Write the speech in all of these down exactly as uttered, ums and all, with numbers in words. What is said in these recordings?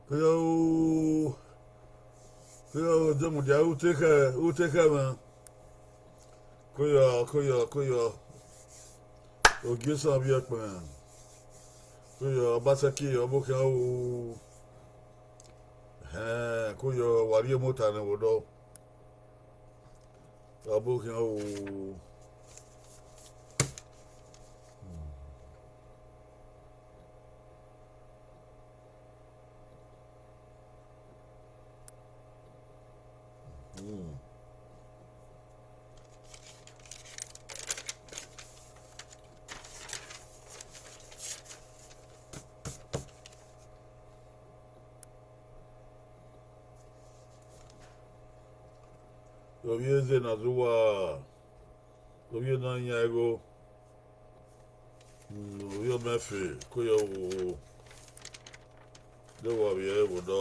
Koyọ o, koyọ o, Demudia, u te khẹ, u te khẹ mwẹ. Koyọ, koyọ, koyọ. Ogie esan vbiẹ kpẹn. Koyọ, Obaseki, ọvbokhan o. Hẹn, koyọ, wa rhie mota nẹ vbe odọ. Ọvbokhan o. Ovbi eze ne a zẹ uwa, ovbi ne a yan igho, ovbi ọmọ ẹfe, koyọ o, de wa vbiẹ vbe odọ.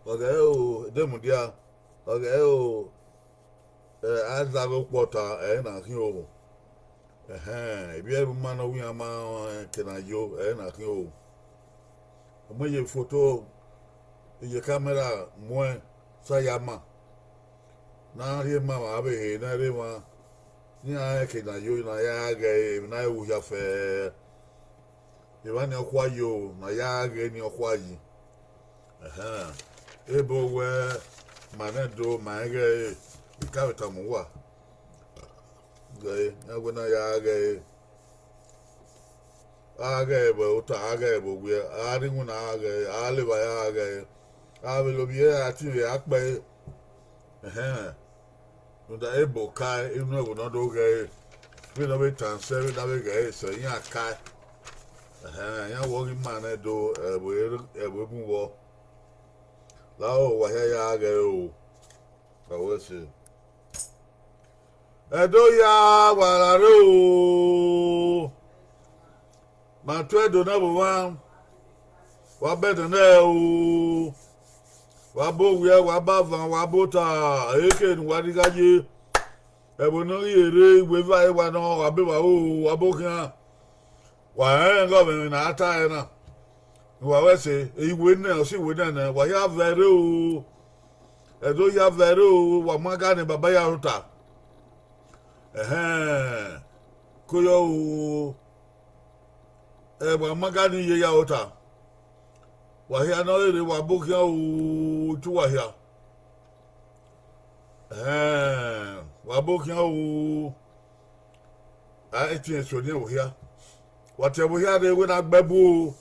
Ọ ghẹ o, Demudia, ọ ghẹ o, ẹ, a zagha okpọta, ẹ i na khian o. Ẹhẹn, ivbi ẹvbo ima ne ọ wu iran ma rẹn eke ne a yo, ẹ i na khian o. Ọ mu ye foto, ye kamẹra muẹn sa ya ma, ne a rhie ma emwa vbe ehe ne a rre emwa, ne iran rẹn eke ne a yo, ne a ya ghẹ ẹre, emwi ne a ru hia fẹẹrẹ. Emwa ni ọkhua yo, ne a ya ghẹ ni ọkhua yi. Ẹhẹn, ebo wẹ ma nẹ do, ma rẹn ghẹ ẹre, I ka vbe tama uwa. Ghẹ ẹre, iran wẹ ne a ya ghẹ ẹre. A ghẹ ẹre vbe ota, a ghẹ ẹre vbe owiẹ, a rre iwinna, a ghẹ ẹre, a levba ya, a ghẹ ẹre. A vbe lovbiẹ, a tinmwi a kpẹe. Ẹhẹn, rhunmwuda ebo kae, inu ẹvbo ne ọ do ghẹ ẹre, vbene ọ vbe tan sẹ, vbene a vbe ghẹ ẹre sẹ, iran kae. Ẹhẹn, iran wẹ ọ ghi ma nẹ do, ẹvbo, ẹvbo egun vbọ. Lahọ, wa hia ya ghẹ ẹre o. Wa wẹ ẹse. Ẹdo hia, wa ra rre o. Ma tuẹ do na vbe omwa, wa bẹdẹ nẹ o, wa ba owiẹ, wa ba avan, wa ba ota, eke ne uwa rhirhi gha ye, ẹvbo ne ọ ghi rre iweva ẹre wa nọ, wa ba evba ro, wa ba okhian, wa rẹnrẹn ighẹ ọmwa emwi ne a tae na, ne uwa ru ẹse, iwe nẹ, ọ sẹ iwe nẹ nẹ, wa hia vẹ rre o, Ẹdo hia vẹ rre o, wa mu aga ne baba ya rhota. Ẹhẹn, koyọ o, ẹ, wa mu aga ne iye ya rhota. Wa hia ne ọ rere, wa ba okhian o, te uwa hia. Ẹhẹn, wa ba okhian o. A etiẹn suẹn nian vbe hia. Wa tie ẹvbo hia rre wẹ ne a gbe ẹbu o,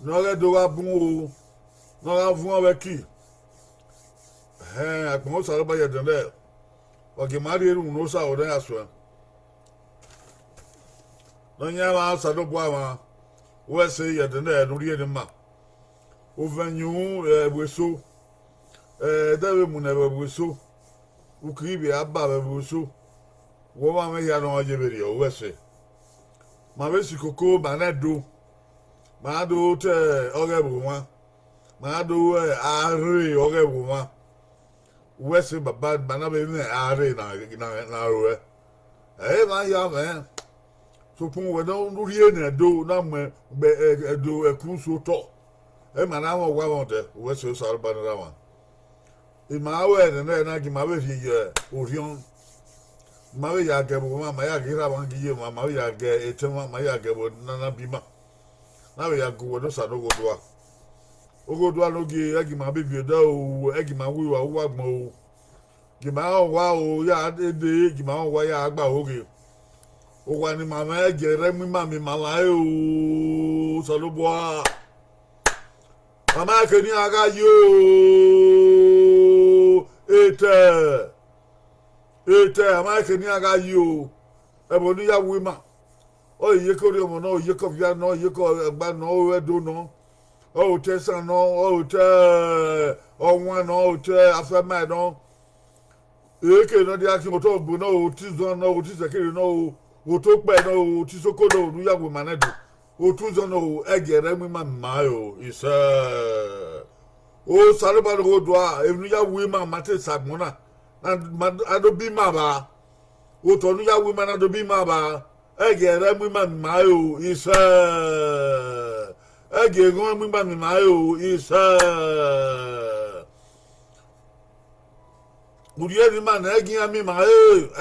ne ọ ghẹ do gha bun o, ne ọ gha vuọn vbe ẹki. Ẹhẹn, agbọn Osanobua ye ẹdẹnẹrẹ, wa gie ma rhie erhunmwu ne Osa ro nẹ ya suẹn. Nọyaẹnmwa Osanobua mwa, wẹ ẹse ye ẹdẹnẹrẹ ne u rhie ne ima. Ovẹn yunmwu vbe ẹvbo eso, ẹ, ẹdẹ vbe mu nẹ vbe ẹvbo eso, u kiri vbe a ba vbe ẹvbo eso, wẹ ọmwa mwẹ hia ne ọ ye vberriọ, wẹ ẹse. Ma vbe si koko, ma na do, ma na do te ọghe ẹvbo mwa, ma na do ru arre ọghe ẹvbo mwa. Uwẹ sẹ baba, ma na vbe mwẹ arre na, na, na ruẹ. Ẹ i na hia mwẹ, sokpan wẹ ne u rhie ne Ẹdo na mu ẹdo ẹkun so otọ, ẹ ma na mwẹ owa mwẹ odẹ, uwẹ sẹ Osanobua ne erha mwa. I ma ru ẹre nẹ na gie ima vbe rhie ye orhiọn, ima vbe ya ga ẹvbo mwa, ma ya ga erha mwa gie iye mwa, ma vbe ya ga etẹn mwa, ma ya ga ẹvbo ne a na biẹ ima, na vbe ya ga uwẹ ne Osa ne oghodua. Oghodua ne ogie, ẹ gie ima bibi odẹ o, ẹ gie ima wu uwa uwu agbọn o. Gie ima rẹn owa o, ya dee, gie ima rẹn owa ya gba ho ghe. Owa ne ima mwẹ, ẹ gie ẹre mu ima miẹn ima wan re o, Osanobua. A ma rẹn ekhẹ ne iran gha yi o, etẹ, etẹ, a ma rẹn ekhẹ ne iran gha yi o. Ẹvbo ne u ya wu ima, ọ re iyeke orhiọnmwẹ nọ, ọ re iyeke ọvia nọ, ọ re iyeke ẹgba nọ, ọ re Ẹdo nọ, ọ re otọ Ẹsan nọ, ọ re otọ Ọwan nọ, ọ re otọ Afiamae nọ. Eke ne ọ dia khian, otọ Obo nọ, otọ Izọn nọ, otọ Isẹkẹre nọ, otọ Okpẹ nọ, otọ Isoko nọ, ne u ya wu ima nẹ do. Otọ Izọn nọ, ẹ gie ẹre mu ima miẹn ima re o, isẹ. Osanobua ne oghodua, emwi ne u ya wu ima ma te sẹ agbọn na, na, ma, a do biẹ ima vba. Otọ ne u ya wu ima na do biẹ ima vba, ẹ gie ẹre mu ima miẹn ima re o, isẹ. Ẹ gie eghọn mu ima miẹn ima re o, isẹ. Urhie ne ima nẹ, ẹ gie iran miẹn ima re,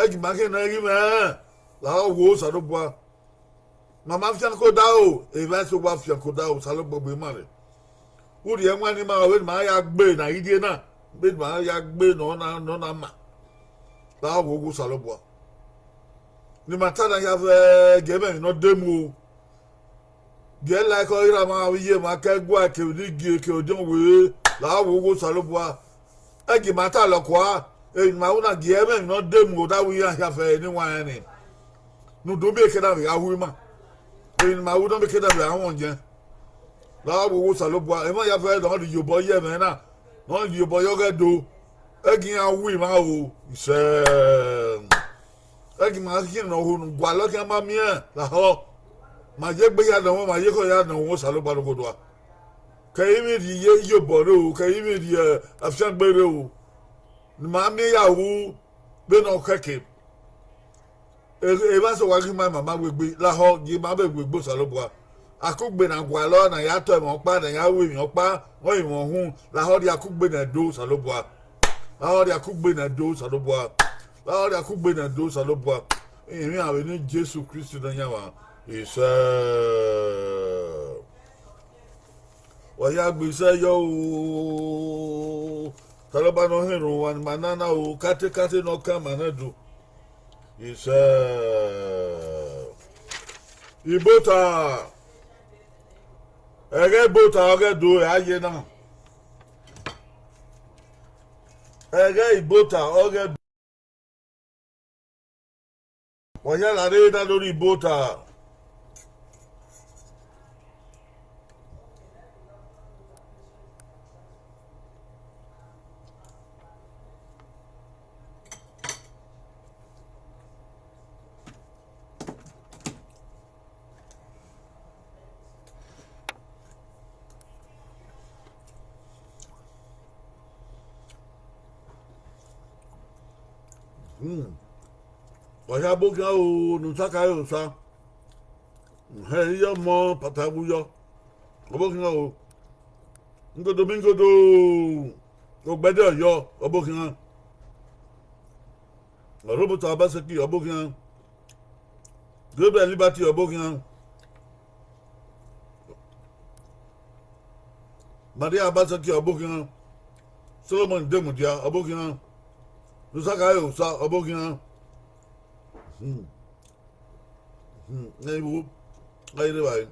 ẹ gie ima khian nẹ ghi mwẹ, lahọ wo Osanobua. Ma ma fian ke odaro, evba eso wa fian ke odaro, Osanobua gbe ima rre. Urhie ẹwaẹn ne ima vbe ne ima ya gbe ne a ghi rrie na, vbe ne ima ya gbe ne ọ na, ne ọ na ma, lahọ wo Osanobua. Ne ima ta na hia vbe gie ẹmwẹ emwi ne ọ de mu o. Gie like ọre erha mwa vbe iye mwa, ke ẹguae kevbe inigie kevbe odiọn were, lahọ wo Osanobua. Ẹ gie ima ta lọ kua, emwi ne ima ru na, gie ẹmwẹ emwi ne ọ de mu odaro iran hia fẹ ne I wanrẹn ni. Ne udu miẹn ekhẹ na vbe gha hu ima, emwi ne ima ru na miẹn ekhẹ na vbe gha huẹn yẹn. Lahọ wo Osanobua, emwa hia fẹ ne ọ rhie iyobọ ye ẹmwẹ na, ne ọ rhie iyobọ ye ọghe Ẹdo, ẹ gie iran wu ima o, isẹ. Ẹ gie ima khian ne ọhọ ne u gualọ khian ma miẹn lahọ. Ma ye egbe hia nọ, ma ye ekhọe hia nọ, Osanobua ne oghodua. Ke ẹrinmwi rhie iye iyobọ rre o, ke ẹrinmwi rhie afiangbe rre o, ne ima miẹn ya ru vbene ọ khẹke. Evba eso wa ghi ma ima ma wu egbe, lahọ gie ima vbe wu egbe Osanobua. Akugbe ne a gualọ ne a ya tọ emwa ọkpa, ne a ya ru emwi ọkpa, ọre emwi uhunmwu, lahọ rhie akugbe ne Ẹdo Osanobua. Lahọ rhie akugbe ne Ẹdo Osanobua. Lahọ rhie akugbe ne Ẹdo Osanobua. Emwi iran vbe eni Jesu Kristi Nọyaẹnmwa, isẹ. Wa ya gbe isẹ yọ o. Osanobua ne ọ hẹnrhẹn uwa ne ima na na o, kate kate ne ọ kan ima nẹ do. Isẹ. Ibota, ẹghẹ Ibota ọghe Ẹdo a ye na. Ẹghẹ Ibota ọghe Ẹdo. Wa ya la rre na lori Ibota. Hmm. Wa ya ebo khian o, ne u ta ka re osa. Hẹ iyọ mọ pata wu yọ. Ọbo khian o. Ngodo mi ngodo. Ogbẹdẹ Ọyọ, ọbo khian. Ọrọbọta Obaseki, ọbo khian. Gabriel Liberty, ọbo khian. Maria Obaseki, ọbo khian. Solomon Demudia, ọbo khian. Lusaka Osa, ọbo khian. Hmm. Hmm, ne wo, a i rre evbare.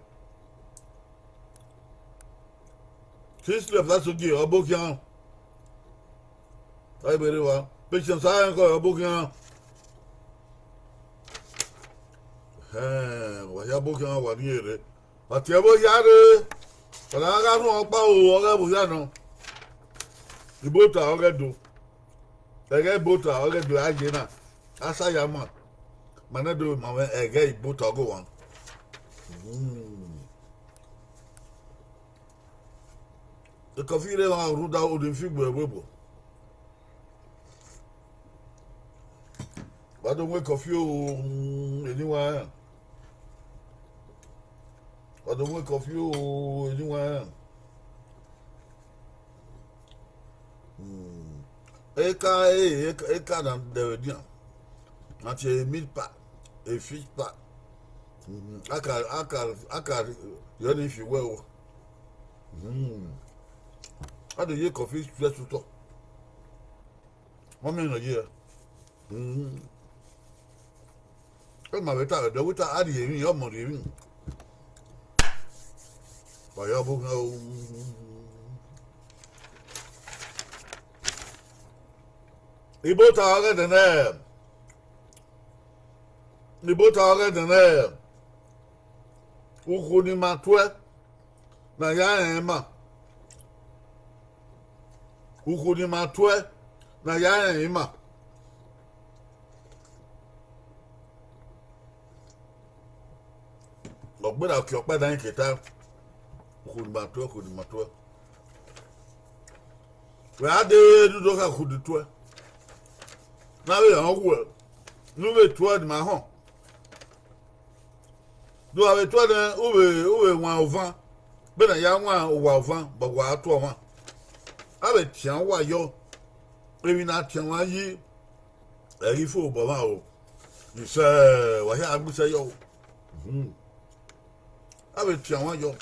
Kingsley Osasogie, ọbo khian. A i vbe rre evba. Patience Arenko, ọbo khian. Ẹhẹn, wa ya ebo khian, wa rhie rre. Wa tie ẹvbo hia rre. Ọ na gha rhuọn ọkpa o, ọghe ẹvbo hia nọ. Ibota ọghe Ẹdo. Ẹghẹ Ibota ọghe Ẹdo a ye na. A sa ya ma. Ma nẹ do ma mwẹ ẹghẹ Ibota ọghe owa. Hmm. Ekọfi rre emwa rhunmwuda odin fi gbe ẹvbo ebo. Wa do mu ekọfi o, eni wa rẹn. Wa do mu ekọfi o, eni wa rẹn. Hmm. Eka, eh, eka, eka na dẹvbe dian. A tie meat pie, a fish pie. Hmm. A ka, a ka, a ka yọ ni fi wẹ o. Hmm. A do ye coffee stress utọ. Wọ́n mìíràn yẹ. Hmm. Ọ ma vbe ta vbe dọ, wẹ ta, a rhie emwi, ọ mọ rhie emwi. Wa ya ọbọ ghan o. Ibo ta ọghẹ dẹnẹ. Ibo ta ọghẹ dẹnẹ. Ukhu ni ma tuẹ, na ya rẹn ima. Ukhu ni ma tuẹ, na ya rẹn ima. Ọ gberra, ọkiọkpa da rẹn ke ta, ukhu ni ma tuẹ, ukhu ni ma tuẹ. Wẹ a de dudo kha ukhu ni tuẹ. Na vbe họn wẹ, ne u vbe tuẹ ni ma họn. Do a vbe tuẹ nẹ, u vbe, u vbe wan ovan, vbene a ya wan owa ovan, but wa tuẹ ọmwa. A vbe tian uwa yọ, emwi ne a tian ọmwa yi, ẹ i ghi fo obọ mwa o. Isẹ, wa hia gbe isẹ yọ o. Mhm. A vbe tian ọmwa yọ.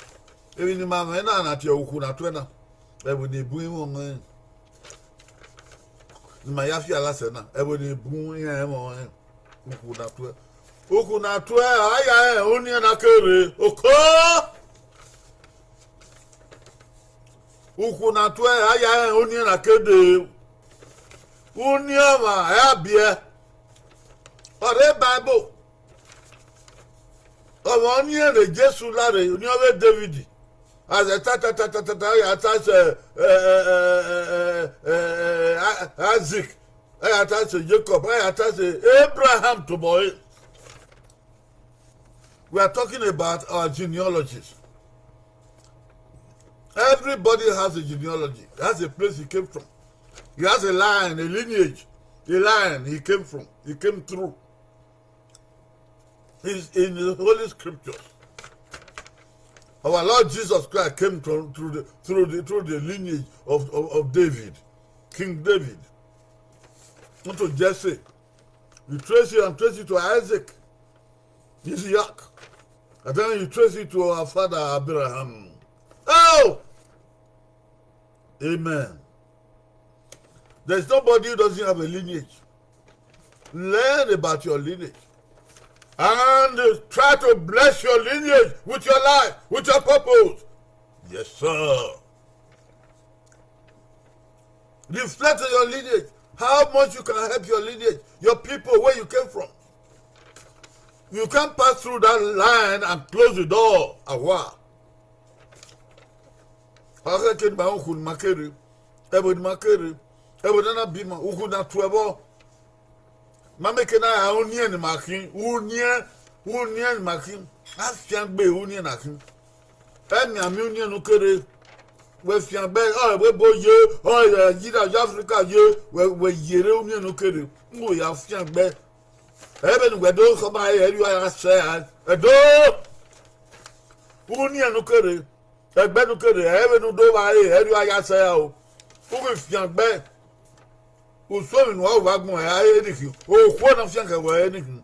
Emwi ne ima mwẹ na, na tie ukhu na tuẹ na, ẹvbo ne bun imẹ ọmọ rẹn. Ne ima ya fi ala sẹ na, ẹvbo ne bun iran ẹmwẹ ọnrẹn. Ukhu na tuẹ. Ukhu na tuẹ, a ya rẹn uniẹn na ke rre, oko. Ukhu na tuẹ, a ya rẹn uniẹn na ke dee. Uniẹn ọmwa, ẹ a biẹ. Ọ rre Bible. Ọmwa ọnii rẹn ne Jesu la rre, ọnii ọghe David. Azẹ ta ta ta ta ta ta, ọ ya ta sẹ, ẹ, ẹ, ẹ, ẹ, ẹ, ẹ, ẹ, Isaac, ọ ya ta sẹ Jacob, ọ ya ta sẹ Abraham tobọ ẹre. We are talking about our genealogies. Everybody has a genealogy. He has a place he came from. He has a line, a lineage, a line he came from, he came through. Is in the Holy Scriptures. Our Lord Jesus Christ came through, through the, through the, through the lineage of, of, of David, King David, unto Jesse. You trace it and trace it to Isaac, Isaac, and then you trace it to our father Abraham. Oh! Amen. There's nobody who doesn't have a lineage. Learn about your lineage. And try to bless your lineage with your life, with your purpose. Yes, sir. Reflect on your lineage. How much you can help your lineage, your people where you came from. You can't pass through that line and close the door. Awa. Akhe ke ma ukhu ni ma kere, ẹvbo ni ma kere, ẹvbo na na bi ma, ukhu na tuẹ vbọ. Ma mẹ ke na ra uniẹn ni ma khin, uniẹn, uniẹn ni ma khin. A fiangbe uniẹn na khin. Ẹ mianmian uniẹn ne u kere, wẹ fiangbe, ọ, wẹ bo ye, ọ, Nigeria, ye Africa ye, wẹ, wẹ yerre uniẹn ne u kere, u ya fiangbe. Ẹ vbene uwẹ do khọma ẹre, ẹre u ya sẹ a, ẹdo. Uniẹn ne u kere, ẹgbẹ ne u kere, ẹ vbene u do vba ẹre, ẹre u ya sẹ a o. U ghi fiangbe. Usun emwi ne uwa ru vbe agbọn ẹre nikhin, okhuo na fian khẹ wẹ ẹre nikhin.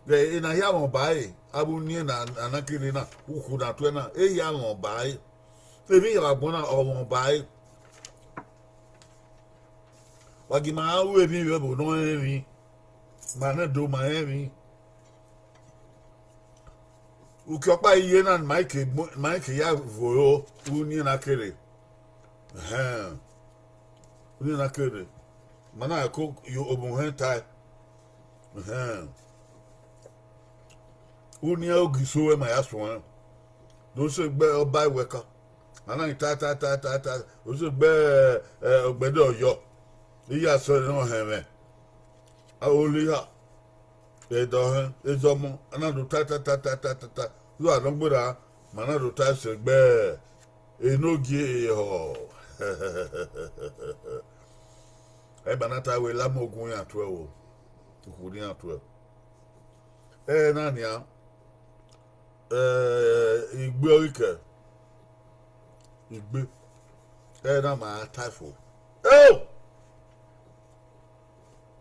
Vbe ena hia mwẹ ọba ẹre, avbe uniẹn na, a na kere na, ukhu na tuẹ na, ehia mwẹ ọba ẹre. Emwi hia vbe agbọn na, ọ mwẹ ọba ẹre. Wa gie ima ru emwi vbe ẹvbo ne ọ rẹn emwi, ma nẹ do ma rẹn emwi. Uki ọkpa iye na, ma i ke gbo-, ma i ke ya voro, uniẹn na kere. Ẹhẹn. Uniẹn na kere. Ma na ko yo obọ uhẹn tae. Ẹhẹn. Uniẹn ogiso ẹre ma ya suẹn. Do sẹ gbe ọba iwẹka. A na ta, ta, ta, ta, ta. Do sẹ gbe, ẹ, ọgbẹdẹ Ọyọ. Iye asẹ ne ọ hẹnmwẹ. A, Oliha. Ẹdẹ ọhẹn, ezọmọ, a na do ta ta ta ta ta ta ta, u gha nọ gberra, ma na do ta sẹ egbe enogie ehọ. Ẹ ma na ta wẹẹ, Lamọ gun iran tuẹ o, ukhu ne iran tuẹ. Ẹre na nian, eh, igbe ọghe kẹ, igbe, ẹre na ma tae fo. Eo!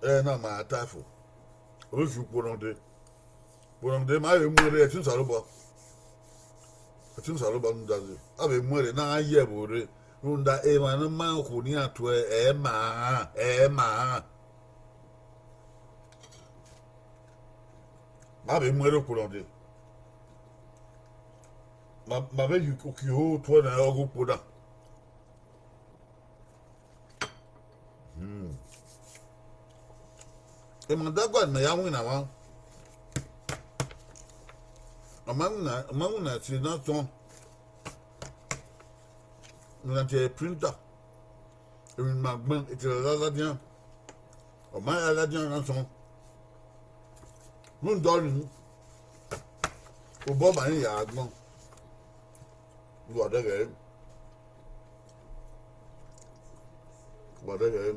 Ẹre na ma tae fo. Ovbi fi ukpo nọ dee. Ukpo nọ dee, ma vbe mu ẹre, ẹtin Osanobua. Ẹtin Osanobua rhunmwuda dee. A vbe mu ẹre ne a gha ye ẹvbo rre. Rhunmwuda emwa ne ọ ma okhuo ne iran tuẹ, ẹ ma rran, ẹ ma rran. Ma vbe mu ẹre ukpo nọ dee. Ma, ma vbe ye uki ho tuẹ ne ọ ghe ukpo na. Hmm. Emwa da guan ne mẹ ya winna mwa. Ọ ma winna, ọ ma winna ẹtin na tọn. Winna tie printer. Emwi ne ima gbẹn, etẹn ra ladian. Ọ ma ya ladian na tọn. Rhunmwuda ọnii, obọ ma rẹn ya agbọn. Wa dẹghẹ, wa dẹghẹ.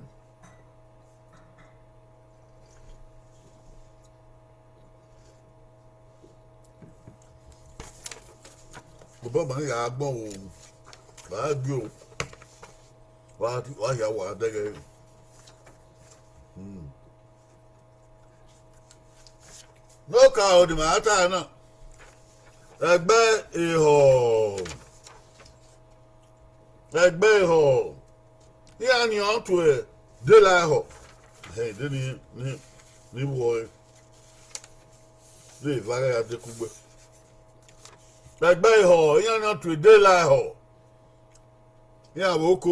Obọ ma rẹn ya agbọn o, wa gbe o, wa, wa hia wa dẹghẹ. Hmm. Ne okaro ne ima ra ta na, ẹgbẹ ehọ, ẹgbẹ ehọ, iran ni ọ tuẹ dela ehọ, ẹhẹn, de ni, ni, ni vbuẹ ọre, de eva ghẹ gha dekugbe. Ẹgbẹ ehọ, iran ni ọ tuẹ dela ehọ. Iran vbe oko,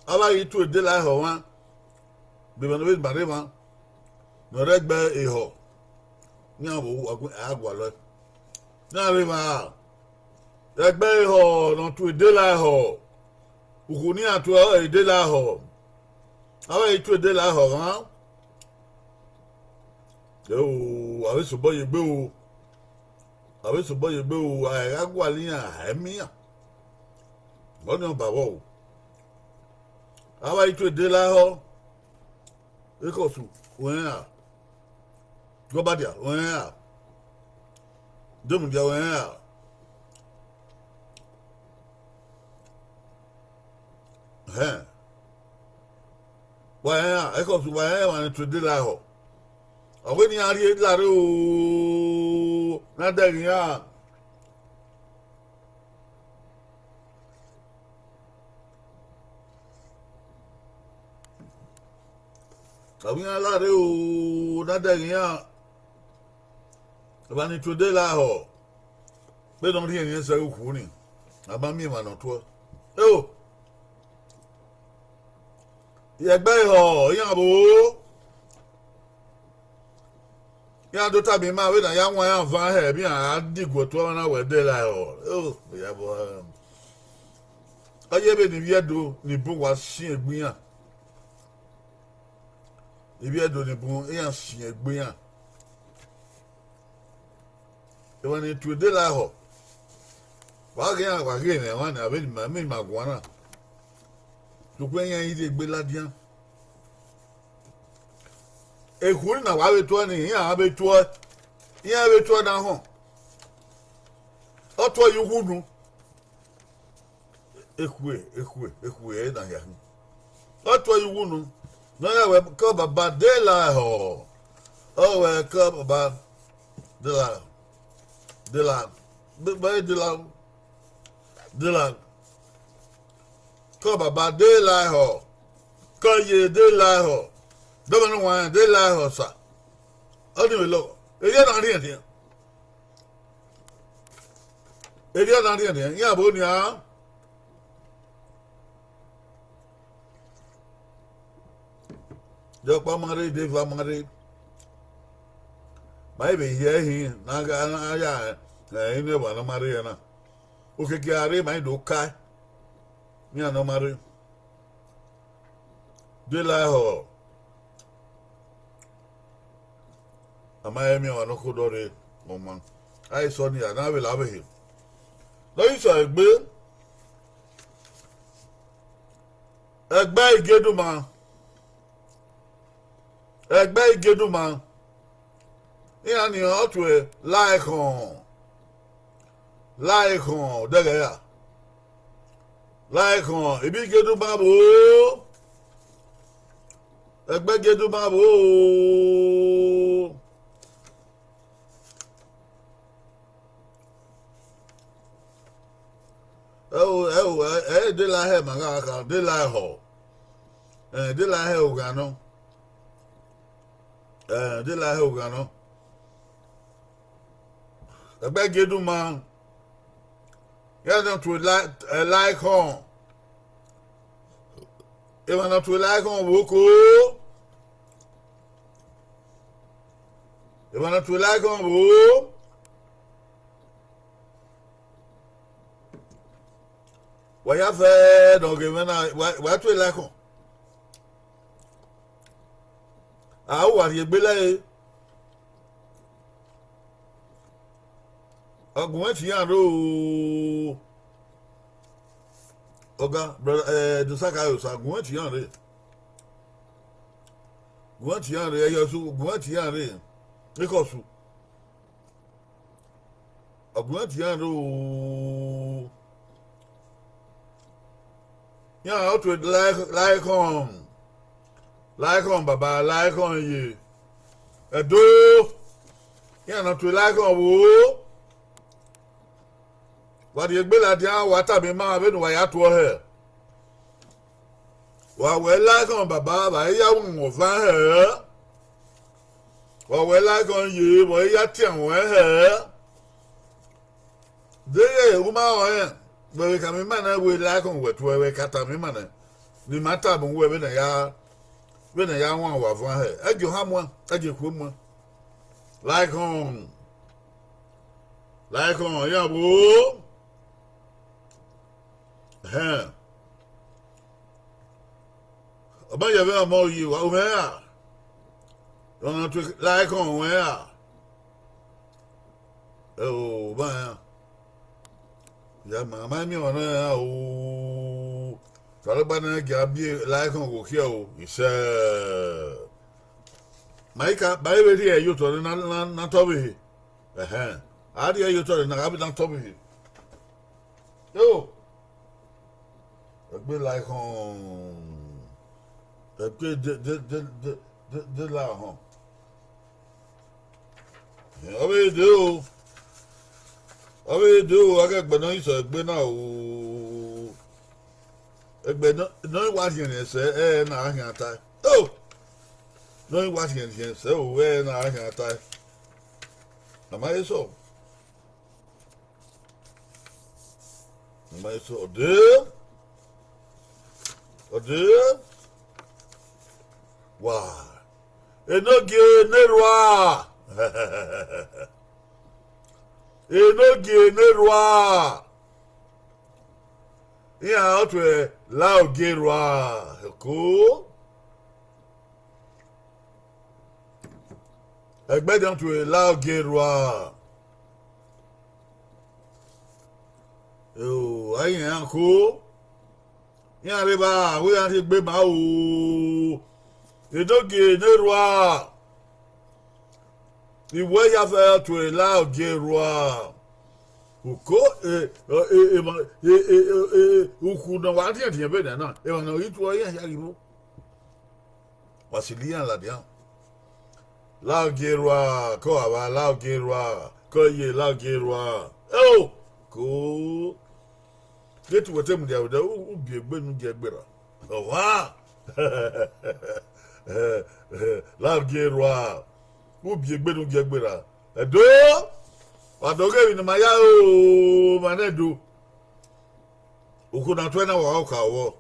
avbe a ghi tuẹ dela ehọ mwa, vbe emwa ne ọ vbe ma rre emwa ne ọ rre ẹgbẹ ehọ, iran vbe a gualọe. Iran rre emwa, ẹgbẹ ehọ ne ọ tuẹ dela ehọ, ukhu ne iran tuẹ ọrọre dela ehọ, avbe a ghi tuẹ dela ehọ mwa. Eo, a vbe sobọ ye egbe o, a vbe sobọ ye egbe o, a gha gualọ iran, a i miẹn iran. Ọnii ọba vbọ o. Avbe a ghi tuẹ dela ehọ, ekhọe Osu, u rẹn ra? Gọbadia, u rẹn ra? Demudia, u rẹn ra? Ẹhẹn. Wa rẹn ra? Ekhọe Osu, wa rẹn emwa ne tuẹ dela ehọ? Ọ wẹ ne iran rhie larre o, ne a dẹghe iran. Ọ wẹ iran larre o, ne a dẹghe iran. Emwa ni tuẹ dela ehọ, vbene ọ rhie emwi sẹ ukhu ni, a ma miẹn emwa ne ọ tuẹ. Eo, ẹgbẹ ehọ, iran vbo, iran do tama ima vbene a ya wan iran van hẹ, vbe iran gha diguẹ tuẹ ọmwa na wẹ dela ehọ. Eo, ọ ya vbọ, ọ ye vbene ivbi Ẹdo ni bun wa siẹn egbe iran. Ivbi Ẹdo ni bun iran siẹn egbe iran. Emwa ni tuẹ dela ehọ, wa ghe iran, wa ghe ne emwa ni, avbe ni ma, ma guan na, sokpan iran i rhie egbe ladian. Ekhu ni na wa vbe tuẹ ni, iran vbe tuẹ, iran vbe tuẹ na họn, ọ tuẹ ye uwu unu. Ekhue, ekhue, ekhue ẹre na hia hin. Ọ tuẹ ye uwu unu, ne ọ ya wẹ ke baba dela ehọ. Ọ wẹ ke baba dela, dela, baba dela, dela. Ke baba dela ehọ. Ke ye dela ehọ. Dọmọ ne wan dela ehọ sa. Ọ ni vbe lọ. Erriọ na rhiẹnrhiẹn. Erriọ na rhiẹnrhiẹn, iran vbo nian? De ọkpa ma rre, de eva ma rre. Ma i vbe hiẹ hin ne a gha, ne a ya, eh, inu ẹvbo ne ọ ma rre na. Okiekie a rre, ma i do kae. Iran ne ọ ma rre. Dela ehọ. A ma he miẹn ọmwa ne ọ khodọ rre, ọ ma. A i sẹ ọnii, a na vbe la vbe ehe. Ne ọ ghi sẹ egbe, ẹgbẹ Igeduma, ẹgbẹ Igeduma, iran ni ọ tue Laekhọn, Laekhọn, dẹghẹ ra, Laekhọn, ivbi Igeduma vbo, ẹgbẹ Igeduma vbo. Ẹo, ẹo, ẹ, ẹ, de la hẹ ma gha kha, de la họ. Ẹ, de la hẹ ogha nọ. Ẹ, de la hẹ ogha nọ. Ẹgbẹ Igeduma, iran na tue La-, ẹ, Laekhọn. Emwa na tue Laekhọn vbo ko? Emwa na tue Laekhọn vbo? Wa ya fẹ ne ọ ghe mwẹ na, wa, wa tue Laekhọn. A, uwa rhie egbe lẹre. Ọguẹn tie iran rre o. Ọga, brother, eh, Dosaka Osa, guẹn tie iran rre. Guẹn tie iran rre, ẹyẹ Osu, guẹn tie iran rre. Ekọsu. Ọguẹn tie iran rre o. Iran ọ tue Lae-, Laekhọn, Laekhọn baba, Laekhọn ye. Ẹdo, iran na tue Laekhọn vbo. Wa rhie egbe ladian, wa tama ima vbene uwa ya tuẹ hẹ. Wa wẹ Laekhọn baba, wa i ya wu ọvan hẹ. Wa wẹ Laekhọn ye, wa i ya tian ruẹn hẹ. Deghẹ u ma rẹn, wẹ vbe khama ima nẹ wẹ Laekhọn wẹ tuẹ, wẹ ka tama ima nẹ, ne ima tama uwẹ vbene a ya, vbene a ya wan uwa ọvan hẹ. Ẹgie ohan muẹn, ẹgie ekhue muẹn. Laekhọn, Laekhọn, iran vbo. Ẹhẹn. Ọ ma yẹ vbe ọmọ yi wa, u mwẹ ra? Ọna tue Laekhọn, u mwẹ ra? Ẹo, ma ya. Ya ma, ma miẹn ọmwa na ra o. Osanobua ne gie a biẹ Laekhọn ghe okhiẹ o, isẹ. Ma i ka, ma i vbe rhie ẹre ye otọ na, na, na tọ vbe ehe. Ẹhẹn. A rhie ẹre ye otọ na, a gha vbe na tọ vbe ehe. Yo. Ẹgbẹ Laekhọn. Ẹgbẹ de, de, de, de, de, de la họn. Ọ vbe de o. Ọ vbe de o, a gha ẹgbẹ ne ọ i sẹ ẹgbẹ na o. Ẹgbẹ ne, ne ọ i wa rhiẹnrhiẹn sẹ, ẹre na a khian tae. O! Ne ọ i wa rhiẹnrhiẹn sẹ o, ẹre na a khian tae. A ma he sọ. A ma he sọ. Ọ dee. Ọ dee. Wa. Enogie ne erua. Enogie ne erua. Iran ọ tue Laogie erua. Ko. Ẹgbẹe dan tue Laogie erua. O, a i rẹn iran ko. Iran rre evba, wẹ iran rhie egbe ma o. Enogie ne erua. Iwẹ ya fẹ tue Laogie erua. Uko, e, e, e, emwa, e, e, e, e, ukhu ne ọ wa rhiẹnrhiẹn vbe nẹ na, emwa ne ọ ghi tuẹ iran hia ghi rhuo. Wa sili iran ladian. Laogie erua, ke ọ gha vba Laogie erua, ke ọ ye Laogie erua. Eo, ko. Ghe te uwẹ te mudia vbe odẹ, u, u biẹ egbe ne u gie ẹgberra. Ọwa. Laogie erua, u biẹ egbe ne u gie ẹgberra. Ẹdo, wa do ghe emwi ne ima ya o, ma nẹ do. Okhuo na tuẹ na wa kha vbọ.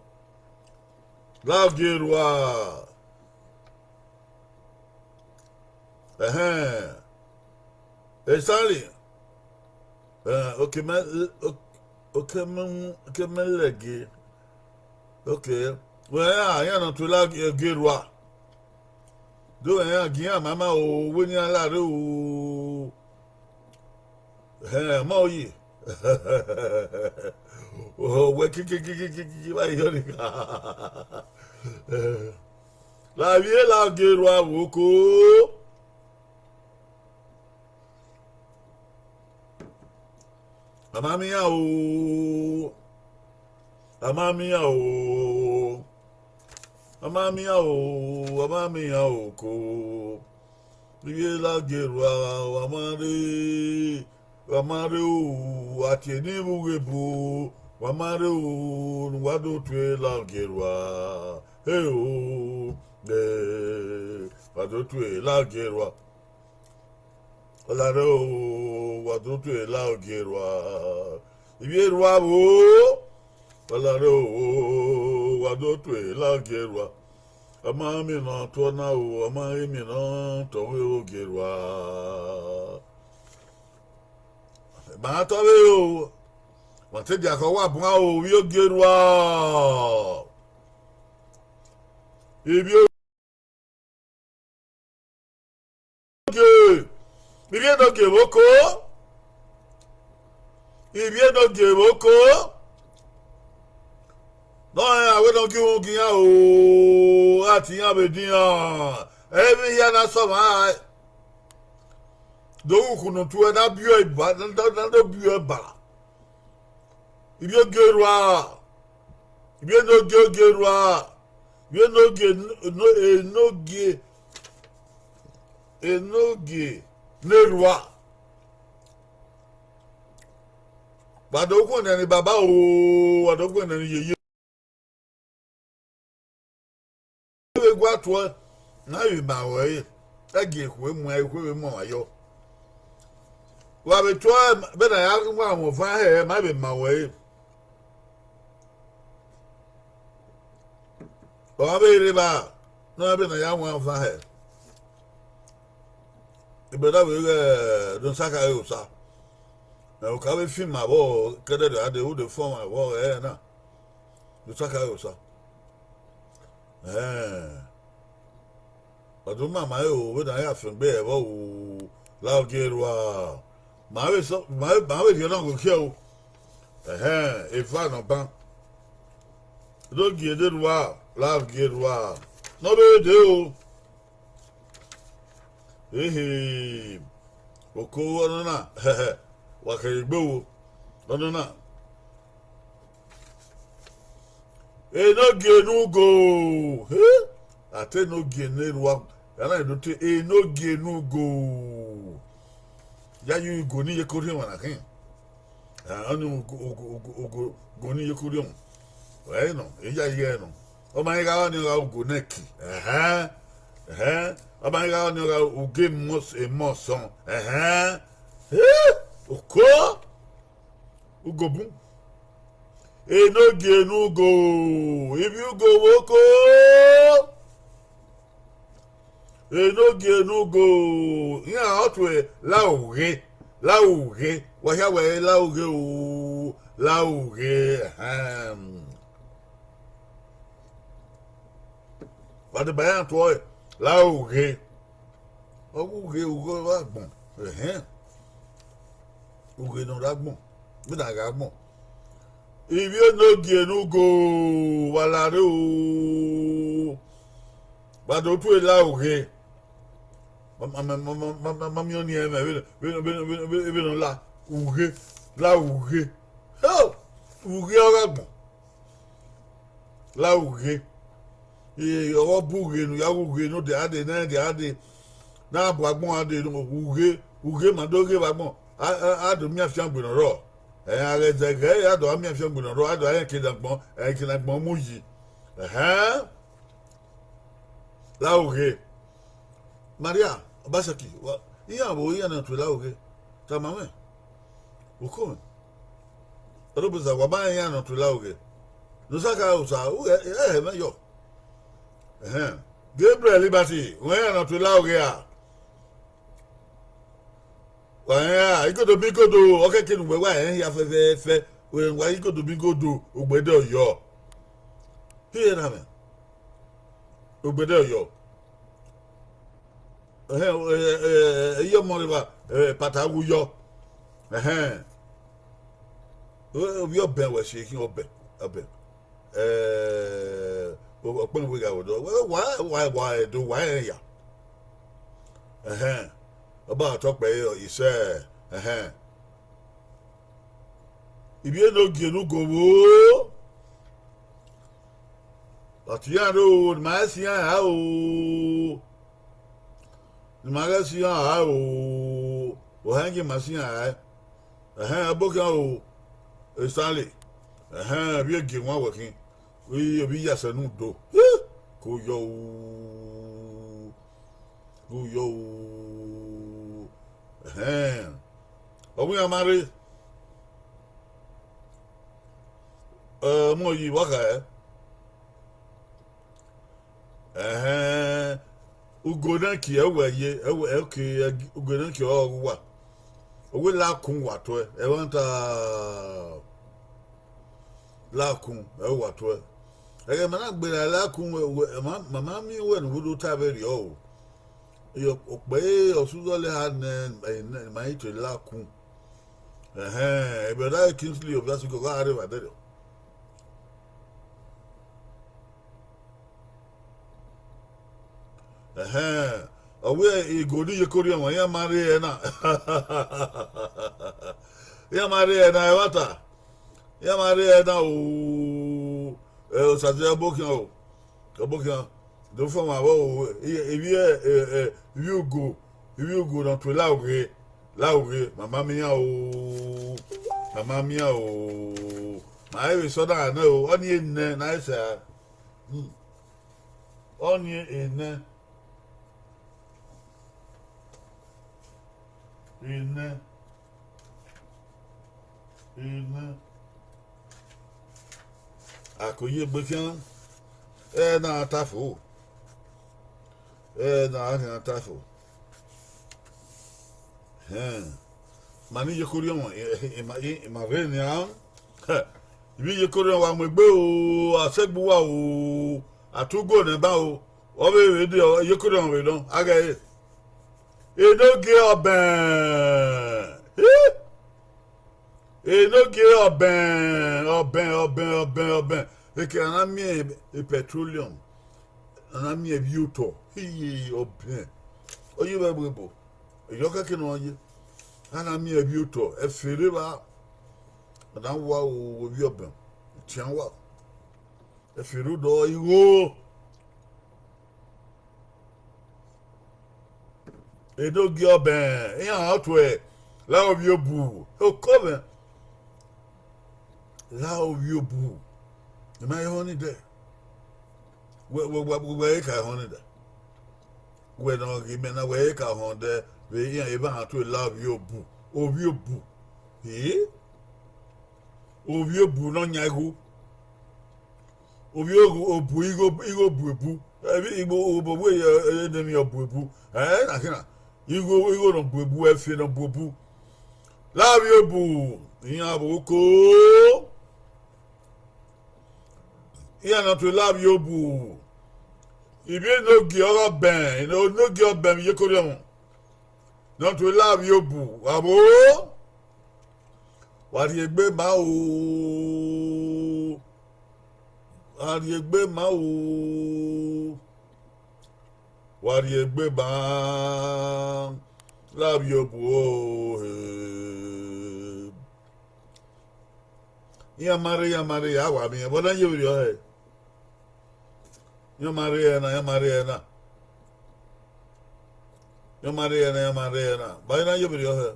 Laogie erua. Ẹhẹn. Esanre. Eh, oke mẹ, oke mẹ, oke mẹ lẹgie. Oke. Wẹ a, iran ne ọ tue Laogie erua. Do rẹn iran gie iran ma ima o, wẹ ne iran la rre o. Ẹhẹn, ọmọ ye. Wẹ kekekekeke vba yọ ni kha. La vbiẹ la gie rua vbe oko. A ma miẹn iran o, a ma miẹn iran o, a ma miẹn iran o, a ma miẹn iran o ko. Ivbi la gie rua, wa ma rre, wa ma rre o, a tie ne ivbi ughe bu, wa ma rre o, ne uwa do tue la gie rua. He o, de, wa do tue la gie rua. Ọ la rre o, wa do tue la gie rua. Ivbi erua vbo, ọ la rre o, wa do tue la gie rua. A ma miẹn ne ọ tuẹ na o, a ma miẹn ne ọ tọ vbe ogie rua. Ma tọ vbe o, ma te dia khẹ ọ wa buan o, vbe ogie rua. Ivbi ogie, ivbi enogie vbe oko, ivbi enogie vbe oko. Ne ọ rẹn a wẹ ne ọ gie uhunmwu gie iran o, a tie iran vbe edian. Ẹmwẹ hia na sẹ ọmwa rae, do ru ukhunnu tuẹ, na biẹ ba, na do biẹ ba. Ivbi ogie rua, ivbi enogie ogie rua, ivbi enogie eno-, enogie, enogie ne erua. Wa do khuẹnnẹ ne baba o, wa do khuẹnnẹ ne yeye. Vbe gua tuẹ, na vbe ma ruẹ ẹre, ẹgie ekhue mu ẹre, ekhue vbe mu ọmwa yọ. Wa vbe tuẹ, vbene a ya wan mwẹ ọvan hẹ, ma vbe ma ruẹ ẹre. Ọ ma vbe rre evba, ne ọ vbene a ya wan ọvan hẹ. Brother vbe ghẹ ne Osa khare Osa. Ẹ, okaro vbe film vbọ, kẹdẹdẹ a de ru de fọnmwa vbọ ẹre na. Ne Osa khare Osa. Ẹhẹn. Ọ do ma ma ẹre o, vbene a ya fiangbe ẹvbo o, la ogie rua. Ma vbe sọ, ma vbe, ma vbe rhie ọnọghe khiẹ o. Ẹhẹn, eva nọ ban. Do gie ne rua, la gie rua. Ne ọ vbe dee o. Ehe, oko ọnọna, wa kẹre egbe owo, ọnọna. Enogie ne ugo, he, a te enogie ne erua, a na do te enogie ne ugo. Ya ye ugo ne iyeke orhiọn na khin. Ọni ugo, ugo, ugo, ugo, ugo ne iyeke orhiọn. Ẹ nọ, eya ye nọ. Ọ ma ghi gha ọni ọ gha ugo nẹki. Ẹhẹn. Ẹhẹn. Ọ ma ghi gha ọni ọ gha ugo emọ, emọ sọn. Ẹhẹn. Eh, oko. Ugo bun. Enogie ne ugo. Ivbi ugo vbe oko. Enogie ne ugo, iran ọ tue la oghe, la oghe, wa hia wẹ la oghe o, la oghe, ẹhẹn. Wa deba iran tuẹ ọre, la oghe. Ọ ghe ughe, ughe ọ gha gbọn, ẹhẹn. Ughe ne ọ ra gbọn, vbene a gha gbọn. Ivbi enogie ne ugo, wa la rre o. Wa do tue la oghe. Ma, ma, ma miẹn ọnii ẹmwẹ vbene, vbene, vbene, vbene, vbene ọ la ughe, la ughe. Hell! Ughe ọ gha gbọn. La ughe. Ee, ọghe ọ bu ughe ne u ya ghe ughe ne odẹ a dee, ne ẹdẹ a dee, ne a bu agbọn a dee, ughe, ughe ma do ghe vbe agbọn, a, a, a do miẹn afiangbe ne ọ rrọọ. Ẹ, a ghẹ zẹ ghẹ, a do a miẹn afiangbe ne ọ rrọọ, a do a rẹn eke ne agbọn, eke ne agbọn mu yi. Ẹhẹn. La oghe. Maria Obaseki, wa, iran vbo iran ne ọ tue la oghe? Tama mwẹ. Uko mwẹ. Ọdọbuzẹ, wa ma rẹn iran ne ọ tue la oghe. Ne Osa khare Osa, u ghẹ, ẹ, ẹ, ẹ, mẹ yọ. Ẹhẹn. Gabriel Liberty, wẹ iran ne ọ tue la oghe ra? Wa rẹn ra, igodo bẹ igodo, ọ kẹke ne uwẹ wa rẹn hia fẹfẹfẹ, wẹ wa igodo bẹ igodo, ogbẹdẹ Ọyọ. Te iran mwẹ. Ogbẹdẹ Ọyọ. Ẹhẹn, ẹ, ẹ, ẹ, iye ọmọ rre evba, ẹ, pata wu yọ. Ẹhẹn. Ovbi ọbẹn wẹ si khin, ọbẹn, ọbẹn. Ẹ, ọkpẹn vbe gha vbe odọ, wa, wa, wa, wa, Ẹdo, wa rẹn ya. Ẹhẹn. Ọ ba otọ kpẹ re isẹ, ẹhẹn. Ivbi enogie ne u go vbo? But iran rre o, ne ima ghẹ si iran rae o. Ne ima ghẹ si iran rae o. Ohan gie ma si iran rae. Ẹhẹn, ẹbokhian o, Stanley. Ẹhẹn, vbe gie wan wẹ khin. Vbe, vbe ya sẹ ne u do. Ko yọ o. Ko yọ o. Ẹhẹn. Ọ wẹ iran ma rre. Ẹ, ọmọ yi, wa kha ẹ. Ẹhẹn, ugo ne ki ẹ wẹ ye, ẹ wẹ, okay, ugo ne ki ọ ghe uwa. Ọ wẹ la kun wa tuẹ, ẹmwata la kun ẹ wa tuẹ. Ẹghẹ ma na gberra la kun, wẹ, wẹ, ma, ma ma miẹn wẹ ne u do ta vberriọ o. Okpẹ ọsuzọlẹ ha nẹ, ma i te la kun. Ẹhẹn, brother Kingsley Obiasiko gha rre evbadẹrriọ. Ẹhẹn, ọ wẹ igo ne iyeke orhiọn ọmwa, iran ma rre ẹre na. Iran ma rre ẹre na, ẹmwata. Iran ma rre ẹre na o. Ẹ, Osaze, ẹbokhian o. Ẹbokhian. Do fo ọmwa vbe o, ivbi, ẹ, ẹ, ivbi ugo, ivbi ugo ne ọ tue la oghe, la oghe, ma ma miẹn iran o, ma ma miẹn iran o. Ma i vbe sẹ ọna nẹ o, ọnii enẹ ne a i sẹ a. Hmm. Ọnii enẹ. Enẹ. Enẹ. A ko ye egbe khian, ẹ na ta fo. Ẹ na khian ta fo. Ẹhẹn. Ma ne iyeke orhiọn ọmwa, ẹ, ẹ, ima, ẹ, ima rre nian. Hẹ, ivbi iyeke orhiọn wa mu egbe o, a sẹ egbe uwa o, a tu ugo nẹ ba o, ọ vbe vbe de, iyeke orhiọn vbe nọ, a ghẹ re. Enogie ọbẹn. Hẹ! Enogie ọbẹn, ọbẹn, ọbẹn, ọbẹn, ọbẹn. Eke a na miẹn petroleum, a na miẹn vbiẹ otọ, iye ọbẹn. Ọ ye vbe ẹvbo ebo, eyọ kẹkẹ ne ọ ye. A na miẹn vbiẹ otọ, ẹfe rre evba, a na wa o, ovbi ọbẹn, tian wa. Ẹfe rre odọ igho. Enogie ọbẹn, iran tuẹ, la ovbi obu, oko mwẹ. La ovbi obu. I ma họn ni dẹ. Wẹ, wẹ, wẹ, wẹ i ka họn ni dẹ. Wẹ ne ọ ghi mẹ na, wẹ i ka họn dẹ, vbe iran evba han tuẹ la ovbi obu, ovbi obu. Ee? Ovbi obu ne ọ yan igho. Ovbi obu igho, igho bu ebu. Ẹvbi igbo obo wẹ, ẹ, ẹ, ne emwi ọ bu ebu. Ẹ, na khian. Igho, igho ne ọ bu ebu, ẹfe ne ọ bu ebu. La ovbi obu, iran vbe oko. Iran ne ọ tue la ovbi obu. Ivbi enogie ọghe ọbẹn, enogie ọbẹn vbe iyeke orhiọn. Ne ọ tue la ovbi obu, wa vbo? Wa rhie egbe ma o. Wa rhie egbe ma o. Wa rhie egbe ma. La ovbi obu o, he. Iran ma rre, iran ma rre, a wa miẹn, vbe ọ na ye vberriọ hẹ? Iran ma rre ẹre na, iran ma rre ẹre na. Iran ma rre ẹre na, iran ma rre ẹre na. Vbe a na ye vberriọ hẹ?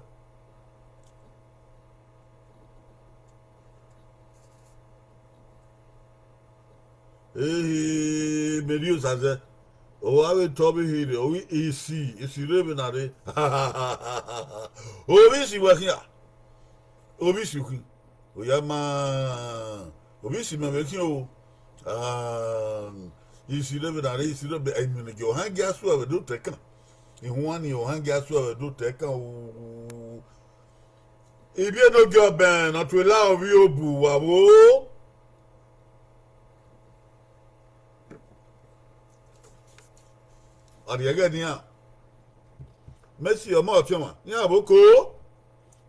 Ehe, Meri Osaze. Ọ wa vbe tọ vbe ehe rre, ọ ghi isi, isi rre vbe na rre. Ovbi isi wẹ khian. Ovbi isi khin. Oya ma, ovbi isi mẹ vbe khian o. Ah, isi rre vbe na rre, isi rre vbe, imwẹ ne ọ hangia suẹ vbe do ta ẹkan. Ihuan ni ọ hangia suẹ vbe do ta ẹkan o. Ivbi enogie ọbẹn ne ọ tue la ovbi obu, wa vbo? A rhie ẹghẹ nian. Messi ọmọ ọtiọnmwa, iran vbe oko,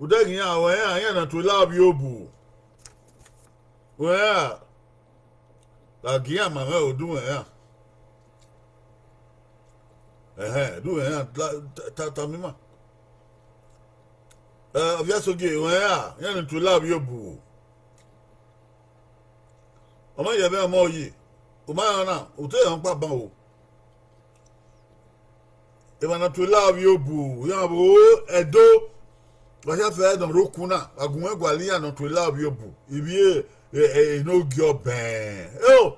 udẹghe iran, wẹ iran, iran ne ọ tue la ovbi obu. Wẹ iran, gha gie iran ma mwẹ odunmwẹ iran. Ẹhẹn, odunmwẹ iran, ta, ta, tama ima. Ẹ, Ovbiasogie, wẹ iran, iran ne ọ tue la ovbi obu. Ọ ma yẹ mwẹ ọmọ yi, u ma rẹn ọna, u te rẹn ọkpa ban o. Emwa ne ọ tue la ovbi obu, iran vbe Ẹdo, wa hia fẹ ne ọ rre okun na, wa gu mwẹ gualọ iran ne ọ tue la ovbi obu, ivbi e, e, e, Enogie Ọbẹn. Eo,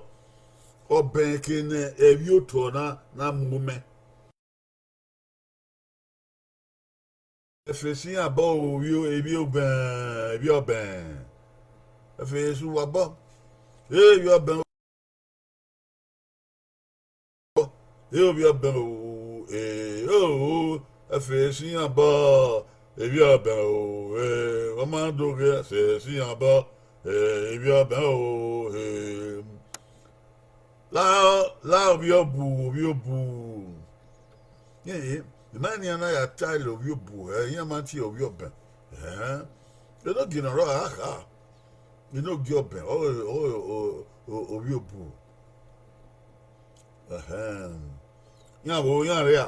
Ọbẹn ke ne ẹvbi otọ na, na mu mẹ. Ẹfe si iran obọ o, ivbi, ivbi Ọbẹn, ivbi Ọbẹn. Ẹfe si uwa obọ. Ivbi Ọbẹn. E ovbi Ọbẹn o, e o, ẹfe si iran obọ, ivbi Ọbẹn o, e, ọ ma do ghe ẹfe si iran obọ, e, ivbi Ọbẹn o, e. La, la ovbi obu, ovbi obu. Ẹ, ẹ, I ma nian na ya tae la ovbi obu, ẹ, iran ma tie ovbi Ọbẹn. Ẹ, Enogie ne ọ rrọọ a kha. Enogie Ọbẹn, ọ, ọ, ọ, ọ, ovbi obu. Ẹhẹn. Iran vbe iran rre a,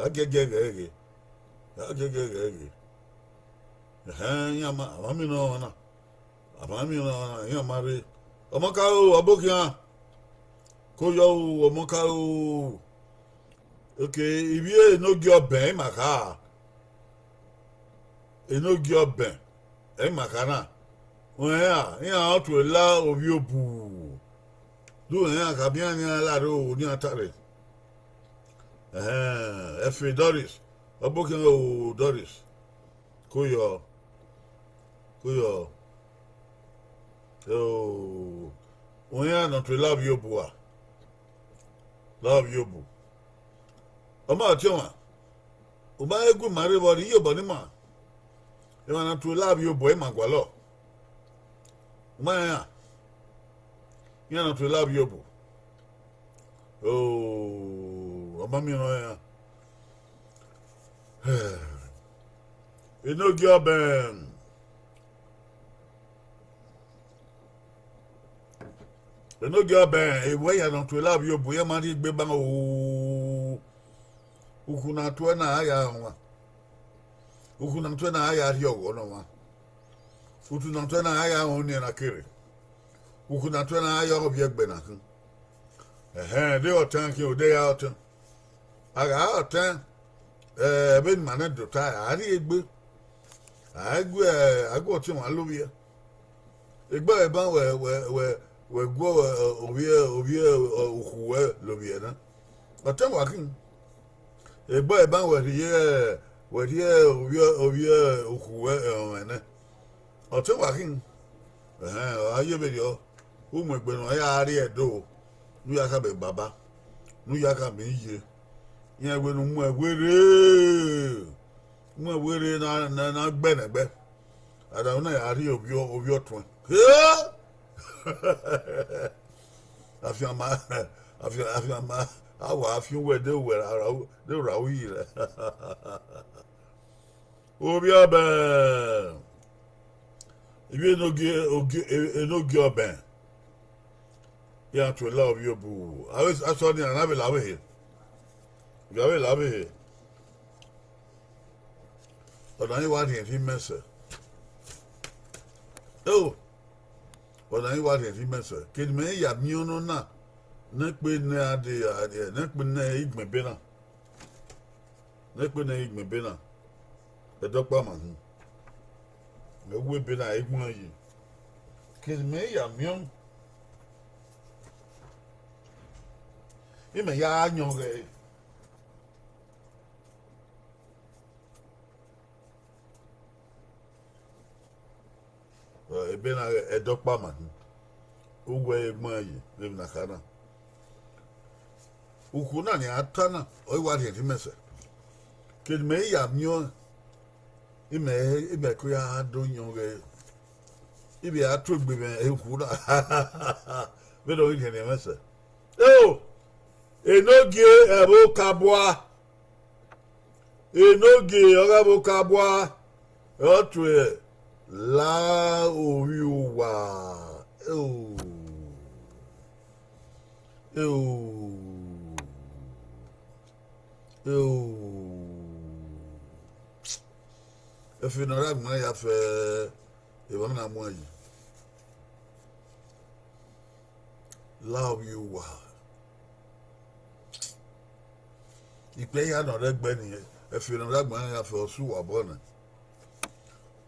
a giẹgiẹ ghẹ ghe, a giẹgiẹ ghẹ ghe. Ẹhẹn, iran ma, a ma miẹn ọmwa na, a ma miẹn ọmwa na, iran ma rre. Ọmọkaro, ọbokhian, ko yọ o, Ọmọkaro. Ok, ivbi Enogie Ọbẹn, ima kha. Enogie Ọbẹn, ẹ i ma kha na. Rẹn iran, iran ọ tue la ovbi obu. Du rẹn iran khama iran ne iran la rre oro ne iran ta rre. Ẹhẹn, ẹfe Doris, ọbokhian o Doris. Ko yọ, ko yọ. O, rẹn iran ne ọ tue la ovbi obu a. La ovbi obu. Ọ ma ọtiọnmwa, u ma he gu ima rre vbe ọ rhie iyobọ ne ima. Emwa ne ọ tue la ovbi obu, ẹ i ma gualọ. U ma rẹn iran, iran ne ọ tue la ovbi obu. O, ọ ma miẹn ọnrẹn iran. Enogie Ọbẹn. Enogie Ọbẹn, ewẹ iran ne ọ tue la ovbi obu, iran ma rhie egbe ban o. Ukhu ne a tuẹ na, a ya rọnmwa. Ukhu ne a tuẹ na, a ya rhie ọghọ ne ọmwa. Utu ne a tuẹ na, a ya rọnmwa oniẹn na kere. Ukhu ne a tuẹ na, a ya rọnmwa ovbi ẹgbẹ na khin. Ẹhẹn, de ọtẹn khin, ode ya ọtẹn. A gha ọtẹn, ẹ, vbene ima nẹ do ta, a rhie egbe. A gu, a gu ọtiọnmwa lovbiẹ. Egbe ẹban wẹ, wẹ, wẹ, wẹ gu ovbi, ovbi ukhu wẹ lovbiẹ na. Ọtẹn wa khin. Egbe ẹban wẹ rhie, wẹ rhie ovbi, ovbi ukhu wẹ ẹmwẹ nẹ. Ọtẹn wa khin. Ẹhẹn, ọ gha ye vberriọ, u mu egbe ne ọ ya rrie Ẹdo, ne u ya khama baba, ne u ya khama iye, iran wẹ ne u mu ẹre rre, mu ẹre rre na, na, na gbẹnẹgbẹ. Adavbe na ya rhie ovbi, ovbi ọtuẹn. He! Afianma, afian-, afianma, a wa fian uwẹ de uwẹ ra, ra, de ra uyi rẹ. Ovbi Ọbẹn, ivbi Enogie, Ogie, Enogie Ọbẹn, iran tue la ovbi obu. Avbe asọn nian na vbe la vbe ehe, vbe a vbe la vbe ehe. Ọna i wa rhiẹnrhiẹn imẹ sẹ. Eo, ọna i wa rhiẹnrhiẹn imẹ sẹ. Kene imẹ ya miẹn ọnọna, nẹkpe ne a de, nẹkpe ne igbẹn ebe na. Nẹkpe ne igbẹn ebe na, ẹdẹ ọkpa ma hin. Mẹ wu ebe na egbọn ye. Kene imẹ ya miẹn ọnọna, imẹ ya yọn ghẹ. Ebe na ghẹ ẹdẹ ọkpa ma hin, uwẹ egbọn ye vbene a kha na. Ukhu na ne a ta na, ọ i wa rhiẹnrhiẹn imẹ sẹ. Kene imẹ i ya miẹn ọnrẹn, imẹ, imẹ ko ya do yọn ghẹ, ivbi a tuegbe mwẹ ukhu na, vbene ọ ghi rhiẹnrhiẹn mwẹ sẹ. Eo, Enogie ẹvbo Okabua. Enogie ọghe Ẹvbo Okabua, ọ tue la ovbi uwa. Eo. Eo. Eo. Efe ne ọ rre agbọn ya fẹ, emwa na muẹn yi. La ovbi uwa. Ikpia hia ne ọ rre ẹgbẹ ni, efe ne ọ rre agbọn ya fẹ, ọ sẹ uwa obọ nẹ.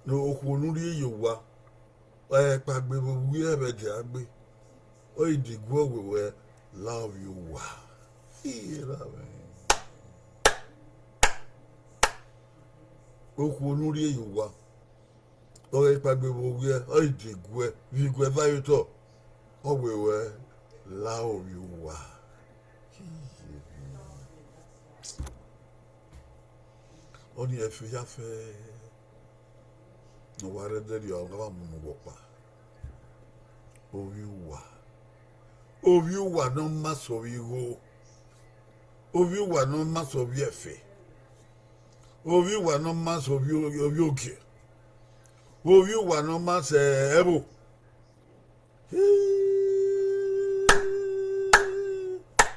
Ne okhuo ne u rhie ye owa, ọ kpaegbe vbe owiẹ vbe ẹdẹ a gbe, ọ i diguẹ wẹ wẹ la ovbi uwa. Iye ra mwẹ. Okhuo ne u rhie ye owa, ọ ghẹ kpaegbe vbe owiẹ, ọ i diguẹ vbe iguẹ va ye otọ, ọ wẹ wẹ la ovbi uwa. Ọnii efe ya fẹ ne uwa rre ẹdẹrriọ, ọ gha mu ne uwa ọkpa. Ovbi uwa, ovbi uwa ne ọ ma sẹ ovbi igho, ovbi uwa ne ọ ma sẹ ovbi ẹfe, ovbi uwa ne ọ ma sẹ ovbi ovbi ogie, ovbi uwa ne ọ ma sẹ ẹvbo.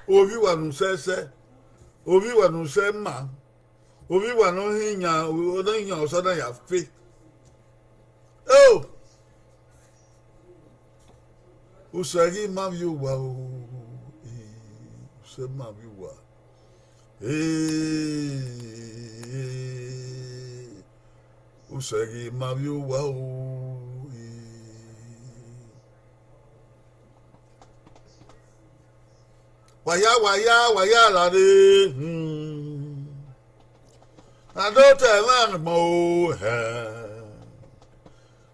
Ovbi uwa ne u sẹ ẹsẹ, ovbi uwa ne u sẹ ima, ovbi uwa ne ọ hin yan, ne ọ hin yan osa na ya fe. Eo, usẹ ghi ma vbe uwa o, usẹ ma vbe uwa. Ee, usẹ ghi ma vbe uwa o. Wa ya, wa ya, wa ya la rre, hmm. A do ta ẹmwẹ agbọn o, hẹ.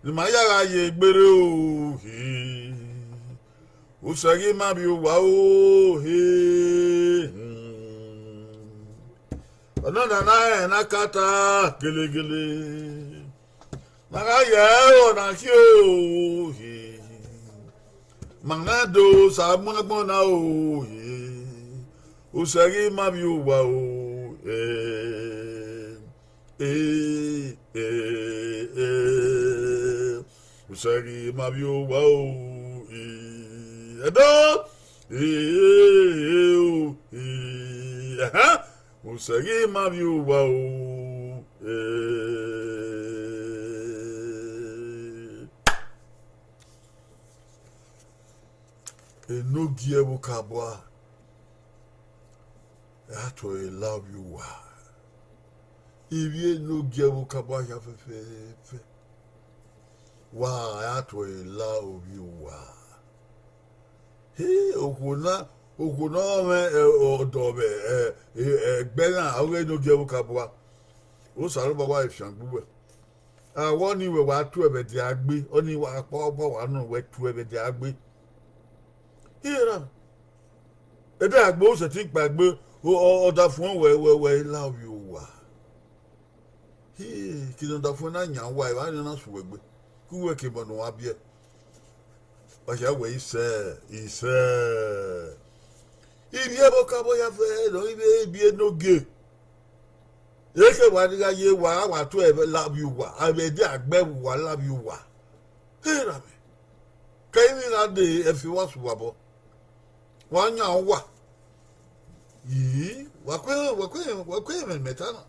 Ne ima ya gha ye egbe rre o, he. Usẹ ghi ma vbe uwa o, he, hmm. Ọnọna na rẹn ne a ka ta gelegele. Ma gha ye ẹro na khian o, he. Ma na do sa mu agbọn na o, he. Usẹ ghi ma vbe uwa o, eh, eh, eh, eh. Usẹ ghi ma vbe uwa o, eh. Ẹdẹ, eh, eh, eh, o, eh. Ẹhẹn. Usẹ ghi ma vbe uwa o, eh. Enogie Ẹvbo Okabua, a tue la ovbi uwa. Ivbi Enogie Ẹvbo Okabua hia fẹfẹfẹ, wa a tue la ovbi uwa. He, okhuo na, okhuo ne ọ mwẹ, eh, ọdọ vbe, eh, eh, ẹgbẹ na, ọ ghe Enogie Ẹvbo Okabua. Osanobua wa fiangbe uwẹ. A wẹ ọnii wẹ wa tue vbe ẹdẹ a gbe, ọnii wa kpa ọgba wa nọ wẹ tue vbe ẹdẹ a gbe. Iran. Ẹdẹ a gbe, u sẹtin kpaegbe, ọ, ọ, ọdafẹn wẹ, wẹ, wẹ la ovbi uwa. Hii, kidie ọdafẹn na yan uwa, evba nian na sẹ uwẹ egbe, ke uwẹ ke emọ ne uwa biẹ. Ọ hia wẹ isẹ, isẹ. Ivbi Ẹvbo Okabua ya fẹ nọ, ivbi, ivbi Enogie. Ekhẹ wa ni gha ye wa, wa tue la ovbi uwa, a vbe ẹdẹ a gbe uwa la ovbi uwa. He ra mwẹ. Ke emwi na de ẹfe wa sẹ uwa obọ. Wa yan uwa. Yi, wa kue, wa kue, wa kue ẹmwẹ ne imẹ ta na.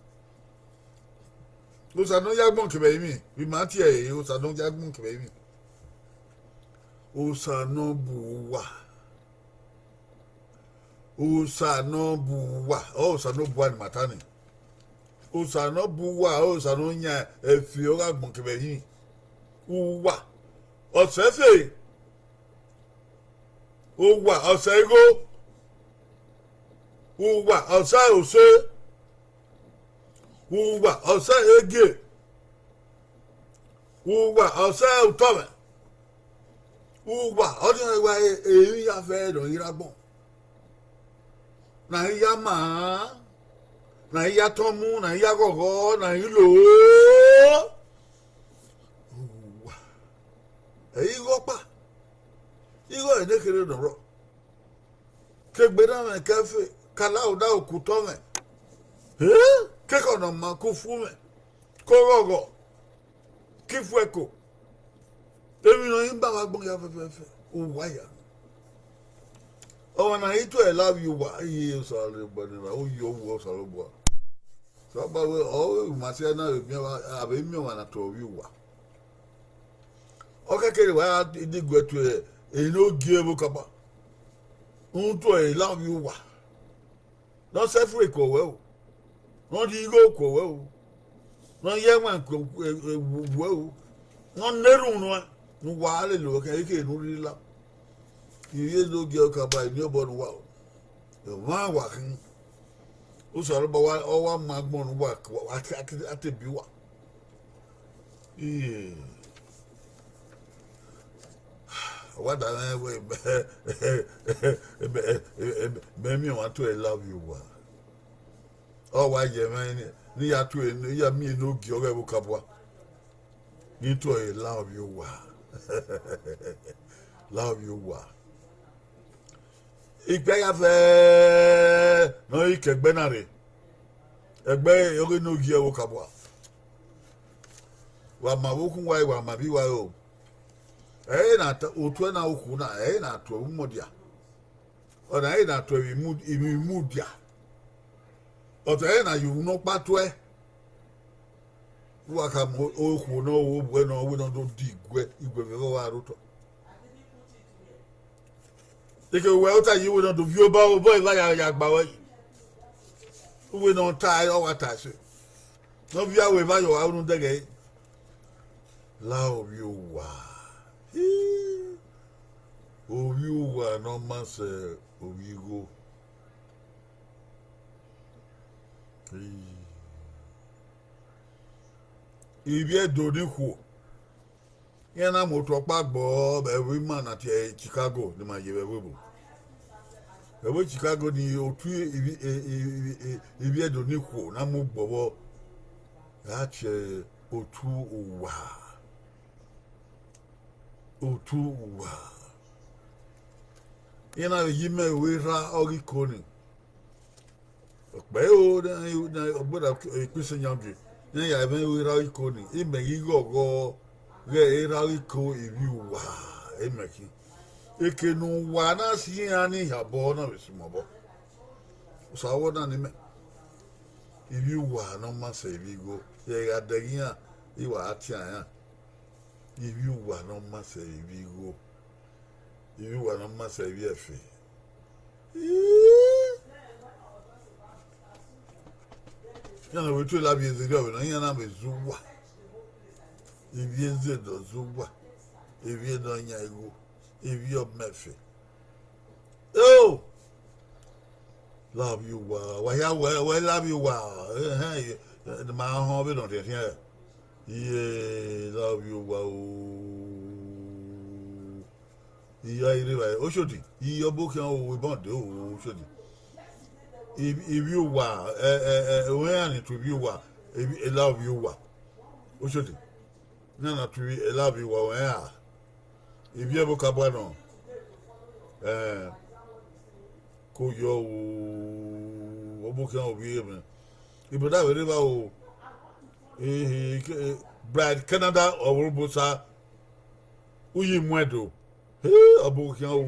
Osa ne ọ ya agbọn kevbe emwi, vbe ima tie ẹre, Osa ne ọ ya agbọn kevbe emwi. Osa ne ọ bu uwa. Osa ne ọ bu uwa, ọ Osanobua ne ima ta ni. Osa ne ọ bu uwa, ọ Osa ne ọ yan ẹfe ọghe agbọn kevbe ẹrinmwi. Uwa, ọ sẹ ẹfe, uwa, ọ sẹ igho, uwa, ọ sẹ ose, uwa, ọ sẹ egie, uwa, ọ sẹ utọmwẹ, uwa, ọnii wa emwi ya fẹ ne ọ ghi rre agbọn. Ne a i ya ma, ne a i ya tọn mu, ne a i ya ghọghọ, ne a i lo. Uwa, ẹ i ghe ọkpa, igho ne kherhe ne ọ rrọọ. Ke egbe na mwẹ ke ẹfe, ka la odaro ku otọ mwẹ. Eh? Kekọ ne ọ ma, ke ufu mwẹ, ke oghọghọ, ke ifuẹko, emwi ne ọ i ba vbe agbọn hia fẹfẹfẹ, uwa ya. Ọmwa ne a i tuẹ la ovbi uwa, iye Osanobua ne erha, u yọ vbe Osanobua. Sokpan wẹ ọ ma si ẹe na vbe miẹn ọmwa, a vbe miẹn ọmwa ne a tuẹ ovbi uwa. Ọ kẹkẹre wa ya diguẹ tuẹ, ene ogie ẹvbo kaba, u tuẹ la ovbi uwa. Ne ọ sẹ fre kuọ wẹ o, ne ọ rhie igho kuọ wẹ o, ne ọ ya ẹwaẹn kuọ wẹ o, ne ọ na erhunmwu nuẹn ne uwa lele ruẹ khian, ekhọe ne u rhirhi la. Ivbi ene ogie ẹvbo kaba, eni obọ ne uwa o, emwa wa khin. Osanobua wa, ọ wa mu agbọn ne uwa, a te, a te, a te bi uwa. Iye. Wa da mwẹ wẹ, mẹ, mẹ, mẹ, mẹ miẹn ọmwa tuẹ la ovbi uwa. Ọ wa ye mwẹ ne, ne I ya tuẹ, ne I ya miẹn ene ogie ọghe ẹvbo kaba, ne I tuẹ la ovbi uwa. La ovbi uwa. Ikpia ya fẹ ne ọ i ke ẹgbẹ na rre, ẹgbẹ ọghe ene ogie ẹvbo kaba. Wa ma vbe okhuo uwa, wa ma ivbi uwa o. Ẹre na ta, otuẹ na okhuo na, ẹre na tuẹ vbe umudia. Ọ na ẹre na tuẹ vbe imu, vbe imudia. Ọ ta ẹre na ye unu ọkpa tuẹ. Uwa khama okhuo ne ọ vbe obuẹ ne ọ wẹ ne ọ do diguẹ, iguẹ vbe ẹghẹ ọ gha rre otọ. Eke uwẹ ota yi, uwẹ ne ọ do viọ obọ, obọ eva ya, ya gba ruẹ yi. Uwẹ ne ọ ta, ọ wa ta ẹse. Ne ọ viọ aro eva ye ọre unu dẹghẹ ẹre. La ovbi uwa. Hi. Ovbi uwa ne ọ ma sẹ ovbi igho. Hi. Ivbi Ẹdo ni khuo, iran na mu otu ọkpa gbọ vbe ẹvbo ima na tie Chicago ne ima ye vbe ẹvbo ebo. Ẹvbo Chicago ni otu ivbi, e, e, e, e, Ivbi Ẹdo ni khuo na mu gbọ vbọ, a tie otu uwa. Otu uwa. Iran na vbe ye imẹ ru erha ọghe iko ni. Ọkpẹ ro ne, ne ọ gberra ikpẹsẹ yan gie, ne ya mwẹ ru erha ọghe iko ni, imẹ ghi ghọghọ ghẹ erha ọghe iko ivbi uwa, imẹ khin. Eke ne uwa na si iran ni, ihabọ na vbe sẹ imẹ obọ. Osa vbọ na ne imẹ. Ivbi uwa ne ọ ma sẹ ivbi igho, rẹn gha dẹghe iran, I wa ra tian iran. Ivbi uwa ne ọ ma sẹ ivbi igho, ivbi uwa ne ọ ma sẹ ivbi ẹfe. Iran ne ọ vbe tuẹ la vbe eze rriọ vbe nọ, iran na vbe zẹ uwa. Ivbi eze ne ọ zẹ uwa, ivbi ne ọ yan igho, ivbi ọmọ ẹfe. Eo! La ovbi uwa, wa hia wẹ, wẹ la ovbi uwa, ehẹn, ne ma họn vbene ọ rhiẹnrhiẹn. Iye, la ovbi uwa o. Iye, a i rre evbare, Oshodi, iye, ọbo khian o, ebọ de o, Oshodi. Ivbi, ivbi uwa, ẹ, ẹ, ẹ, iran ni tu ivbi uwa, ivbi, la ovbi uwa, Oshodi. Iran na tu ivbi, la ovbi uwa, wẹ ra. Ivbi ẹvbo kaba nọ. Ẹn, ko yọ o, ọbo khian ovbi ẹmwẹ. Brother vbe rre evba o. Ehe, ke, Bride Canada Ọvborobosa, uyi muẹn do. He, ọbo khian o.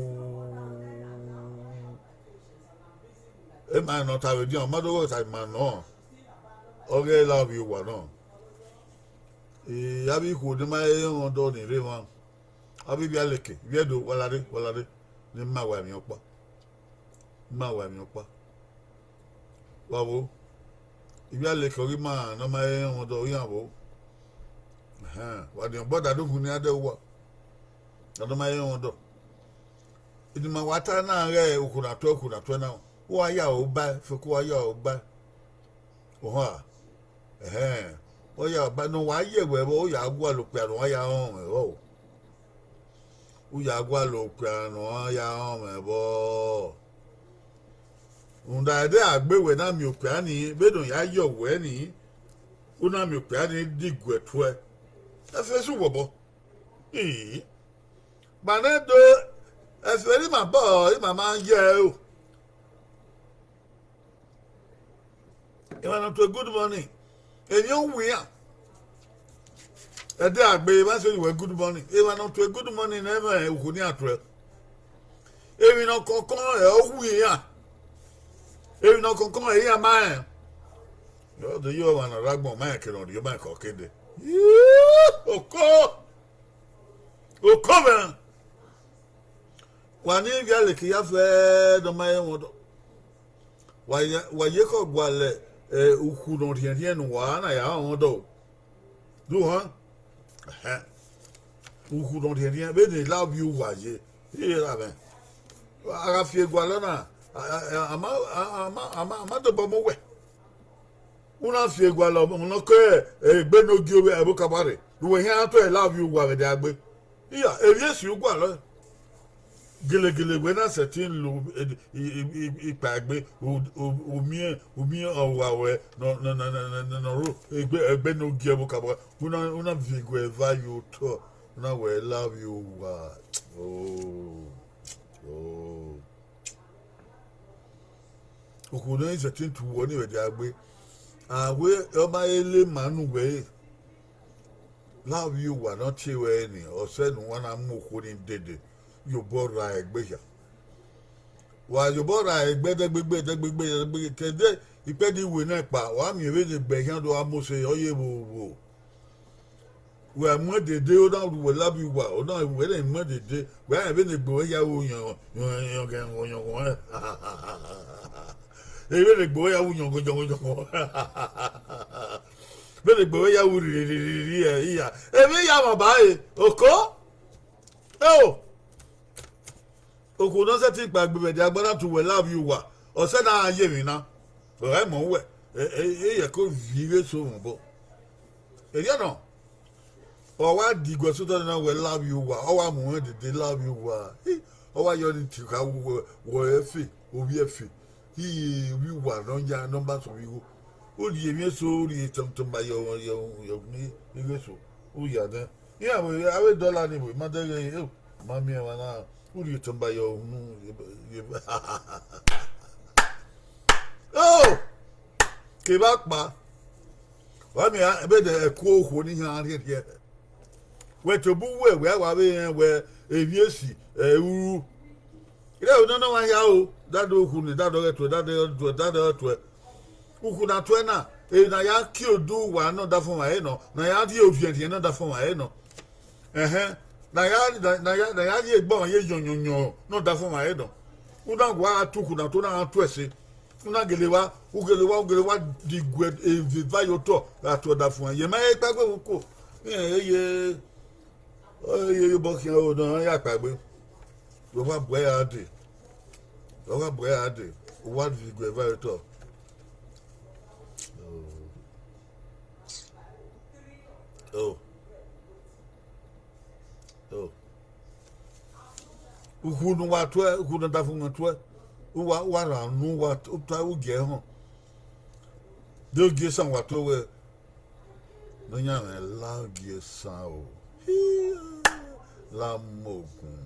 Emwa ne ọ ta vbe edian, ọ ma do ghẹ ta ima nọ. Ọ ghẹ la ovbi uwa nọ. E, avbe ikhuo ne ma he rẹn ọdọ ni rre emwa. Avbe ivbi Aleke, ivbi Ẹdo, wa lare, wa lare, ne ima wa emwi ọkpa. Ima wa emwi ọkpa. Wa vbo? Ivbi Aleke ọghe ima ne ọ ma he rẹn ọdọ, iran vbo? Ẹhẹn, wa niọn brother do hu ne a dẹ uwa. A do ma he rẹn ọdọ. Eni ma wa ta na ghẹ okhuo na tuẹ, okhuo na tuẹ na, uwa ya aro ba, fẹko uwa ya aro ba. Ohan, ẹhẹn, ọ ya ba ne ọ wa ye wẹ vbọ, u ya gualọ okpia ne ọ ya rọnmwẹ vbọ. U ya gualọ okpia ne ọ ya rọnmwẹ vbọ. Rhunmwuda ẹdẹ a gbe wẹ na miẹn okpia ni, vbene ọ ya yọ wẹ ni, u na miẹn okpia ni diguẹ tuẹ. Ẹfe sẹ uwẹ obọ. Ii, ma nẹ do, ẹfe ne ima bọ, ima ma ye ẹre o. Emwa ne ọ tue good morning, emwi ọ wu iran. Ẹdẹ a gbe emwa sẹ wẹ good morning. Emwa ne ọ tue good morning ne ẹmwẹ okhuo ni a tuẹ. Emwi ne ọ kọnkọn ẹ ọ wu iran. Emwi ne ọ kọnkọn ẹ iran ma rẹn. Ọ do ye ọmwa ne ọ rre agbọn ma rẹn ke ne ọ rhie ma kọ kede. Oko, oko mwẹ. Wa ni via leke ya fẹ ne ọ ma he ẹmwẹ ọdọ. Wa ya, wa ye khọ gualọ ukhu ne ọ rhiẹnrhiẹn ne uwa na ya rẹn ọdọ. Do họn? Ẹhẹn. Ukhu ne ọ rhiẹnrhiẹn vbene love you wa ye, iye ra mwẹ. A gha fi egualọ na, a, a, a, a ma, a, a ma, a ma, a ma dobọ mu wẹ. U na fi egualọ ne ọ ke egbe ne ogie ẹvbo kaba rre, ne uwẹ khian tuẹ love you wa vbe ẹdẹ agbe. Iya, emwi esi u gualọ. Gelegele wẹ na sẹtin lo ikpaegbe, u miẹn, u miẹn ọvwavwẹ ne ọ ro egbe ne ogie ẹvbo kaba, u na, u na viọ eguẹ eva ye otọ, u na wẹ love you wa. Oh, oh. Okhuo ne ọ i sẹtin tu wẹ ọnii vbe ẹdẹ agbe, a wẹ ọ ma he le ma ne uwẹ re. Love you wa ne ọ tie ruẹ ni, ọ sẹ ne uwa na mu okhuo ni dede ye obọ ra egbe hia. Wa ye obọ ra egbe ẹdẹgbegbe, ẹdẹgbegbe, ẹdẹgbegbe, kẹdẹ ikpẹdẹ iwe na kpa, wa miẹn vbene egbe hia do gha mose, ọ ye vbo vbo. Wẹ muẹn dede, ọ na ru wẹ love you wa, ọ na wẹ ne muẹn dede, wẹ rẹn vbene egbe ruẹ ya ru yọn, yọn, yọn, yọn, yọn, yọn, vbene egbe ruẹ ya ru yọn, yọn, yọn, yọn. Vbene egbe ruẹ ya ru riri, riri, riri, ẹ, iya. Emwi ya mwẹ ba re, oko. Eo. Okhuo ne ọ sẹtin kpaegbe vbe ẹdẹ agbe na tu wẹ love you wa, ọ sẹ ne a ye emwi na. Ọ gha mọ wẹ, e, e, e yẹ ko viọ ighe eso mwẹ obọ. Erriọ nọ, ọ wa diguẹ sotọ na wẹ love you wa, ọ wa mu mwẹ dede love you wa. Hi, ọ wa yọ ni ti kha wẹ, wẹ ẹfe, ovbi ẹfe. Iye ovbi uwa ne ọ ya ne ọ ma sẹ ovbi igho. U rhie emwi eso, u rhie tọmtọm ba yọ, yọ, yọ ni igho eso. U ya nẹ. Iran vbe avbe dọla ni vbe ma dẹghe, eh, ma miẹn emwa na, u rhie tọmba yọ unu. Oh! Kevbe akpa, wa miẹn vbene ẹko okhuo ni hia rhiẹrhiẹ. Wẹ tobọ uwẹ, wẹ a wa vbe rẹn wẹ emwi esi, ẹ, ru. Irẹn nọ nọ wa hia o, dada okhu ni, dada ọghe tuẹ, dada ọghe tuẹ, dada ọghe tuẹ. Ukhu na tuẹ na, emwi ne a ya kie odu uwa ne ọdafẹn ọmwa ẹre nọ, ne a ya rhie oviẹnrhiẹn ne ọdafẹn ọmwa ẹre nọ. Ẹhẹn, ne a ya, ne a ya, ne a ya rhie egbe ọmwa ye yọnyọnyọn ne ọdafẹn ọmwa ẹre nọ. U na wa gha tu ukhu na, to na gha tu ẹse. U na gele wa, u gele wa, u gele wa diguẹ eva ye otọ gha tu ọdafẹn ọmwa. Ye ma he kpaegbe vbe uko. Irẹn ye, ọ ye ye obọ khian o, ne ọ ya kpaegbe. Wẹ wa bu ẹre ra dee. Wẹ wa bu ẹre ra dee. U wa diguẹ eva ye otọ. Oh. Oh. Oh. Ukhu ne uwa tuẹ, ukhu ne ọdafẹn mwẹ tuẹ, uwa, uwa rhan unu, uwa t-, u ta ugie họn. De ogie esan wa tuẹ wẹ, Nọyaẹnmwẹ la ogie esan o. Hia, la mu ogun.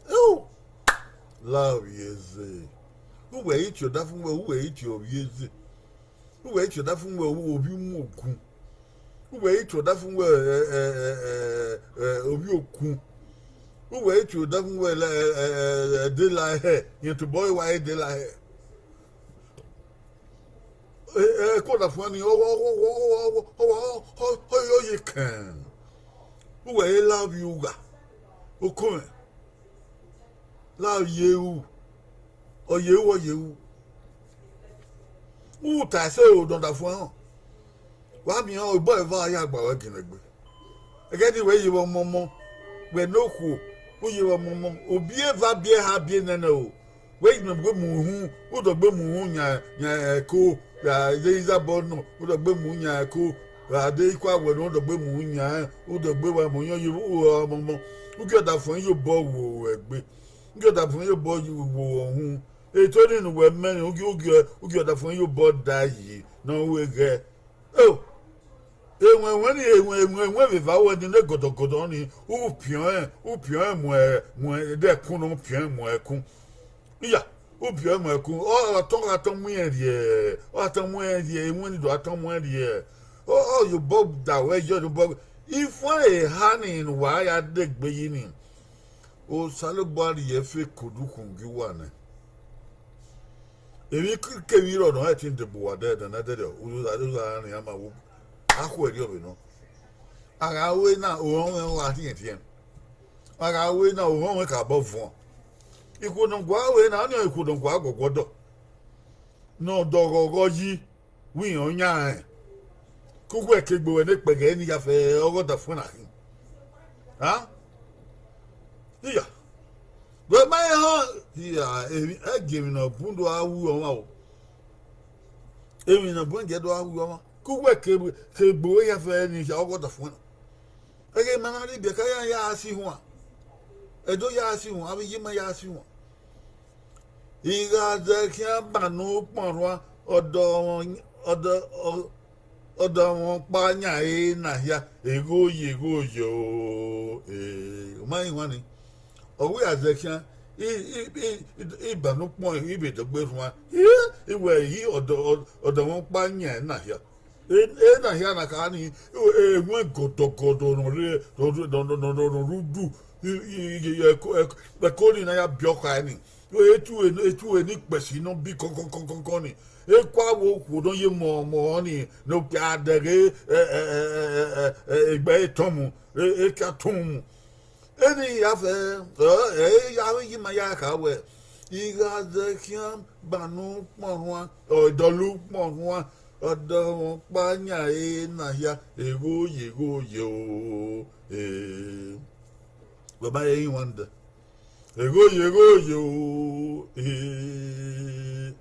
Eo, la ovbi eze. Uwẹ i tie ọdafẹn uwẹ, uwẹ i tie ovbi eze. Uwẹ i tie ọdafẹn uwẹ, ovbi mu ogun. Uwẹ i tie ọdafẹn uwẹ, ẹ, ẹ, ẹ, ẹ, ẹ, ovbi okun. Uwẹ i tie ọdafẹn uwẹ, ẹ, ẹ, ẹ, ẹ, de la hẹ, rẹn tobọ ẹre wa de la hẹ. Ẹ, ẹ, ẹko ọdafẹn ni, ọ, ọ, ọ ye kẹn. Uwẹ i la ovbi ugha. Okomwẹ. La ye ru, ọ ye ru, ọ ye ru. U ta ẹse ro ne ọdafẹn họn. Wa miẹn obọ eva ya gba wẹ ginna egbe. Ẹghẹ ni wẹ ye vbe ọmọmọ, wẹ ne okhuo, u ye vbe ọmọmọ. Obi eva, bi eha, bi enẹnẹ o. Wẹ i dọgbe mu uhun, u dọgbe mu uhun yan, yan ẹko, ra ye izabọ nọ, u dọgbe mu yan ẹko, ra de ikua wẹ nọ, u dọgbe mu yan, u dọgbe wa mu yan ye vbe ọmọmọ. U gie ọdafẹn ye obọ wo egbe. U gie ọdafẹn ye obọ wo uhun. Eto ni ne uwẹ mẹ ni, u gie, u gie, u gie ọdafẹn ye obọ da yi ne ọ ru eghẹ. O, ewẹn, ewẹn ni, ewẹn, ewẹn, ewẹn vbe eva ruẹ ni ne gọdọgọdọ ni, u piọn ẹn, u piọn ẹn mu ẹ, mu ẹ, ẹdẹ ẹkun ne u piọn ẹn mu ẹkun. Iya, U biẹ mu ẹkun, ọ, ọ tọn gha tọn mu irẹn rhie, ọ gha tọn mu irẹn rhie, iwinna do a tọn mu irẹn rhie. Ọ, ọ ye obọ da wẹ yọ obọ. Ifuẹn eha ni ne uwa ya degbe yi ni, Osanobua rhie ẹfe kodukhungi uwa nẹ. Emwi kevbe rrọọ ne ọ ẹtin deba uwa dẹdẹ ne ẹdẹrriọ, u za, u za rẹn iran ma wo, a khuẹrriọ vbe nọ. A gha ru ena, orọnmwẹ gha rhiẹnrhiẹn. A gha ru ena, orọnmwẹ ka bọ vuọn. Ikhuo ne ọ gua ru ena, ọnii ikhuo ne ọ gua guọguọdọ, ne ọ dọghọghọ yi, wẹ irẹn ọ yan rẹn, ke uwẹ ke gbe ruẹ ne ekpẹghẹ ni ya fẹ ọghe ọdafẹn na khin. A? Iya. Wẹ ma rẹn họn, iya, emwi, ẹgie emwi ne ọ bun do gha wu ọmwa o. Emwi ne ọ bun gie do gha wu ọmwa, ke uwẹ ke, ke gbe ruẹ ya fẹ ni ya ọghe ọdafẹn na. Ẹghẹ ma na rhie ibiẹka ya, ya si huan. Ẹdo ya si huan, avbe iye ima ya si huan. I gha zẹ khian ban ne ukpọn rhuan, ọdọ, ọdọ, ọ-, ọdọ mwẹ ọkpa yan ẹre na hia, eghoye, eghoye o, e, u ma rẹn iwan ni. Ọ wẹ a zẹ khian, I, I, I, I ban ne ukpọn, I vbe dọgbe rhuan, I, I wẹ, I, ọdọ, ọ-, ọdọ mwẹ ọkpa yan ẹre na hia. E, e na hia na kha ni, e, e, ewẹn gọdọgọdọ ne ọ rre, ne ọ rre, ne ọ, ne ọ, ne ọ, ne ọ rre udu, I, I, I, ẹko, ẹko, ẹko ni na ya biẹ ọkhae ni. E, etu, e, etu, e, ni kpẹsi nọ bi kọnkọnkọnkọn ni. Eku avbe okhuo ne ọ ye mọ, mọ ni, ne okpia dẹghe, e, e, egbe etọnmu, e, e kia tọn mu. Eni ya fẹ, ẹ, ẹ, ya vbe yi ima ya kha wẹ, I gha zẹ khian ban ne ukpọn rhuan, ọ, dọlọ ukpọn rhuan, ọdọ mwẹ ọkpa yan ẹre na hia, eghoye, eghoye o, e. Wẹ ma rẹn iwan dẹ. Eghoye, eghoye o, e.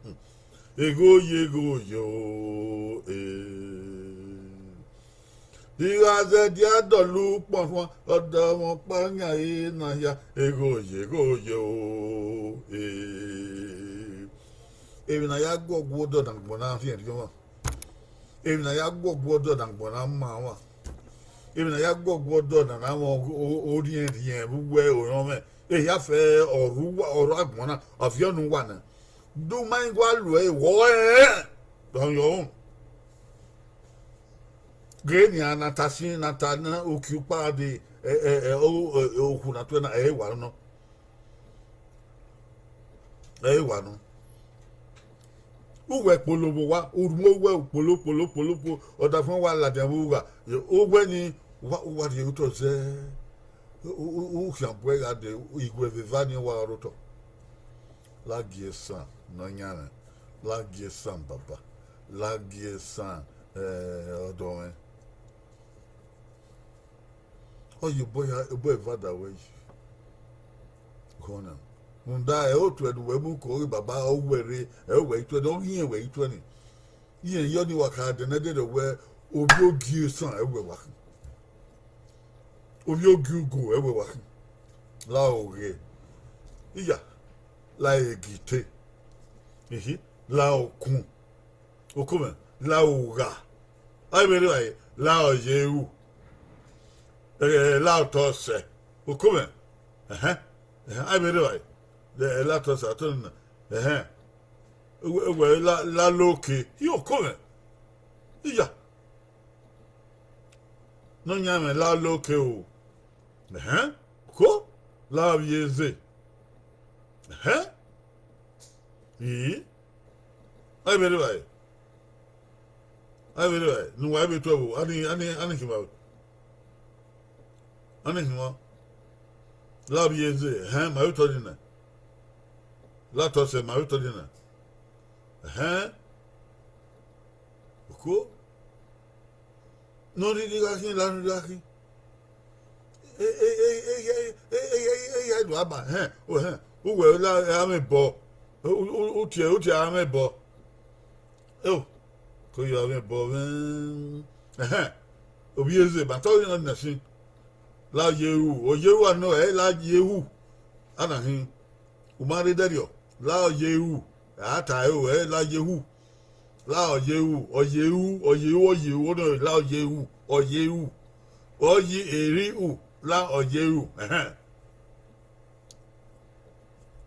Eghoye, eghoye o, e. I gha zẹdẹ a dọlọ ukpọn rhuan, ọdọ mwẹ ọkpa yan ẹre na hia, eghoye, eghoye o, e. Emwi ne a ya guọguọ odọ ne agbọn na rhiẹnrhiẹn ọmwa. Emwi ne a ya guọguọ odọ ne agbọn na ma ọmwa. Emwi ne a ya guọguọ odọ ne a na mwẹ o-, o-, orhiẹnrhiẹn vbe uwu orọnmwẹ. Ehia fẹ ọre uwa, ọre agbọn na, ọ viọ ne uwa nẹ. De u ma i gua lu ẹre, wọ rẹn, dọyọn. Ghe nian na ta sin, na ta ne uki ukpa dee, ẹ, ẹ, ẹ, o-, ẹ, okhuo na tuẹ na, ẹ i wa nọ. Ẹ i wa nọ. Uwẹ kpolo vbe owa, u rhie uwẹ kpolo, kpolo, kpolo, kpolo, ọdafẹn wa ladian vbe ugha, uwẹ ni, wa, wa rhie otọ zẹ, u, u, u khian bu ẹre gha dee, iguẹ vbe eva ni wa rre otọ. Lagie esan ne ọ yan mwẹ, lagie esan baba, lagie esan, ẹ, ọdọ mwẹ. Ọ ye obọ hia, obọ eva da wẹ yi. Khọn na. Rhunmwuda ẹre otuẹ ne uwẹ mu ko ghe baba, ọ wẹ rre, ẹ wẹ i tuẹ ni, ọ ghi rẹn wẹ i tuẹ ni. Irẹn yọ ni wa ka dẹ ne ẹdẹdẹ wẹ, ovbi ogie esan ẹ wẹ wa khin. Ovbi ogie ugo ẹ wẹ wa khin. La oghẹ. Iya, la egite. Ihi, la okun. Okomẹ, la ogha. A i vbe rre evbare, la ọ ye ru. Ẹ, la otọ sẹ. Okomẹ. Ẹhẹn. Ẹhẹn, a i vbe rre evbare. Ẹ, la otọ sẹ, atọ nina. Ẹhẹn. Wẹ, wẹ la, la loke. I okomẹ. Iya. Ne ọ yan mwẹ la loke o. Ẹhẹn. Ko, la vbiẹ eze. Ẹhẹn. Ii. A i vbe rre evbare. A i vbe rre evbare. Ne uwa i vbe tuẹ vbo. Ani, ani, ani khin vbe. Ani khin vbe. La vbiẹ eze. Ẹhẹn, ma vbe otọ nina. La otọ sẹ, ma vbe otọ nina. Ẹhẹn. Oko. Ne ọ rhirhi gha khin, la ne ọ rhirhi gha khin. E, e, e, e, e, e, e, e, e, e, e, do aba, hẹn, o, hẹn, uwẹ la, ẹ, amẹ bọ, u, u, u tie, u tie amẹ bọ. Eo, ko ye amẹ bọ mwẹ, ẹhẹn, ovbi eze, ma tọ ghi nọ nẹ sin. La ye ru, ọ ye ru anọ, ẹ, la ye ru, a na hin. U ma rre dẹrriọ, la ọ ye ru, a ta ẹre o, ẹ, la ye ru. La ọ ye ru, ọ ye ru, ọ ye ru, ọ ye ru, ọ nọ, la ọ ye ru, ọ ye ru. Ọ yi eri u, la ọ ye ru, ẹhẹn.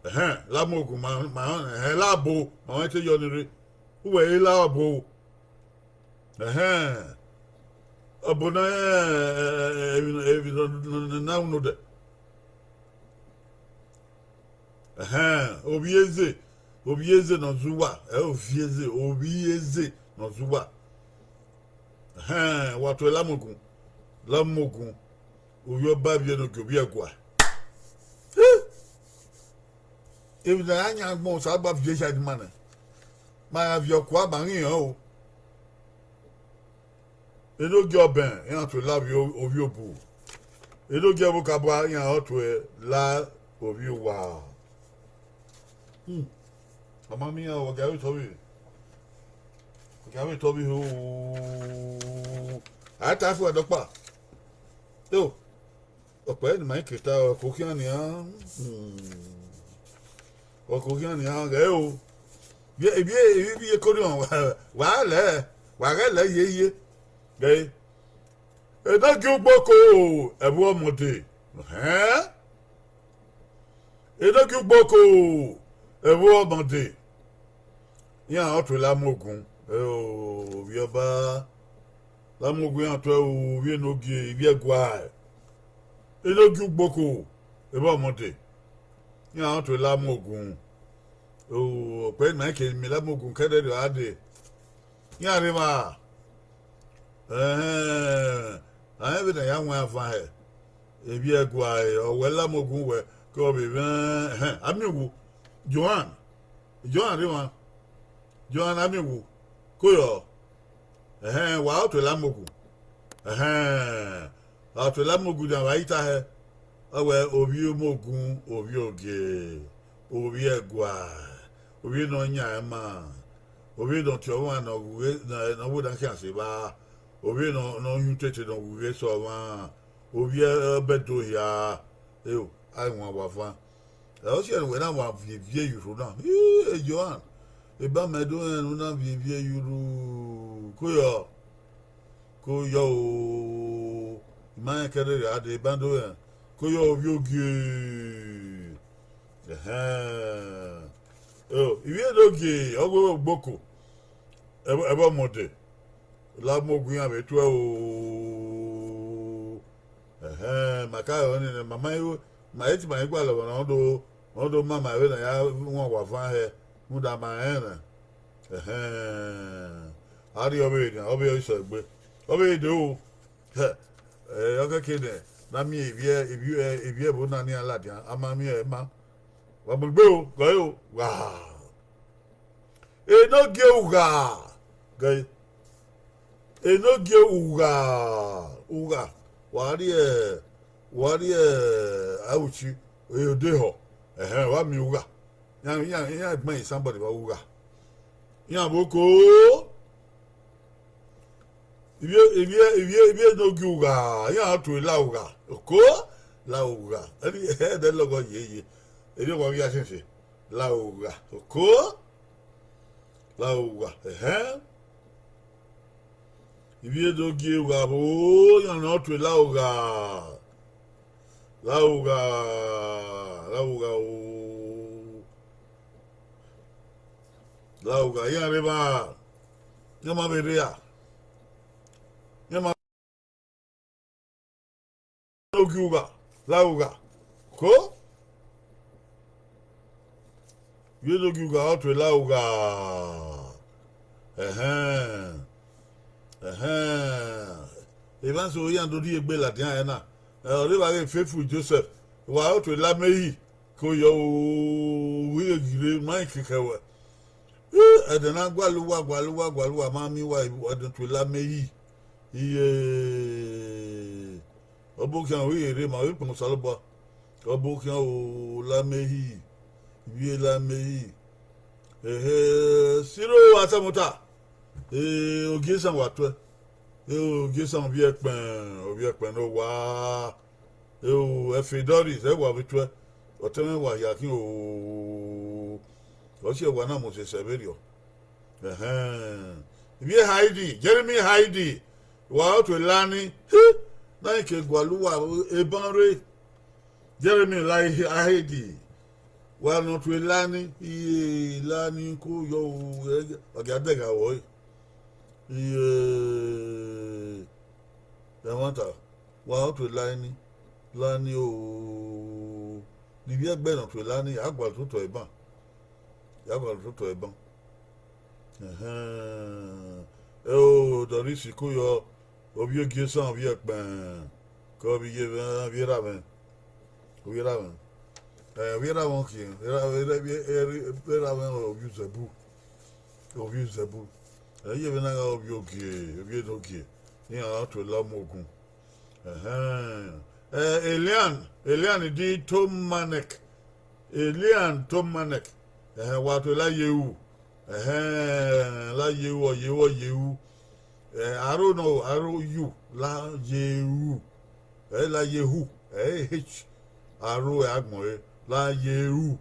Ẹhẹn, la mu ogun ma, ma, ẹhẹn, la bo ma, wẹ te yọ ni rre. Uwẹ i la ọbo. Ẹhẹn, ọbo na, emwi ne a ru nodẹ. Ẹhẹn, ovbi eze, ovbi eze ne ọ zẹ uwa, ẹ, ovbi eze, ovbi eze ne ọ zẹ uwa. Ẹhẹn, wa tuẹ la mu ogun, la mu ogun, ovbi ọba vbiẹ ne ogie ovbi ẹguae. Emwi ne a ya yan agbọn, Osanobua viọ hia ne ima nẹ, ma ya viọ kua ma ghi rẹn o. Enogie ọbẹn, iran tuẹ la ovbi, ovbi obu. Enogie ẹvbo kabua, iran ọ tuẹ la ovbi uwa. Hmm. Ọ ma miẹn iran, wa gia vbe tọ vbe, wa gia vbe tọ vbe ho. A ta fo ẹdọkpa. Yo. Ọkpẹ ne ima i ke ta, ọko khian nian, hmm, ọko khian nian ghẹ o. Vbe, vbe, vbe, vbe eko ni họn, wa, wa lẹ, wa ghẹ lẹ ye ye. Ghẹ, enogie ugboko, ẹvbo ọmọde. Ẹhẹn. Enogie ugboko, ẹvbo ọmọde. Iran ọ tuẹ la mu ogun, ẹ, ovbi ọba, la mu ogun, iran tuẹ ovbi enogie, ivbi ẹguae. Enogie ugboko, ẹvbo ọmọde. Iran ọ tuẹ la mu ogun. O, ọkpẹ ne ima i ke miẹn la mu ogun kẹdẹrriọ a dee. Iran rre evba. Ẹhẹn, a rẹn vbene a ya wan avan hẹ, ivbi ẹguae, ọ wẹ la mu ogun wẹ, ke ọ vbe mwẹ, ẹhẹn, a miẹn uwu. Johan, Johan rre emwa, Johan, a miẹn uwu, ko yọ, ẹhẹn, wa ọ tuẹ la mu ogun, ẹhẹn, ọ tuẹ la mu ogun nian, wa i ta hẹ, ọ wẹ ovbi omogun, ovbi ogie, ovbi ẹguae, ovbi ne ọ yan ima, ovbi ne ọ tie ọmwa ne ọ wu ghe, ne ọ wu na khian sẹ evba, ovbi ne ọ, ne ọ yan utete ne ọ wu ghe sẹ ọmwa, ovbi ẹbẹdo hia, eo, a i wan wa van. Ẹ, ọ si ẹre wẹ na wa viẹ ivie ye urhu na. Ii, Johan, eba mẹ do rẹn ne u na viẹ ivie ye urhu, ko yọ, ko yọ o, ima rẹn kẹrẹrẹ a dee, eba do rẹn, ko yọ ovbi ogie. Ẹhẹn. O, ivbi enogie, ọ wẹ ogboko, ẹvbo, ẹvbo ọmọde, la mu ogun, iran vbe tuẹ o. Ẹhẹn, ma ka rẹn ọnii nẹ, ma ma, ma i ti ma i gualọ vbe ne ọ do, ọ do ma ma vbene a ya wan wa van hẹ, rhunmwuda ma rẹn nẹ. Ẹhẹn, a rhie ọvbehe nian, ọvbehe sẹ egbe, ọvbehe dee o. Hẹ, ẹ, ọ kẹke nẹ, ne a miẹn ivbi, ivbi, ivbi ẹvbo na nian ladian, a ma miẹn ẹre ma, wa mu egbe o, gọe o, wa. Enogie ugha. Gẹe. Enogie ugha. Ugha. Wa rhie, wa rhie auchi, odehọ. Ẹhẹn, wa miẹn ugha. Iran, iran, iran gbẹn somebody vbe ugha. Iran vbe oko. Ivbi, ivbi, ivbi, ivbi enogie ugha, iran tuẹ la ugha. Oko, la ugha. Ẹdẹ lọghọ yeye. Erriọ wa vbe a sẹnse. La ugha. Oko, la ugha. Ẹhẹn. Ivbi enogie ugha vbo, iran ne ọ tuẹ la ugha. La ugha, la ugha o. La ugha, iran rre evba. Iran ma vbe rre a. Iran ma enogie ugha, la ugha. Ko? Ivbi enogie ugha, ọ tuẹ la ugha. Ẹhẹn. Ẹhẹn. Evba eso iran do rhie egbe ladian ẹre na. Ẹ, ọ rre evba ghe Faithful Joseph. Wa ọ tuẹ la Mary. Ko yọ o, u ghi ghi rre, ma i keke wẹ. Ẹdẹ na gualọ uwa, gualọ uwa, gualọ uwa, ma miẹn uwa, ẹdẹ tuẹ la Mary. Iye, ọbo khian vbe rre ma vbe kpọnmwẹ Osanobua. Ọbo khian o, la Mary, ivbi la Mary. Ehe, siro asamọta. Eh, Ogiesan wa tuẹ. Eh, Ogiesan ovbi ẹkpẹn, ovbi ẹkpẹn ne owa. Eh, Ẹfe Doris, ẹ wa vbe tuẹ. Ọtẹn mwẹ wa hia khin o. Ọ si ẹwa na Moses Ẹvberriọ. Ẹhẹn. Ivbi Haidi, Jeremy Haidi, wa ọ tuẹ la ni, hi, na i ke gualọ uwa eban rre. Jeremy la Haidi. Wa ne ọ tue la ni, iye la ni ko yọ o, ọ gia dẹgha ruẹ ọre. Iye, ẹmwata, wa ne ọ tue la ni, la ni o, ne ivbi ẹgbẹ ne ọ tue la ni, a gualọ ototọ ẹban, a gualọ ototọ ẹban. Ẹhẹn, ẹ o, Doris ko yọ, ovbi ogie san, ovbi ẹkpẹn, ke ovbi iye mwẹ, ovbi erha mwẹ, ovbi erha mwẹ, ẹ, ovbi erha mwẹ ọkhiẹ, erha, erha, erha, erha mwẹ ọre ovbi Uzẹbu, ovbi Uzẹbu, ẹ, iye mwẹ na gha ovbi ogie, ovbi enogie, iran ra tue la mu ogun. Ẹhẹn, ẹ, Elian, Elian di Tomanek, Elian Tomanek, ẹhẹn, wa tue la ye ru, ẹhẹn, la ye ru, ọ ye ru, ọ ye ru, ẹ, aro nọ, aro yu, la ye ru, ẹ, la ye hu, ẹ, h, aro ẹ agbọn re, la ye ru,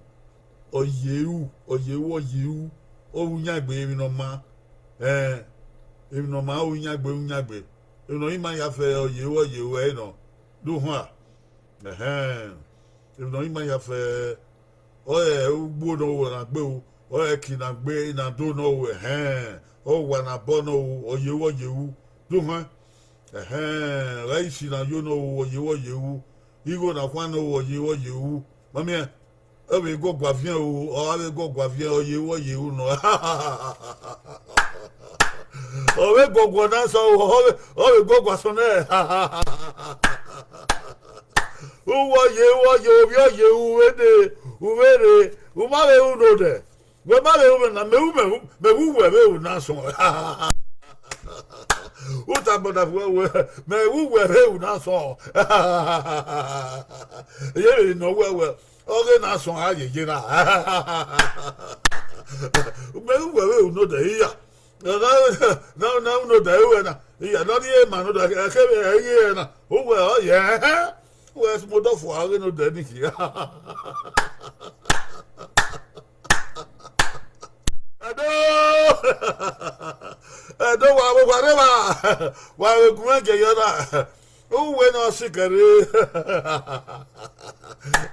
ọ ye ru, ọ ye ru, ọ ye ru, ọ ru yan egbe emwi ne ọ ma, ẹ, emwi ne ọ ma ru yan egbe, ru yan egbe, emwi ne ọ i ma ya fẹ, ọ ye ru, ọ ye ru, ẹ nọ, do hua. Ẹhẹn, emwi ne ọ i ma ya fẹ, ọ rẹ ugbo ne ọ ru na gbe ru, ọ rẹ eki na gbe na do ne ọ ru, ẹhẹn, ọ wa ne abọ ne ọ ru, ọ ye ru, ọ ye ru, do hua. Ẹhẹn, ọ rẹ isi na yo ne ọ ru, ọ ye ru, ọ ye ru, igho na khuan ne ọ ru, ọ ye ru, ọ ye ru, ma miẹn, ọ vbe gọgua viẹn ru, ọ vbe gọgua viẹn, ọ ye ru, ọ ye ru nọ. Ọ vbe gọgua na sọ, ọ vbe, ọ vbe gọgua sọ nẹ. Uwẹ ọ ye, uwẹ ọ ye, ovbi ọ ye, u vbe de, u vbe rre, u ma vbe ru nodẹ. Wẹ ma vbe ru mwẹ na, mẹ ru, mẹ ru, mẹ ru uwẹ vbe ru na sọn. U tama ọdafẹn wẹ, mẹ ru uwẹ vbe ru na sọn. Ye vbe nọ wẹ wẹ, ọghe na sọn a ye ye na. Mẹ ru uwẹ vbe ru nodẹ iya. Na, na, na, na ru nodẹ ruẹ na. Iya, ne ọ rhie ma nodẹ, ẹkẹ vbe ẹ i re na. Uwẹ ọ ye, ẹhẹn. Uwẹ sẹ odọ fua ọghe nodẹ ni khin. Ẹdo, Ẹdo, wa vbe, wa rre evba, wa vbe gu mwẹ giẹ yọ na. Uwẹ ne ọ sikẹ rre,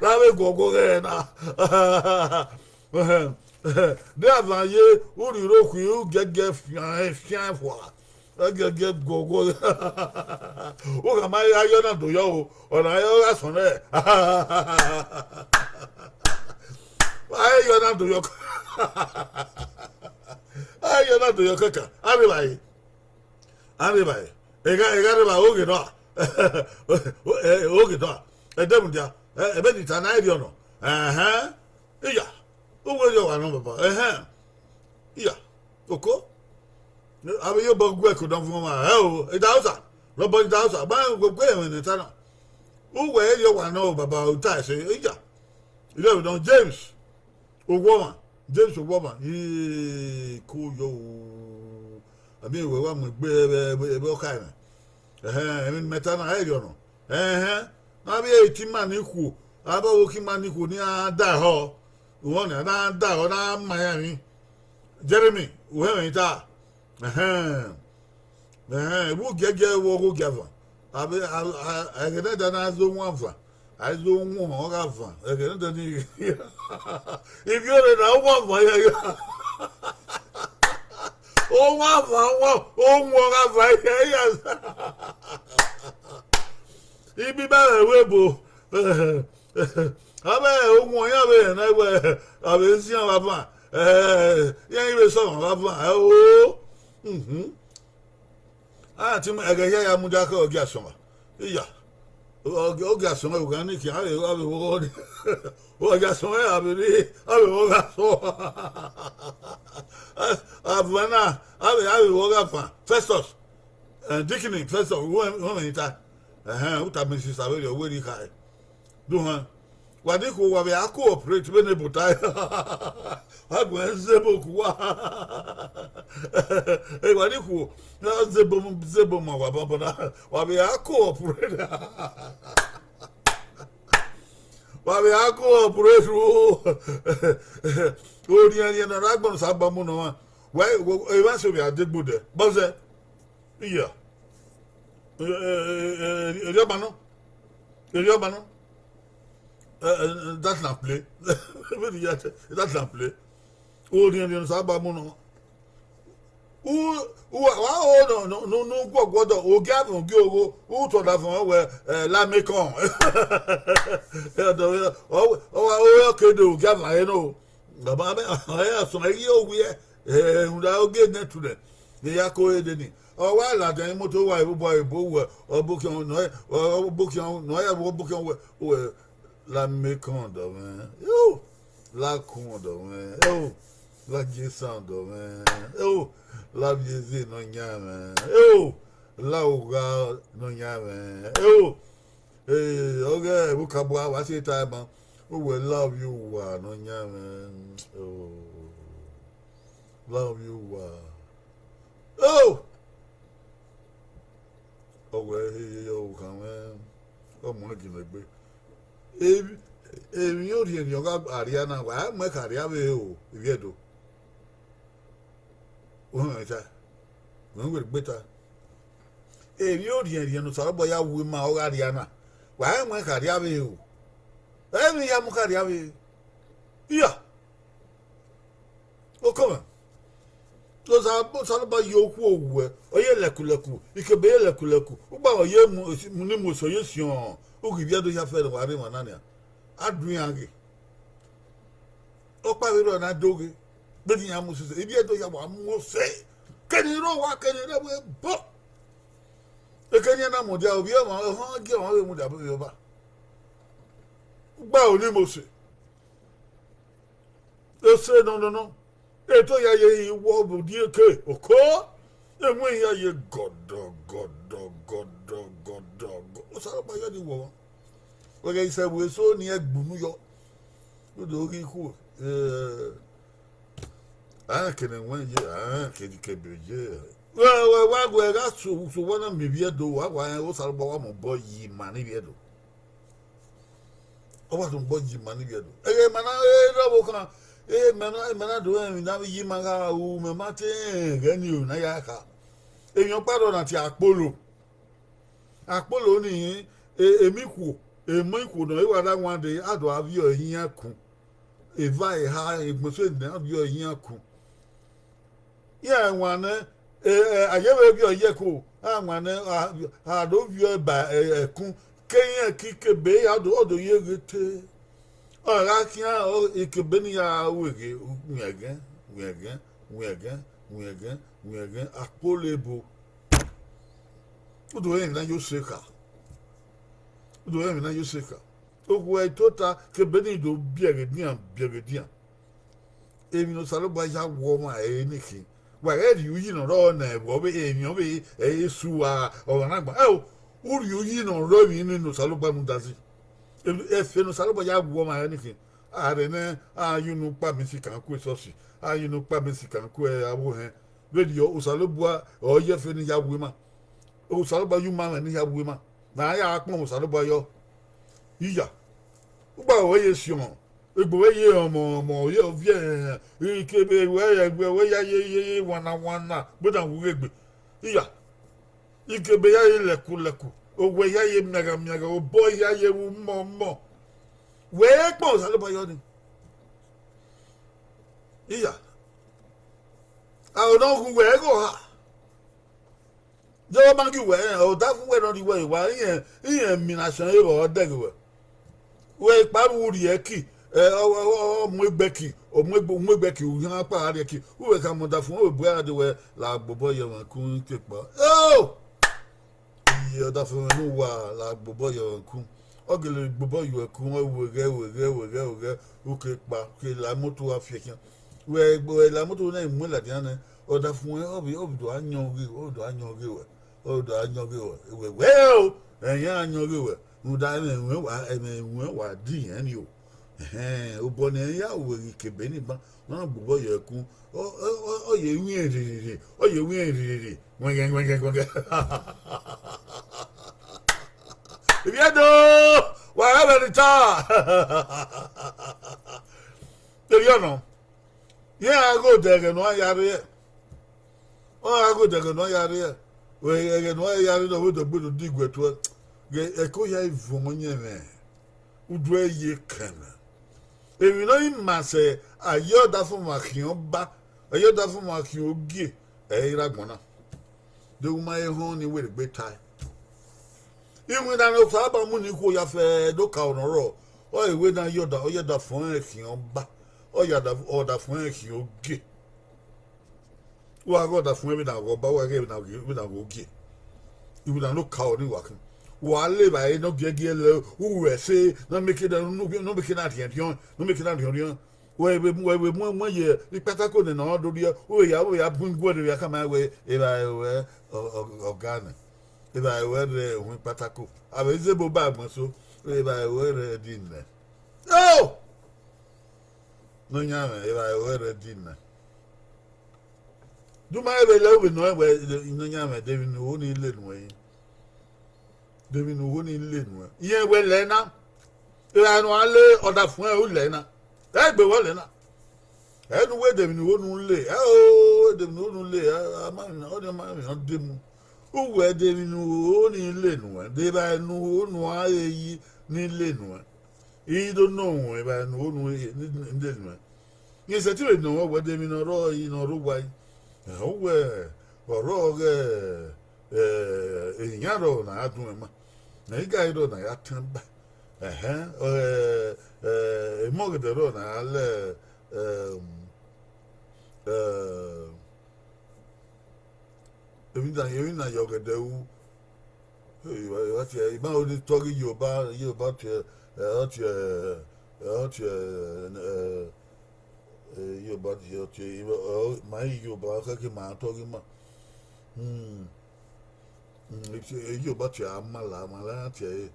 ne a vbe guọguọ ghẹ na. De avan ye, u rhirhi okhui, u giẹgiẹ fian, fian fua. Ẹgiẹgiẹ guọguọ. U khama ayọ na do yọ o, ọna ayọ gha sọn nẹ. Ayọ na do yọ. Ayọ na do yọ kẹkan. Avbe evbare. Avbe evbare. Egha, egha rre evbare, oghe nọ. Oghe nọ. Ẹdẹ mudia. Ẹmwẹ ni ta na, ẹrriọ nọ. Ẹhẹn. Iya. Uwẹ rhie ọmwa nọ, baba. Ẹhẹn. Iya, oko. Avbe ye obọ gu ẹko ne ọ vuọn ọmwa, ẹ o, Idahosa, rhọbọ Idahosa, gba rẹn wẹ ẹmwẹ ne I ta na. Uwẹ rhie ọmwa nọ, baba, u ta ẹse, iya. Irẹvbe nọ, James Oghwọmwa, James Oghwọmwa, ii, ko yọ o. Ami wẹ wa mu egbe vbe, vbe, vbe ọkhaemwẹ. Ẹhẹn, emwi ne imẹ ta na, ẹrriọ nọ. Ẹhẹn, ne avbe eti ima ni khuo, avbe ọvbokhan ima ni khuo ne iran da họ, uhọn nia, ne a da họ, ne a ma iran emwi. Jeremy, u hẹnmwẹ ne I ta? Ẹhẹn, ẹhẹn, vbe u giẹgiẹ vbe ọghe ogiavan, avbe, a, a, ẹghẹ ne ẹdẹ na zo wan van, a i zo wan ọghe avan, ẹghẹ ne ẹdẹ ni, ivbiorre na wan van yaya. Owan avan, owan, owan ọghe avan yaya. Ibiba ẹvbo ebo, avbe owan iran vbe rẹn na wẹ, a vbe zian vbe avan, iran i vbe sẹ ọmwa vbe avan, ẹ o. Mhm. A ti mu ẹghẹ hia ya mudia khẹ ogiasọn. Iya. Ogiasọn, ogha ni khian, a vbe, a vbe vbe ọghọ ni. Ogiasọn, a vbe rri, a vbe vbe ọgha sọ. Avan na, a vbe, a vbe vbe ọgha fan. Festus. Eh, Dickney, Festus, wẹ, wẹ mwẹ ta. Ẹhẹn, u tama Missus Saveri, ọ wẹ rri khae. Do họn. Wa ni khuo, wa vbe a cooperate vbene ebo ta. A gu ẹn zẹ ebo ku uwa. Eh, wa ni khuo, na zẹ ebo, zẹ ebo ma wa baba na. Wa vbe a cooperate. Wa vbe a cooperate o. Orhiẹnrhiẹn ne ọ rre agbọn Osagbọn mu ne ọmwa. Wẹ, wẹ, emwa so vbe a degbe odẹ. Bọzẹ. Iya. Eh, eh, eh, eh, erriọ ọma nọ. Erriọ ọma nọ. That's na play. Vbene I ya te, that's na play. Orhiọn ne Osanobua mu nọ. U, u, wa ho nọ, nọ, nọ, ne u guọguọ dọ, ogiamwẹ ogie ogho, u tọn ọdafẹn wẹ, eh, la mẹ kọn. Ọdọ, ọ, ọ, ọ, ọ ke do ogiamwẹ ẹre nọ. Baba, ẹ, ẹ, sọn, ẹ ghi owiẹ, ẹ, rhunmwuda ogie nẹ tu nẹ, ne ya ko re deni. Ọ wa ladian imoto wa ebo, ebo wẹ, ọ bokhian nọ, ọ, ọ bokhian nọ, ya ebo bokhian wẹ, wẹ, la mẹ kọn ọdọ mwẹ, yo, la kun ọdọ mwẹ, yo, la je esan ọdọ mwẹ, yo, la vbiẹ eze ne ọ yan mwẹ, yo, la ogha ne ọ yan mwẹ, yo. Eh, ọghe ẹvbo Okabua, wa si ta ma, uwẹ la ovbi uwa ne ọ yan mwẹ, oh, la ovbi uwa, oh, ọ wẹ, eh, ọ khan mwẹ, ọ mu ẹn ginmwẹ egbe. Emwi, emwi orhiẹnrhiẹn ọ gha rria na, wa mu ẹn kha rria vbe o, ivbi Ẹdo. Uhunmwu ta, uhunmwu gbe ta. Emwi orhiẹnrhiẹn ne Osanobua ya wu ima ọ gha rria na, wa mu ẹn kha rria vbe o. Emwi ya mu kha rria vbe. Iya. Okọmwa, Osa-, Osanobua ye okhuo owẹ, ọ ye lẹkulẹku, ikebe ye lẹkulẹku, ugbavbe ọ ye mu, mu ni mu eso ye siọn, u ghi vbiẹ do ya fẹrẹ wa rre emwa na nian. A du iran ghe. Ọkpa vbe rrọọ na do ghe, vbene iran mu sese, ivbi Ẹdo ya wa mu ose, kene rre owa, kene rre ẹvbo ebo. Ekene iran na mudia, ovbi ọmwa, ọhọn gie ọmwa vbe mudia vbe ọba. Gba ro ni mu ose. Ose nọ nọ nọ. Eto ya ye iwọ vbe odieke oko, ewẹn ya ye gọdọ gọdọ gọdọ gọdọ gọ. Osanobua ya ni wọ ọmwa. Wẹ ghẹ isẹ vbe eso ni ẹgbunu yọ. Udo ghi khuo, eh, a rẹn kene ẹwẹn ye, a rẹn kene ikebe ye. Wẹ, wẹ, wa gu ẹre gha so, so wa na miẹn ivbi Ẹdo, wa wa rẹn Osanobua wa mobọ yi ima ni ivbi Ẹdo. Ọ wa tọn obọ yi ima ni ivbi Ẹdo. Ẹghẹ ima na re rre ọvbokhan, e, ima na, ima na do rẹn emwi ne avbe yi ima gha ru, mẹ ma te rẹn ẹghẹ ni ro ne a ya kha. Emwi ọkpa rrọọ na tie akpolo. Akpolo ni, e, emọ ikhuo, emọ ikhuo ne ọ i wa da wan dee, a do a viọ iran kun. Eva eha egbẹn so ne a viọ iran kun. Iran wan nẹ, e, e, a ye vbe viọ ye ẹko, a wan nẹ, a, a do viọ ba, e, ẹkun, ke irẹn ke ikebe ya do, ọ do ye ghe te. Ọ gha khian, ọ, ikebe ni ya ru eghe, wiẹghẹn, wiẹghẹn, wiẹghẹn, wiẹghẹn, wiẹghẹn, akpolo ebo. U do rẹn emwi na yo se kha. U do rẹn emwi na yo se kha. Okhuo ẹre tota, kebe ni do biẹghe edian, biẹghe edian. Emwi ne Osanobua ya wu ọmwa ẹre nekhin. Wa ghẹ rhie uyi ne ọ rrọọ ne ẹvbo ọvbehe, emwi ọvbehe, ẹre esu a, ọmwa na gba. Ẹo, u rhie uyi ne ọ rrọọ emwi ne Osanobua mudazi. Ẹfe ne Osanobua ya wu ọmwa ẹre nekhin. A rre nẹ, a ye unu kpa mẹ sikan ku esọsi, a ye unu kpa mẹ sikan ku avbe ohẹn. Vberriọ, Osanobua ọ ye ẹfe ne ya wu ima. Osanobua ye umamwẹ ne ya wu ima. Ne a ya kpọnmwẹ Osanobua yọ. Iya. Ugba wẹ ye siọn, egbe wẹ ye ọmọ, ọmọ ye ọviẹ, ikebe wẹ, ẹgbẹ wẹ ya ye, ye, ye, wana, wana, gbedan wu ghe egbe. Iya. Ikebe ya ye lẹku, lẹku, owẹ ya ye miagha, miagha, obọ ya ye ru mọ, mọ. Wẹ kpọnmwẹ Osanobua yọ ni. Iya. Aro ne ọ gu wẹ ẹghẹ ọha. Deghẹ ọ ma gie uwẹ rẹn, ọdafẹn uwẹ ne ọ rhie uwẹ vbe owa, irẹn, irẹn emwi ne a sẹ ọnrẹn vbe ọ dẹghe uwẹ. Wẹ ikpa vbe u rhie ẹki, ẹ, ọ, ọ, ọ, ọ mu egbe ẹki, ọ mu egbe, mu egbe ẹki, u khian kpa gha rhie ẹki, uwẹ khama ọdafẹn uwẹ bu ẹre dee wẹ la gbe obọ ye ẹmwẹ ẹkun kekpa. Eo! Iye ọdafẹn mwẹ ne uwa la gbe obọ ye ẹmwẹ ẹkun. Ọ gele gbe obọ ye ẹkun, ọ wẹ ghẹ, wẹ ghẹ, wẹ ghẹ, wẹ ghẹ, u ke kpa, u ke la imoto gha fi ẹkhian. Wẹ, wẹ la imoto na mu ladian nẹ, ọdafẹn mwẹ, ọ vbe, ọ vbe do a yọn ghe, ọ vbe do a yọn ghe wẹ. Ọ do a yọn ghe wẹ, wẹ, wẹ o, ẹyẹn a yọn ghe wẹ, rhunmwuda ẹmwẹ ruẹn wa, ẹmwẹ ruẹn wa di irẹn ni o. Ẹhẹn, obọ ne irẹn ya ru vbe ghi ke ebe ni ban, ne ọ na gbe obọ ye ẹkun, ọ, ọ, ọ, ọ ye ru irẹn rhererhe, ọ ye ru irẹn rhererhe, wẹngẹn, wẹngẹn, wẹngẹn. Ivbi Ẹdo, wa gha vbe ni ta. Erriọ nọ, iran gha ghe odẹ ẹghẹ ne ọ ya rre. Ọ gha ghe odẹ ẹghẹ ne ọ ya rre. Ẹghẹ ne ọ ya rre, ọ vbe do gbe do diguẹ tuẹ. Ghẹ ẹko hia i vuọn ọyẹnmwẹ. Udu ẹre ye kẹmwẹ. Emwi ne ọ i ma sẹ, a ye ọdafẹn ọmwa khian ọba, a ye ọdafẹn ọmwa khian ogie, ẹ i re agbọn na. De u ma he họn ne I werriegbe tae. Iwinna ne Osanobua mu ne ikhuo ya fẹ do ka ọnọ rrọọ, ọ re wẹ ne a ye ọda, ọ ye ọdafẹn ọnrẹn khian ọba, ọ ya ọdafẹn ọnrẹn khian ogie. Wa ghe ọdafẹn vbene a ghe ọba, wa ghe vbene a ghe ogie. Iwinna ne okaro ni wa khin. Wa le evbare ne ọ giẹgiẹ lẹ, uwu ẹse, ne ọ mieke na, ne ọ mieke na rhiẹnrhiọn, ne ọ mieke na rhiọnrhiọn. Wẹ vbe mu, wẹ vbe mu ẹmwẹ ye ikpatako nene ọ do rhie, u vbe ya, u vbe ya bun iguẹ rre, vbe ya khama wẹ evbare ruẹ, ọ, ọ, ọga nẹ. Evbare ruẹ rre uhunmwu ikpatako. A vbe zẹ ebo ba agbọn eso, evbare ruẹ rre ẹdẹ nẹ. Oh! Nọyaẹnmwẹ, evbare ruẹ rre ẹdẹ nẹ. De u ma vbe lẹ vbene ọ rẹn wẹ, Nọyaẹnmwẹ, de emwi ne u ho ni le nuẹn? De emwi ne u ho ni le nuẹn? Irẹn wẹ lẹ na. Evbare ne u gha le ọdafẹn u lẹ na. Ẹ gbe wẹ lẹ na. Ẹ ne uwẹ de emwi ne u ho ne u le, ẹ o, de emwi ne u ho ne u le, ẹ, a ma rẹn, ọ ma rẹn de mu. Uwẹ de emwi ne u ho ni le nuẹn, de evbare ne u ho ne u gha re yi ni le nuẹn. I do nọ ruẹn evbare ne u ho ne u le nuẹn. Rẹn sẹtin vbe nọ ruẹn wẹ de emwi ne ọ rrọọ i ne ọ rre owa i. Ẹ, uwẹ ọrọre ọghe, ẹ, iran rrọọ ne a ya dun ẹn ma, ne iga rrọọ ne a ya tẹn ba. Ẹhẹn, ẹ, ẹ, emọ ọgẹdẹ rrọọ ne a ya lẹ, ẹ, ẹ, emwi na, emwi na ye ọgẹdẹ ru. Ẹ, I ma ho ni tọghe Yoruba, Yoruba tie, ẹ, ọ tie, ẹ, ọ tie, ẹ, ẹ, Yoruba tie, ọ tie, ọ, ma i Yoruba, ọ khẹke ma tọghe ima. Hmm. Hmm, Yoruba tie amala, amala iran tie ẹre.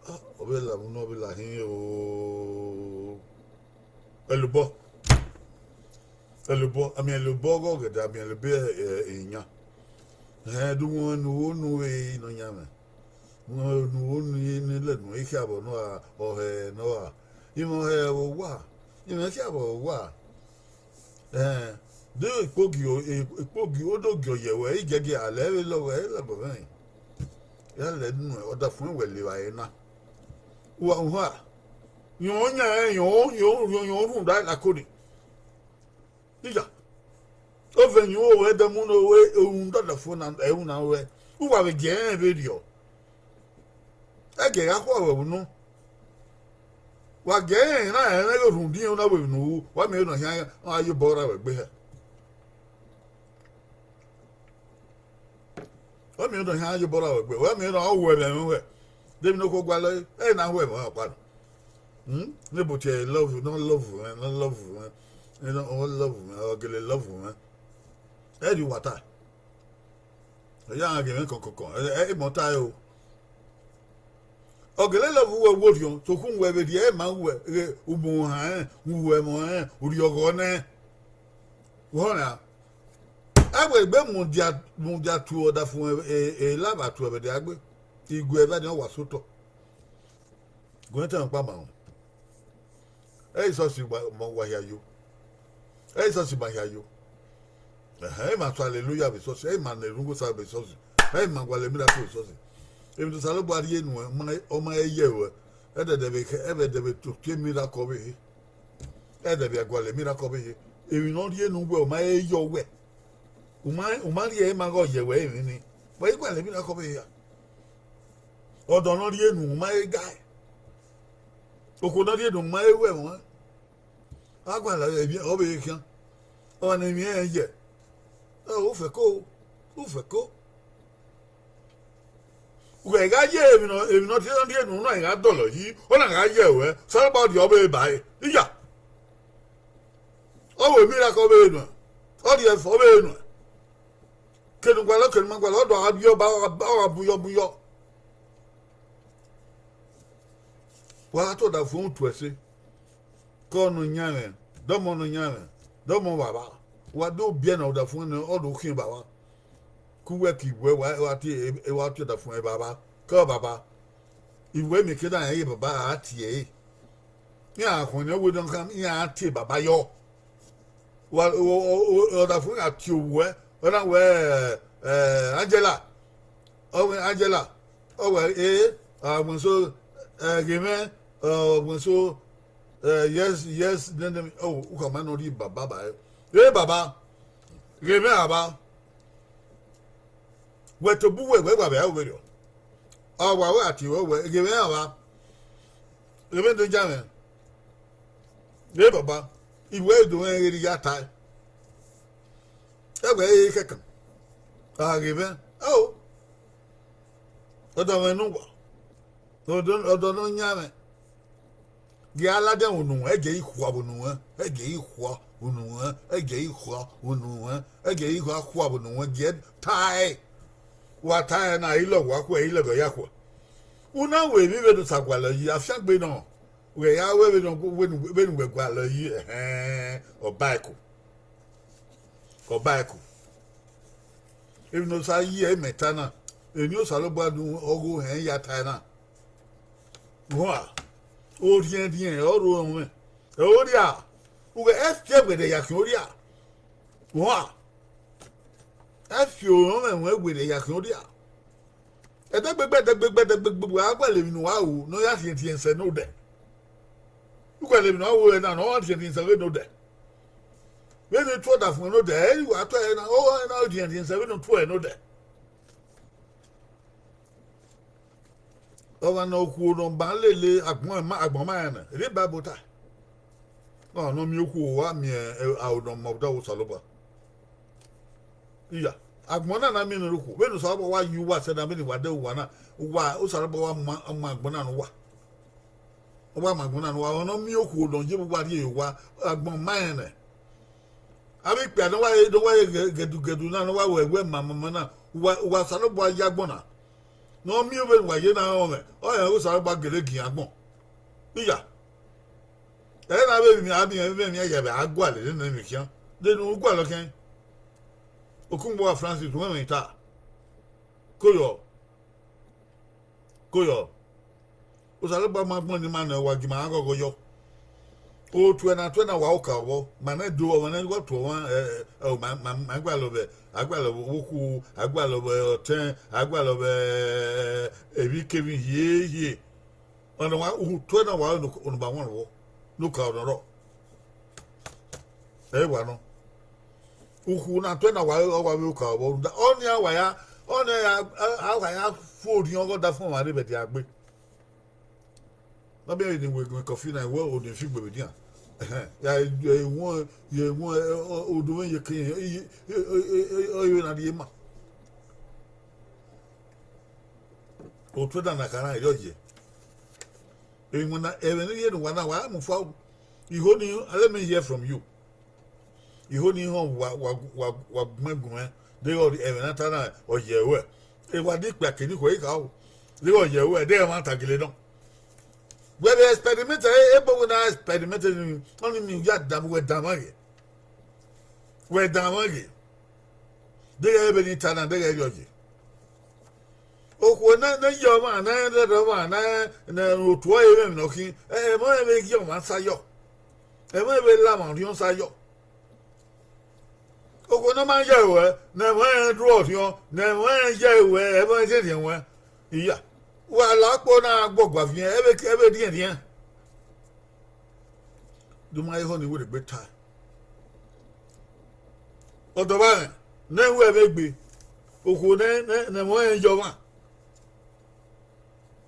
Ah, ọ vbe la unu, ọ vbe la hin o. Ẹlobọ. Ẹlobọ, a miẹn ẹlobọ ọghe ọgẹdẹ, a miẹn ẹlobọ, ẹ, iyan. Ẹhẹn, de uwẹ ne u ho ne u re Nọyaẹnmwẹ. Uwẹ ne u ho ne u lẹ nuẹn, I khian vbọ ne ọ ra, ọ hẹ ne ọ ra. I mwẹ ọ hẹ vbe owa, I mwẹ khian vbe owa. Ẹn, de ikpogi, ikpogi, o do giọ ye ruẹ, I giẹgiẹ a lẹ vbe lọghọ, ẹ lọghọ mwẹ rẹn. Ya lẹ nuẹn, ọdafẹn wẹ le evbare na. Uwa, uwa, yọn yan rẹn, yọn, yọn, yọn, yọn rhunmwuda ẹre na kone. Iya, ovẹn yọn, ovẹn dẹ mu ne orhunmwuda ọdafẹn na, ẹre na ruẹ. Uwa vbe gie rẹn vberriọ. Ẹgẹ gha khua ruẹ vbe unu. Wa gie rẹn na, rẹn ghe rhunmwuda irẹn na vbe unu, wa miẹn ne ọ khian, ọ gha ye obọ ra ruẹ gbe hẹ. Wa miẹn ne ọ khian ye obọ ra ruẹ gbe, wa miẹn ne ọ hu ẹmwẹ mwẹ ruẹ. De emwi ne okhuo gualọ ẹre, ẹre na hu ẹmwẹ ọkpa nọ. Hmm? Nebo tie love, ne ọ love mwẹ, ne ọ love mwẹ, ne ọ love mwẹ, ọ gele love mwẹ. Ẹ rhie uwa ta. Ọ ya ghe mwẹ kọnkọnkọn, ẹ, ẹ, emọ ta ẹre o. Ọ gele love uwẹ, wo rhiọn, sokpan uwẹ vbe rhie ẹre ma uwẹ, ghe ugbẹn uhan rẹn, uwẹ ẹmwẹ rẹn, urhiọghọ nẹ. Wẹ ọna, a wẹ egbe mudia, mudia tuẹ ọdafẹn, e, e, lava tuẹ vbe ẹdẹ a gbe. Igue ẹvbo ni ọ wa sẹ otọ. Gu ẹn tama ọkpa ma rẹn. Ẹ i sọsi wa, ma wa hia yo. Ẹ i sọsi ma hia yo. Ẹhẹn, ẹ i ma sọ aleluya vbe sọsi, ẹ i ma ne erhunmwu Osa vbe sọsi, ẹ i ma gualọ miracle vbe sọsi. Emwi ne Osanobua rhie nuẹn, ọ ma, ọ ma he ye ruẹ. Ẹdẹdẹ vbe khẹ, ẹdẹdẹ vbe to tie miracle ọvbehe. Ẹdẹ vbe gualọ miracle ọvbehe. Emwi ne ọ rhie ne uwẹ, ọ ma he ye uwẹ. U ma, u ma rhie ẹre ma ghe ọ ye ruẹ emwi ni. Wẹ i gualọ miracle ọvbehe ra? Ọdọ ne ọ rhie nu, u ma he ga ẹe. Okhuo ne ọ rhie nu, u ma he ru ẹmwẹ ọnrẹn. A gualọ emwi, ọ vbe khian. Ọmwa ne emwi ẹnrẹn ye. Ẹ, u fẹko, u fẹko. Uwẹ gha ye emwi nọ, emwi ne ọ tie ne ọ rhie nu na, ẹ gha dọlọ yi, ọ na gha ye ruẹ, Osanobua ọ rhie ọvbehe ba ẹre. Iya. Ọ ru miracle ọvbehe nuẹn, ọ rhie ẹfe ọvbehe nuẹn. Kene u gualọ, kene u ma gualọ, ọ do gha rhie ọba, ọ gha, ọ gha bun yọ, bun yọ. Wa gha to ọdafẹn utu ẹse. Ke ọ Nọyaẹnmwẹ, dọmọ Nọyaẹnmwẹ, dọmọ Baba. Wa do biẹ ne ọdafẹn nẹ, ọ do khian Baba. Ke uwẹ ke iwẹ wa, wa tie, wa tie ọdafẹn Baba. Ke ọ Baba. Iwẹ mieke na rẹn ye Baba a tie ẹre. Iran khuẹnnẹ wẹ ne ọ khama, iran tie Baba yọ. Wa, o, o, o, ọdafẹn gha tie owẹ, ọ na wẹ, ẹ, Angela. Ọ wẹ Angela. Ọ wẹ, e, a wẹ so, Ẹ, ghe mwẹ, ọ, wẹ so, ẹ, yes, yes, nene mi, ọ, u khama nọ rhie baba ba ẹ. Ẹ baba, ghe mwẹ aba. Wẹ tobọ uwẹ, wẹ wa vbe aro vberriọ. Ọ wa wẹ a tie ruẹ, wẹ ghe mwẹ aba. Ghe mwẹ do ya mwẹ. Ẹ baba, I wẹ do mwẹ ghe ne I ya tae. Ẹ wẹ ẹ i kẹkan. A ghe mwẹ, ọ, ọdọ mwẹ ne uwa. Ọdọ, ọdọ ne ọ yan mwẹ. Gie a ladian vbe unu ruẹn, ẹ gie I khua vbe unu ruẹn, ẹ gie I khua vbe unu ruẹn, ẹ gie I khua vbe unu ruẹn, ẹ gie I khua khua vbe unu ruẹn, gie tae. Wa tae na, I lọghọ a khuẹ, I lọghọ ya khuẹ. U na wẹ emwi vbene Osa gualọ yi, afiangbe nọ, wẹ ya wẹ vbene, vbene, vbene uwẹ gualọ yi, ẹhẹn, ọ ba ẹko. Ọ ba ẹko. Emwi ne Osa yi ẹre mẹ ta na, emwi ne Osanobua do ọghe ohẹn ya tae na. Hua, orhiẹnrhiẹn ọrọre mwẹ. Ẹ, orria, ughẹ ẹ fi ẹgbẹdẹ ya khian orria. Hua, ẹ fi orọnmwẹ ẹgbẹdẹ ya khian orria. Ẹdẹgbegbe, ẹdẹgbegbe, ẹdẹgbegbe, a gualọ emwi ne uwa ru ne ọ ya rhiẹnrhiẹn sẹ ne odẹ. U gualọ emwi ne ọ ru ẹre na ne ọ rhiẹnrhiẹn sẹ vbe ne odẹ. Vbene u tuẹ ọdafẹn ne odẹ, ẹ i re uwa tuẹ ẹre na, ọ na rhiẹnrhiẹn sẹ vbene u tuẹ ne odẹ. Ọmwa ne okhuo ne ọ ma lele agbọn ma, agbọn ma rẹn nẹ, erha Baibol ta. Ọ ne ọ miẹn okhuo, wa miẹn aro ne ọ ma odaro Osanobua. Iya, agbọn na na miẹn ne okhuo, vbene Osanobua wa ye uwa sẹ na, vbene wa dẹ uwa na, uwa, Osanobua wa ma, ma agbọn na ne uwa. Ọ wa ma agbọn na ne uwa, ọ ne ọ miẹn okhuo ne ọ ye vbe uwa rhie ye owa, agbọn ma rẹn nẹ. Avbe ikpia ne ọ wa re, ne ọ wa re gẹdugẹdu na, ne ọ wa ru ẹwẹ ma ma ma na, uwa, uwa Osanobua ya agbọn na. Ne ọ miẹn vbene uwa ye na rọnmwẹ, ọ rẹn Osanobua gele gian agbọn. Iya, ẹ na vbe emwi a miẹn, vbe emwi a ya vbe a gualọ nene emwi khian, de ne u gualọ khian. Okunmwu Francis, wẹ mwẹ ta, koyọ. Koyọ, Osanobua ma agbọn ne ima nẹ, wa gie ima ghọghọ yọ. Otuẹ na tuẹ na wa oka vbọ, ma nẹ do, ọmwa ne wa tuẹ ọmwa, ẹ, ẹ, ma, ma, ma gualọ vbe, a gualọ vbe okhuo, a gualọ vbe ọtẹn, a gualọ vbe, ẹ, emwikemwi hiehiere. Ọna wa, utuẹ na wa ru ne Osanobua wan vbọ, ne oka ọna rrọọ. Ẹ wa nọ. Ukhu na tuẹ na wa, ọ wa vbe oka vbọ rhunmwuda ọnii a wa ya, ọnii a, a wa ya fu orhiọn ọghe ọdafẹn ọmwa rre vbe ẹdẹ a gbe. Ne ọ miẹn vbene wẹ gun coffee na, wẹ oniẹn fi gbe vbe edian. Ẹhẹn, ya, ya wọn, ya wọn, ẹ, ọ, odunmwẹ ye ke, ẹ, ẹ, ọ, ẹ, ẹ, ọ, ẹ, na rhie ma. Otuẹ na na kha na, erriọ ye. Emwi na, ẹmwẹ ne u ye ne uwa na, wa mu fua o. I ho ni, let me hear from you. I ho ni họn wa, wa, wa, wa gbẹn gun mwẹ, deghẹ ẹmwẹ na ta na, ọ yẹ ruẹ. Ewa de ikpia kene ikhuẹ i kha o. Deghẹ ọ yẹ ruẹ, deghẹ ẹmwẹ na ta gele nọ. Wẹ vbe experiment, e, ebo wẹ na experiment ni, ọnii miẹn u ya danmwẹ, wẹ danmwẹ ghe. Wẹ danmwẹ ghe. Deghẹ vbene I ta na, deghẹ erriọ ye. Okhuo ne, ne ye ọmwa, ne rẹrẹ ọmwa, ne, ne otu ọre vbe emwi ne ọ khin, ẹ, ẹmwẹ ọnrẹn vbe gie ọmwa sa yọ. Ẹmwẹ ọnrẹn vbe la ọmwa orhiọn sa yọ. Okhuo ne ọ ma ye ruẹ, ne ẹmwẹ ọnrẹn rhuẹ orhiọn, ne ẹmwẹ ọnrẹn ye ruẹ, ẹmwẹ ọnrẹn rhiẹnrhiẹn ruẹ. Iya, wa la kpo na guọgua viẹn, ẹ vbe, ẹ vbe rhiẹnrhiẹn. Do ma he họn ne I werriegbe tae. Ọdọ vbe mwẹ, ne ẹ ru ẹmwẹ egbe, okhuo ne, ne, ne ẹmwẹ ọnrẹn ye ọmwa,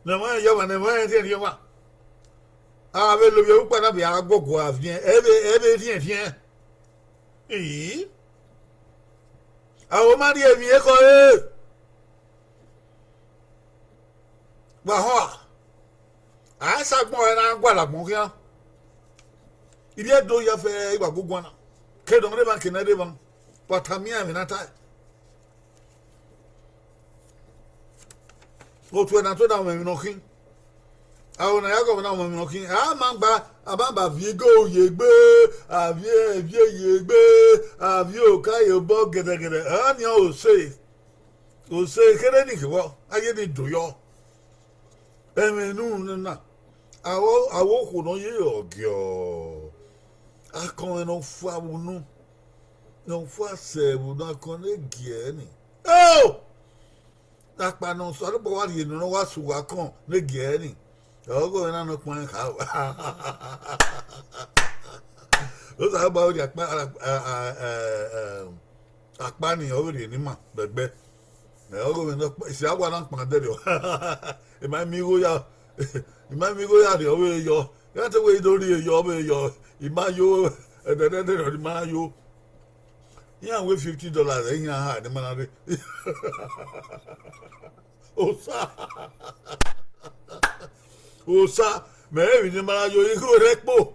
ne ẹmwẹ ọnrẹn ye ọmwa, ne ẹmwẹ ọnrẹn rhiẹnrhiẹn ọmwa, a vbe lovbiẹ ukpa na vbe a guọgua viẹn, ẹ vbe, ẹ vbe rhiẹnrhiẹn. Ii, aro ma rhie emwi ekhọe re. Wa họn a, a i sa agbọn ọre na gualọ agbọn khian. Ivbi Ẹdo ya fẹ, I wa gu guan na, ke ne ọ rre emwa, ke ne ẹ rre emwa, wa tama iran emwi ne a tae. Otuẹ na tuẹ na mwẹ emwi ne ọ khin. Aro ne a ya gọmọ na mwẹ emwi ne ọ khin. A ma gba, a ma ba viẹ igo ye egbe, a viẹ, viẹ ye egbe, a viẹ oka ye obọ gẹdẹgẹdẹ. Ọnii ọre ose. Ose kherhe ni khevbọ, a ye ni do yọ. Ẹmwẹ ne unu na, aro, aro okhuo ne ọ ye ọgiọ. Akọn mwẹ ne ọ fua vbe unu, ne ọ fua sẹ vbe unu, akọn ne gie ẹre ni. O! Akpa ne Osanobua wa rhie ne ọ wa sẹ uwa akọn ne gie ẹre ni. Ọghe na nọ kpọnrẹn kha. Osanobua vbe rhie akpa, akpa ni ọ vbe rhie ne ima vbe ẹgbẹ. Ọghe mwẹ nọ, isi a wa na kpan dẹrriọ. I ma miẹn igho ya, I ma miẹn igho ya rhie ọvbehe yọ. Iran te wẹ I do rhie yọ ọvbehe yọ, I ma yo, ẹdẹdẹdẹ ne I ma yo. Iran wẹ fifty dollars, iran ha ne ima na rre. Osa, Osa, mẹ rẹn emwi ne ima na yo igho rre ẹkpo.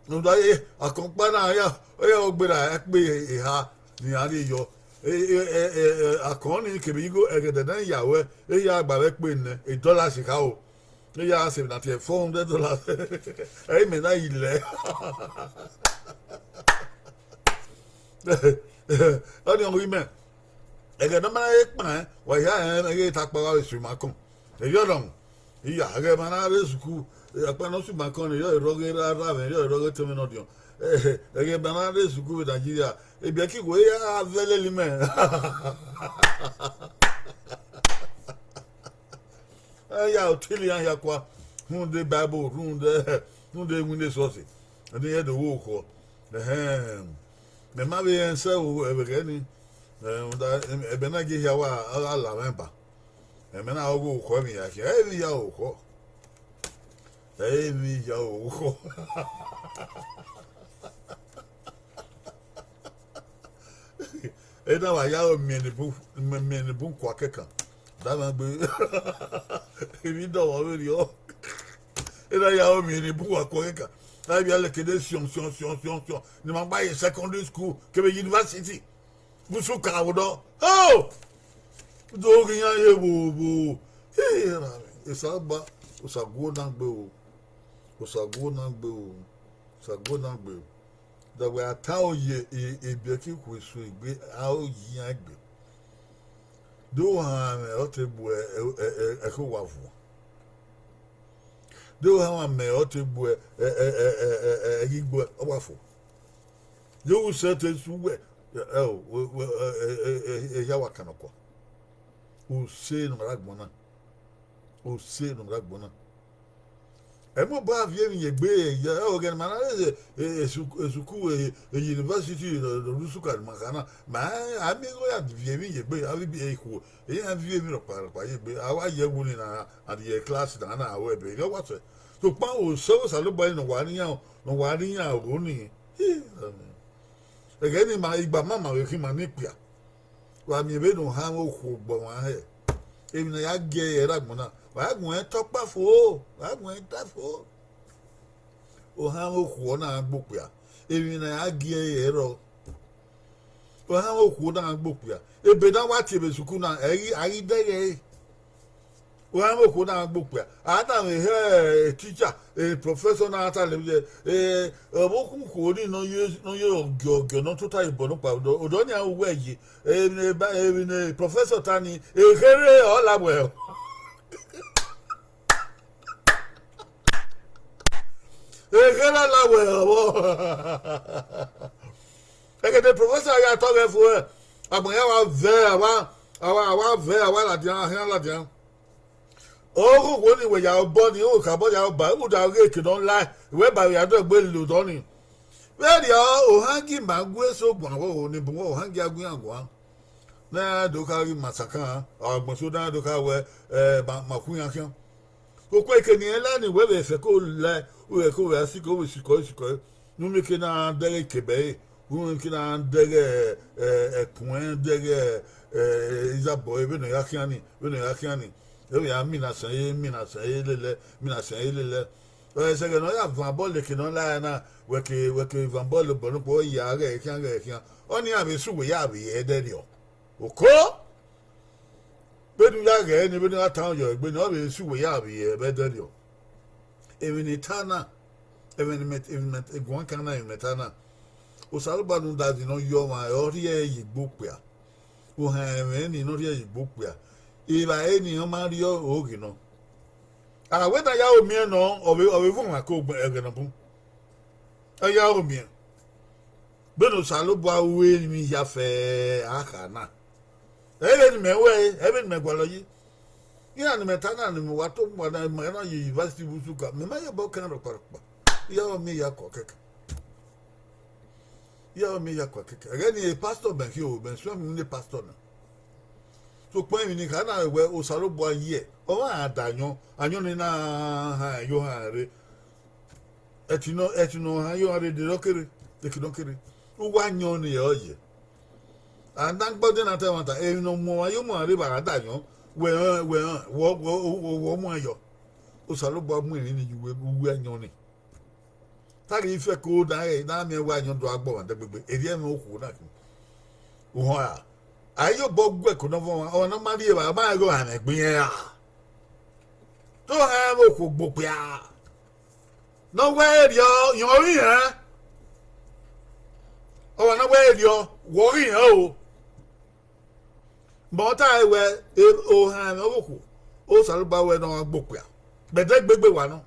Rhunmwuda akọn ọkpa na ya, ọ ya gberra ẹkpo eha ne iran rhie yọ. Akọn ni kevbe igho ẹghẹdẹ ne ya ruẹ, e ya gba vbe ẹkpo nẹ, e dollars kha o. E ya sẹ emwi na tie four hundred dollars. Ẹ i mẹ na yi lẹ. Ọnii ọ ghi mẹ, ẹghẹ ne ọ ma he kpaẹn, wa hia rẹn ẹghẹ ta kpa vbe su ima kọn. Erriọ nọ, iya, ẹghẹ ma na rre sukuru, akpa ne ọ su ima kọn ni, erriọ rhọghe ra ra mwẹ, erriọ rhọghe tọn mwẹ ne ọdiọn. Ẹghẹ ma na rre sukuru vbe Nigeria, ebiẹki wẹ ya vẹ lele imẹ. Ẹ ya otili iran hia kua, rhunmwuda Bible, rhunmwuda, rhunmwuda iwinna esọsi, ne irẹn do vbe orukhọ. Ẹhẹn, mẹ ma vbe rẹn sẹ o, ẹvbo ẹghẹ ni, rhunmwuda ẹmwẹ na gie hia wa gha la mwẹ ba. Ẹmwẹ na ọghe orukhọ emwi hia khian, ẹ i vbe ya orukhọ, ẹ i vbe ya orukhọ. Ena wa ya aro miẹn ne bun, miẹn ne bun kua kẹkan, da mwẹ gbe. Emwi dọmwẹ vberriọ. Ena ya aro miẹn ne bun wa kua kẹkan, a vbe ya leke ne siọn siọn siọn siọn siọn ne ima gba ye secondary school kevbe university. Vbe usu ka vbe odọ, ho! Do ghi iran ye vbo vbo. He, Osanobua, Osa guọghọ na gbe o, Osa guọghọ na gbe o, Osa guọghọ na gbe o. Da wẹ a ta aro ye ebiẹki khu esu egbe, aro yi iran egbe. Do ohan mwẹ ọ te gbe ẹkhe owa vuọn. Do ohan mwẹ ọ te gbe ẹghe igbo ọ wa fo. Ye ru sẹ te su wẹ, ehia wa kan nọkua. Use ne ọ rre agbọn na, use ne ọ rre agbọn na. Ẹ mobọ a viọ emwi ye egbe, ẹghẹ ne ima na rre esuku, university, ne ọ rre usuka ne ima kha na, ma a miẹn igho ya viọ emwi ye egbe, a vbe ikhuo, iran viọ emwi rọkpa rọkpa ye egbe, a wa ye ẹwu ni na, a rrie class na, a na ru ẹbe, erriọ wa sẹ. Sokpan osẹ Osanobua ni ne ọ wa rre iran, ne ọ wa rre iran ogho ni. Ẹghẹ ne ima, igba ma ma vbe khin ima ne ikpia. Wa miẹn vbene ohanmwẹ okhuo gbe ọmwa hẹ, emwi ne a ya gie ẹre rre agbọn na, wa guẹn tọ ọkpa fo, wa guẹn ta fo. Ohanmwẹ okhuo na gha gbe okpia, emwi ne a ya gie ẹre rrọọ. Ohanmwẹ okhuo na gha gbe okpia, ebe ne a wa tie vbe sukuru na, a ghi dẹghe ẹre. Ohanmwẹ okhuo na gha gbe okpia, a na vbe hẹ teacher, professor na gha ta lele, ọvbokhan okhuo ni ne ọ ye ogiọgiọ ne ọ tota ye obọ nọkpa, odọ, odọ ni a ru wẹ ye, emwi ne professor ta ni, ekherhe ọ la wẹ. Ekherhe ọ la wẹ ọvbọ. Ẹghẹ ne professor ya tọ ghẹ fo, agbọn ya wa vẹ, a wa, a wa, a wa vẹ, a wa ladian, a khian ladian. Oghogho ni wẹ ya obọ ni, okhabọ ya ba, rhunmwuda ọghe eke ne ọ la, wẹ ba vbe ya dọgbe lele odọ ni. Vberriọ, ohan gie ima gu eso guan vbe oro ni bun, ohan gie a gu iran guan. Ne a do kha ghi ma sakan, agbọn eso ne a do kha wẹ, ma, ma khu iran khian. Okue eke ne irẹn la ni, wẹ vbe fẹko la, wẹ ko vbe a sikẹ, wẹ sikẹ, sikẹ, ne u mieke ne a dẹghe ikebe ẹre, u mieke ne a dẹghe ẹkun ẹre, dẹghe izabọ ẹre, vbene ọ ya khian ni, vbene ọ ya khian ni, ẹ vbe ya mina sẹ ẹre, mina sẹ ẹre lele, mina sẹ ẹre lele. Ẹ sẹ ẹghẹ ne ọ ya van bọọlu eke ne ọ la na, wẹ ke, wẹ ke van bọọlu obọ nokpọ, ọ ya ghẹ khian, ghẹ khian, ọnii iran vbe sẹ uwẹ ya vbe ẹdẹrriọ. Oko, vbene u ya ghẹ ni, vbene u ya tan yọ egbe ni, ọ vbe sẹ uwẹ ya vbe ẹdẹrriọ. Emwi ne I ta na, emwi ne imẹ, emwi ne imẹ guan kan na, emwi ne imẹ ta na, Osanobua ne u da zẹ ne ọ yọ ọmwa, ọ rhie ẹre ye egbe okpia. Ohan ẹmwẹ ni ne ọ rhie ye egbe okpia, evbare ni ọ ma rriọ oghe nọ. A wẹ ne a ya ro miẹn nọ, ọ vbe, ọ vbe vuọn ọmwa ke ẹghẹ ne ọ bun. A ya ro miẹn. Vbene Osanobua ru emwi hia fẹẹrẹ a kha na, ẹ i vbene imẹ ruẹe, ẹ i vbene imẹ gualọ yi. Iran ne imẹ ta na ne imẹ wa to mu na, imẹ na ye university vbe Nsukka, mẹ ma ye obọ kan rhọkpa rhọkpa. Iran miẹn ya kua kẹkẹ. Iran miẹn ya kua kẹkẹ. Ẹghẹ nii, pastor mẹ khin o, mẹ suẹn emwi ne pastor na. Sokpan emwi ne I kha na wẹ Osanobua ye, ọ ma da ayọn, ayọn ni na han yo han rre. Ẹtin nọ, ẹtin nọ han yo han rre, de nọ kere, de ki nọ kere. Uwa ayọn ni ọ ye. A na gbe ọdẹ na ta ẹmwata, emwi ne ọ mu ọmwa ye ọmwa rre vbe a da ayọn, wẹ rẹn, wẹ rẹn, wọ, wọ, wọ, wọ mu ẹn yọ. Osanobua mu emwi ni ye uwu, uwu ayọn ni. Te a ghi fẹ ko na, na miẹn wẹ ayọn do gha gbe ọmwa dẹgbegbe, erriọ ẹmwẹ okhuo na khin. Uhọn ra, a i ye obọ gu ẹko ne ọ vọn ọmwa, ọmwa ne ọ ma rri evbare, ọ ma rẹn ghe ohanmwẹ gbe irẹn ra. Te ohanmwẹ okhuo gbe okpia. Ne ọ wẹ erriọ, irẹn ọ ghi rẹn. Ọmwa ne ọ wẹ erriọ, wẹ ọ ghi rẹn o. Mẹ ọ ta wẹ, e, ohanmwẹ ọvbokhuo, Osanobua wẹ ne ọ gha gbe okpia. Bẹdẹ gbegbe wa nọ.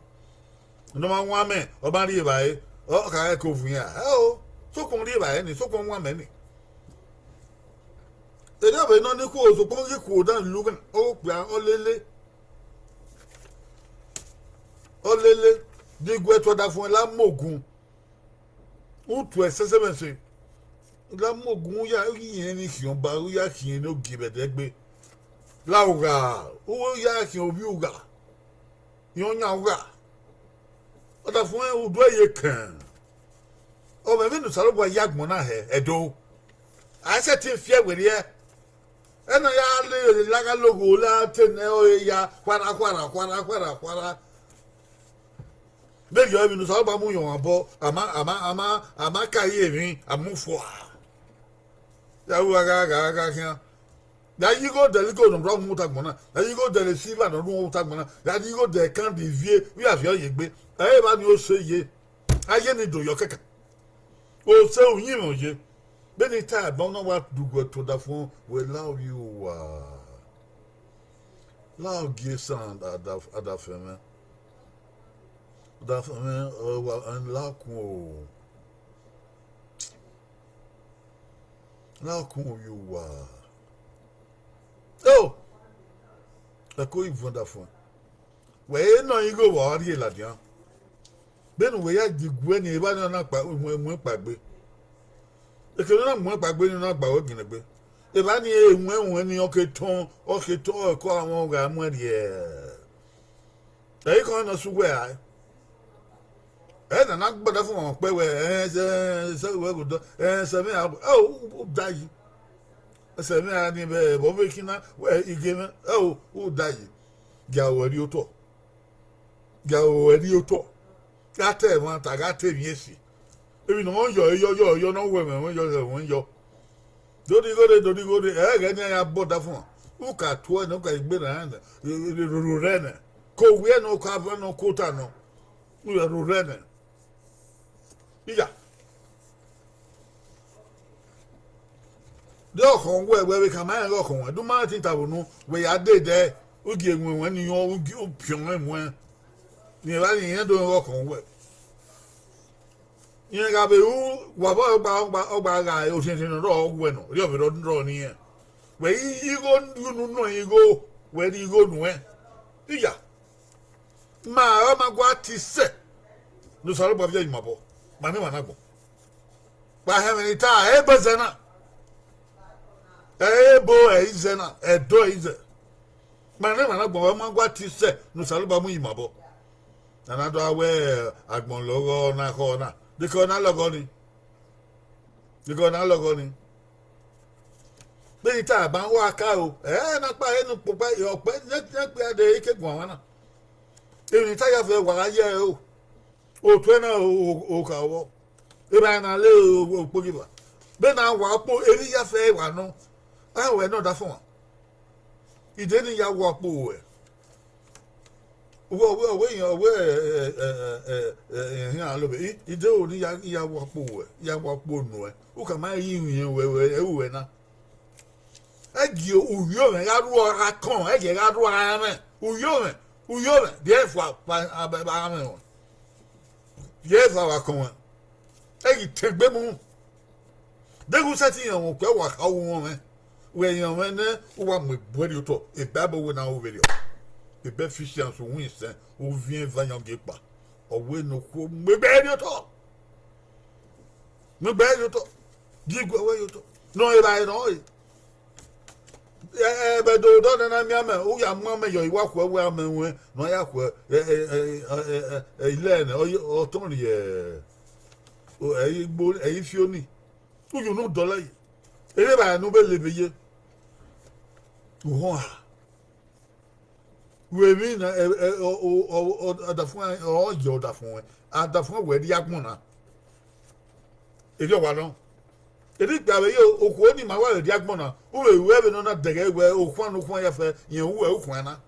Ne ọ ma wan amẹ, ọ ma rri evbare, ọ kha ghẹ ke ovun iran. Ẹo, sokpan ọ rri evbare ni, sokpan ọ wan amẹ ni. Erriọ vbe nọ ni khuo, sokpan ọ ghi khuo dan lughan, ọ ghe okpia, ọ lele. Ọ lele, de I gu ẹre tuẹ ọdafẹn la mu ogun. U tuẹ ẹsẹsẹmwẹse. La mu ogun, u ya, u ya irẹn ni khian ọba, u ya khian ne ogie vbe ẹdẹgbe. La ugha, u ya khian ovbi ugha. Irẹn ọyan ugha. Ọdafẹn, u do ẹre ye kẹn. Ọ mwẹ vbene Osanobua ya agbọn na hẹ, Ẹdo. A i sẹtin fi ẹe werriẹ. Ẹna ya lele lagha logho la te nẹ ọre ya khuarha, khuarha, khuarha, khuarha, khuarha. Vberriọ emwi ne Osanobua mu yọ ọmwa obọ, a ma, a ma, a ma, a ma ka ye emwi, a mu fua. Ya ru agha, agha, agha khian. Ya ye igho dẹlẹ igho ne ọ rhọ mu ota agbọn na. Ya ye igho dẹlẹ silver ne ọ rhọ mu ota agbọn na. Ya ye igho dẹlẹ kandil ivie, vbe a viọ ye egbe. Ẹ i re evba ni ose ye. A ye ni do yọ kẹkan. Ose uyinmwẹ oye. Vbene I ta ẹbọ na wa du guẹ to ọdafẹn, wẹ la ovbi uwa. La ogie esan, ada-, adafẹn mwẹ. Adafẹn mwẹ, ọ wa, la kun o. La kun ovbi uwa. O! Ẹko i vuọn ọdafẹn. Wẹ i nọ igho vbe ọ rrie ladian. Vbene uwẹ ya die guẹ ni, evba ni ọ na kpa, mu, mu ẹn kpaegbe. Ekene ọ na mu ẹn kpaegbe ni ọ na gba ruẹ ginẹgbe. Evba ni, ewẹn, ewẹn ni ọ ke tọn, ọ ke tọn, ọ ke ọmwa gha mu ẹn rhie. Ẹ i khọn nọ sẹ uwẹ rae. Ẹ na na gbada fun ọmwa ọkpẹ wẹ, ẹ, sẹ, sẹ, wẹ ghodọ, ẹ, sẹ mwẹ ra, ẹ, u, u, u da yi. Sẹ mwẹ ra ni vbe, vbe ọ vbe khin na, wẹ, I gie mwẹ, ẹ, u, u da yi. Gia ruẹ rrie otọ. Gia ruẹ rrie otọ. Gha ta ẹmwata, gha ta emwi esi. Emwi ne ọ yọ, yọ, yọ, yọ, ne ọ wẹ mwẹ, yọ, yọ, yọ. Do ni igho rre, do ni igho rre, ẹ ghẹ ne a ya bọ ọdafẹn. U ka tuẹ nẹ, u ka gbe na rẹn nẹ, roro rẹ nẹ. Ke owiẹ nọ, ka van nọ, ke ota nọ. U ya roro rẹ nẹ. Iya. De ọkhọn wẹ, wẹ vbe khama rẹn ghe ọkhọn wẹ, de u ma rẹn tin tavbe unu, wẹ ya dede, u gie ẹwẹn wẹ ni yọn, u gie, u piọn ẹwẹn. Rẹn evba ni, irẹn do rẹn ghe ọkhọn wẹ. Irẹn gha vbe ru, wa vbe ọgba, ọgba, ọgba gha otiẹntiẹn ne ọ rrọọ wẹ nọ, rhie ọvbe rọ rrọọ ne irẹn. Wẹ i, igho unu nọ igho, wẹ rhie igho nuẹn. Iya. Ma ọre ọ ma gua tie sẹ ne Osanobua viọ yi ma obọ, ma miẹn emwa na agbọn. Wa họn ẹmwẹ ne I ta, ebo ẹzẹ na. Ebo ẹre izẹ na, Ẹdo ẹre izẹ. Ma miẹn emwa na agbọn, ọre ọ ma gua tie sẹ ne Osanobua mu yi ma obọ. A na do a wẹ agbọn lọghọ na khọ na. Dekẹ ọ na lọghọ ni. Dekẹ ọ na lọghọ ni. Vbene I ta ban wa ka o, ẹ na kpa ẹre ne ukpokpa ọkpẹ ne, ne kpia de ike guan mwa na. Emwi ne I ta ya vẹ wa gha ye ẹre o. Otuẹ na o, o, o kha vbọ. Evba na le o, o, okpoghieva. Vbene a wa kpo, emwi ya fẹ wa nọ. A wẹ ne ọdafẹn ọmwa. I de ne I ya wa kpo ruẹ. Uwẹ, uwẹ, uwẹ, uwẹ, ẹ, ẹ, ẹ, ẹ, ẹ, ẹ, ẹ, ẹ, ẹ, ẹ, ẹ, ẹ, ẹ, ẹ, ẹ, I, I de ro ne I ya, I ya wa kpo ruẹ, I ya wa kpo nuẹ. U khama ye iwinna ruẹ, ruẹ, ẹ, ruẹ na. Ẹ gie uyomwẹ gha rhuọ gha kọn, ẹ gie gha rhuọ gha mwẹ. Uyomwẹ, uyomwẹ, biẹ fua, fua, a, a, a, a, a, biẹ fua wa kọn mwẹ. Ẹ ghi tẹn egbe mu. Deghẹ u sẹtin rẹn ọmwa okpia, wa kha ru mwẹ. Wẹ rẹn ọmwa nẹ, u wa mu ebu ẹre rrie otọ, Baibol wẹ ne a ru vberriọ. Ebe Ephesians winna isẹn, uviẹn eva yan gie kpa. Ọ wẹ ne okhuo mu egbe ẹre ye otọ. Mu egbe ẹre ye otọ. Gie iguẹ ruẹ ye otọ. Ne ọ re evbare nọ re. Ẹ, ẹ, ẹbẹdẹ odọ nẹ na miẹn amẹ, u ya mu amẹ yọ, I wa khuẹ wẹ amẹ ruẹn ne ọ ya khuẹ, ẹ, ẹ, ẹ, ẹ, ẹ, ẹ, ilẹ nẹ, ọ ye, ọ tọn rhie, o, ẹ i gbo, ẹ i fi oni. U ye unu dọlọ yi. Erha evbare ne u vbe lele ye. U họn ha. Vbe emwi na, ẹ, ẹ, ọ, ọ, ọ, ọ, ọdafẹn ọ ye ọdafẹn, ọdafẹn wẹ rrie agbọn na. Erriọ wa nọ. Erha ikpia vbe ye okhuo ni ma wa vbe rrie agbọn na, u vbe ru ẹvbo ne ọ na dẹghe wẹ okhuan ne okhuan ya fẹ, rẹn uwẹ ukhuan na.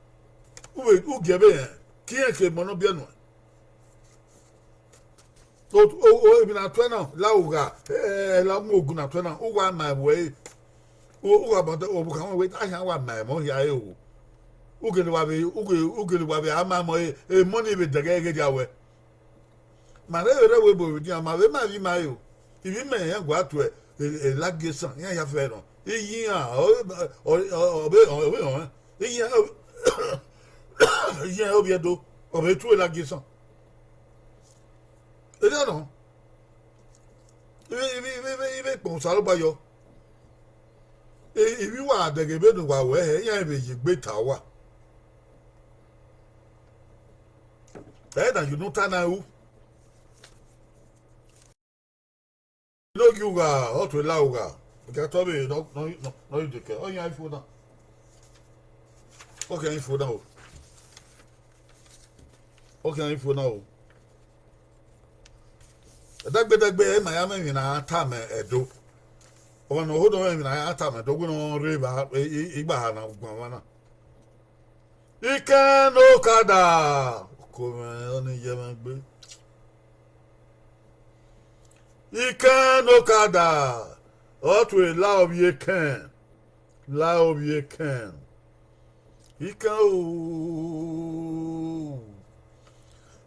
U vbe, u gie ẹvbo rẹn, ke irẹn ke emọ ne ọ biẹ nuẹn. O, o, o, emwi na tuẹ na, la u gha, ẹ, ẹ, la mu ogun na tuẹ na, u wa ma ẹvbo ẹre. U, u gha bọdẹ, ọvbokhan wẹ, a yan wa ma ẹmwẹ hia ẹre o. U gele wa vbe, u gele, u gele wa vbe a ma ẹmwẹ ẹre, emọ ni vbe dẹghe ghe dia wẹ. Ma rhe vbe rre ẹvbo ebo vbe dia, ma vbe ma ivbi ima ẹre o. Ivbi ima rẹn gua tuẹ, e, e lagie esan, iran ya fẹ nọ. Iye iran, ọ, ọ, ọ, ọ, ọ vbe, ọ vbe rọnrẹn. Iye iran, iye iran ovbi Ẹdo, ọ vbe tuẹ lagie esan. Erriọ nọ, ivbi, ivbi, ivbi, ivbi, ivbi ekpọn Osanobua yọ. E, ivbi uwa dẹghe vbene uwa ruẹ hẹ, iran vbe ye egbe ta uwa. Ẹ na ye unu ta na ru. Ne ogie ugha, ọ tue la ugha. Ẹkẹtọ vbe nọ, nọ, nọ, nọ, ọ yan ifo na. Ọ khian ifo na o. Ọ khian ifo na o. Ẹdẹgbẹdẹgbe, ẹ ma ya mwẹ emwi ne a tama Ẹdo. Ọmwa ne ọ hodọ mwẹ emwi ne a tama Ẹdo, wẹ ne ọ rre evba, i, i, igbaha na guan mwa na. Ikẹn ne okada, oko mwẹ ọnii ye mwẹ gbe. Ikẹn ne okada, ọ tue la ovbi Ekẹn, la ovbi Ekẹn. Ikẹn o,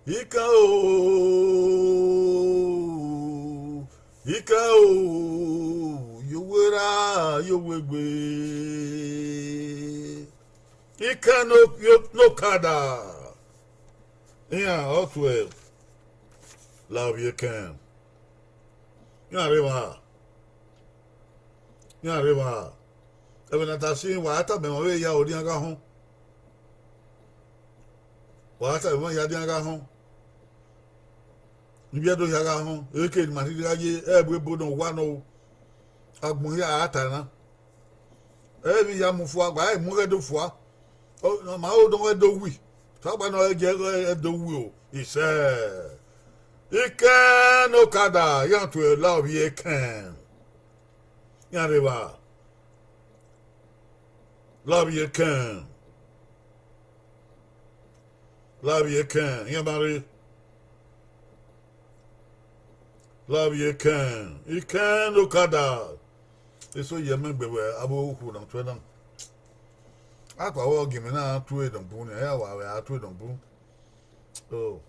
Ikẹn o, Ikẹn o, ye owe ra, ye owe gbe. Ikẹn ne o-, yo-, ne okada. Iran ọ tue la ovbi Ekẹn. Iran rre evba. Iran rre evba. Ẹmwẹ ne a ta sin, wa tama emwa vbe ya odian gha họn. Wa tama emwa ya dian gha họn. Ivbi Ẹdo hia gha họn, eke ne ima rhirhi gha ye, ẹvbo ebo ne ọ wa nọ o. Agbọn hia a ta na. Ẹ vbe ya mu fua, wa i mu ghẹ do fua. Ọ, ma ho dọ ghẹ do wi. Sokpan ne ọ gie ghẹ do wi o, isẹ. Ikẹn ne okada, iran tue la ovbi Ekẹn. Iran rre evba. La ovbi Ekẹn. La ovbi Ekẹn, iran ma rre. La ovbi Ekẹn, Ikẹn ne okada. Eso ye mẹ gbe wẹ avbe okhuo na tuẹ na. Akpawẹ ọ gie mẹ na tue nọ bun, ẹ ya wa vbe a tue nọ bun. O,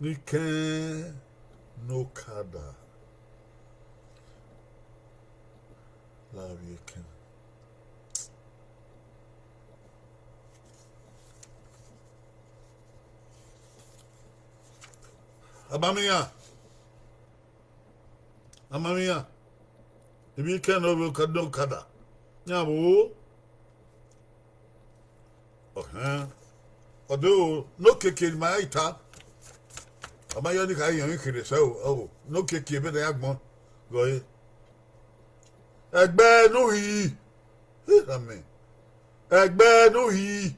Ikẹn ne okada. La ovbi Ekẹn. Amamian, amamian, ivbi Ikẹn ne okada, iran vbo? Ọhẹn, ọ do ne okiekie ne ima i ta, ọ ma yọ ne I kha rẹn emwi kherhe sẹ o, ọ ne okiekie vbene a gbọn ghe ọre. Ẹgbẹ ne uhi, amẹ, ẹgbẹ ne uhi,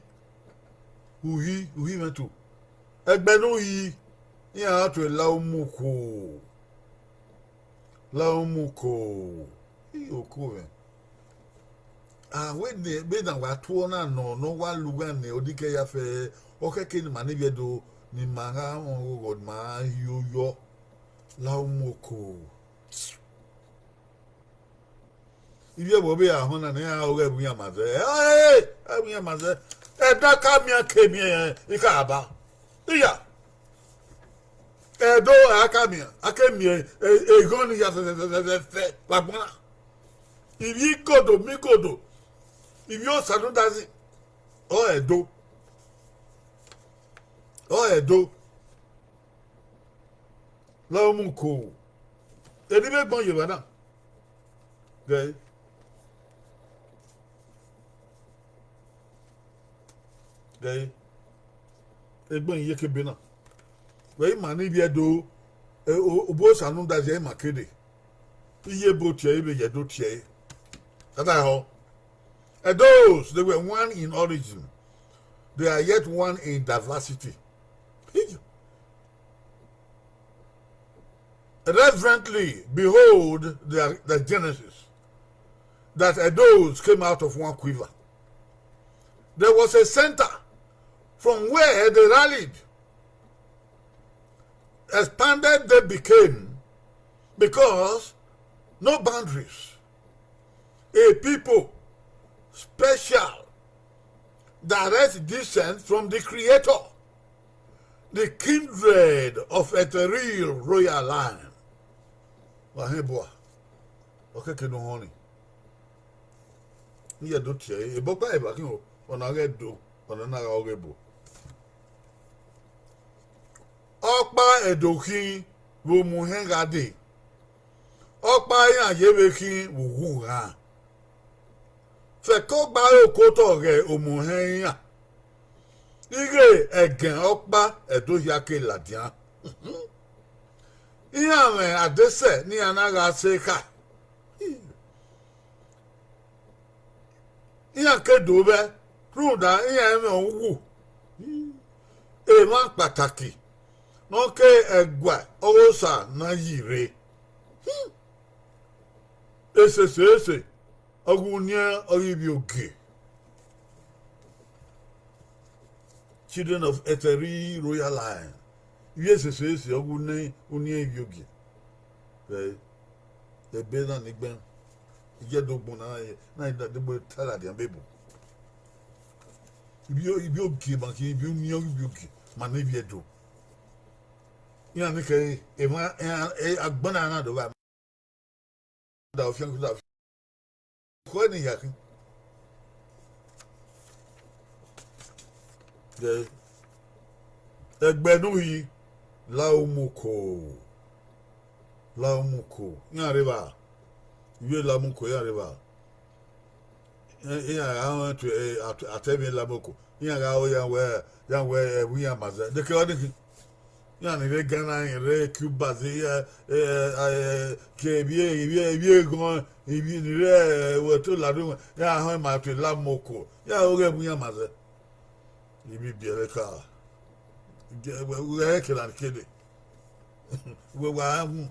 uhi, uhi mwẹ to, ẹgbẹ ne uhi, iran ra tue la umuko, la umuko, oko mwẹ. A wẹ ne vbene a wa tuọ na nọ ne ọ wa lugha nẹ, odike ya fẹ, ọ khẹke ne ima ni vbiẹ do, ne ima gha mwẹ ọghọghọ, ne ima gha rhie oyọ, la umuko. Ivbi ẹvbo vbe a họn na ne iran ọghe ẹvbo iran ma zẹ, ẹ, ẹvbo iran ma zẹ, ẹdẹ a ka miẹn ke miẹn, I ka ba, iya. Ẹdo a ka miẹn, a ke miẹn, e, eghọn ni ya fẹfẹfẹfẹfẹ vbe agbọn na. Ivbi igodo migodo, ivbi Osanudazi, ọ Ẹdo. Ọ Ẹdo. Lahumuko. Eni vbe gbọn ye evba na. Ghe, ghe, egbọn iyeke ebe na. Wẹ ima ni vbiẹ do, e, o, obo Osa ne u da zẹ ima kede. Iye ebo tie ẹre vbe ye Ẹdo tie ẹre. That I hear. Edos, they were one in origin. They are yet one in diversity. Reverently behold their, their genesis, that Edos came out of one quiver. There was a center from where they rallied. Expanded they became, because no boundaries. A people special, direct descent from the Creator, the kindred of a real royal line. Wa hẹn bua, ọ keke ne u họn ni. Iye do tie ẹre, ebo ọkpa eva khin o, ọna ghẹ do, ọna na gha ọghe ebo. Ọkpa Ẹdo khin vbe omuhẹn gha dee. Ọkpa iran ye vbe khin vbe ughughan. Fẹko gba re okotọ ghẹ omuhẹn iran. Ighẹ ẹgẹn ọkpa Ẹdo hia ke ladian. Iran mwẹ adesẹ ne iran na gha sẹ ekha. Iran ke do vbẹ, rhunmwuda iran mwẹ uwu. Emwa kpataki ne ọ ke ẹguae ọghe Osa na yi rre. Esese ese, ọ ghi uniẹn ọghe ivbi ogie. Children of Eteri Royal Line. Ivbi esese ese, ọ ghi uniẹn, uniẹn ivbi ogie. Ẹ, ebe na ni gbẹn. Iye do gbọn na, na, na degbe ta ladian bebo. Ivbi, ivbi ogie ma khin, ivbi uniẹn ivbi ogie ma ne ivbi Ẹdo. Iran ni kẹ emwa, iran, e, agbọn na na do vba. Da ofian da. Kọ ni ya khin. Ẹ, ẹgbẹ ne u yi, Lahumuko. Lahumuko. Iran rre evba. Ivbi Lahumuko iran rre evba. Iran gha rẹn to, e, at-, atẹ emwi Lahumuko. Iran gha ro iran wẹ, iran wẹ ẹvbo iran ma zẹ. Deke ọnii khin. Iran ni rre Ghana, iran rre Cuba, ze, e, e, e, ke ivbi, ivbi, ivbi eghọn, ivbi ni rre, e, wẹ to ladian, iran họn ima to Lahumuko. Iran ro ighẹ ẹvbo iran ma zẹ. Ivbi biẹlẹ ka. Wẹ, wẹ, wẹ, kela ni kede. Wẹ wa wu.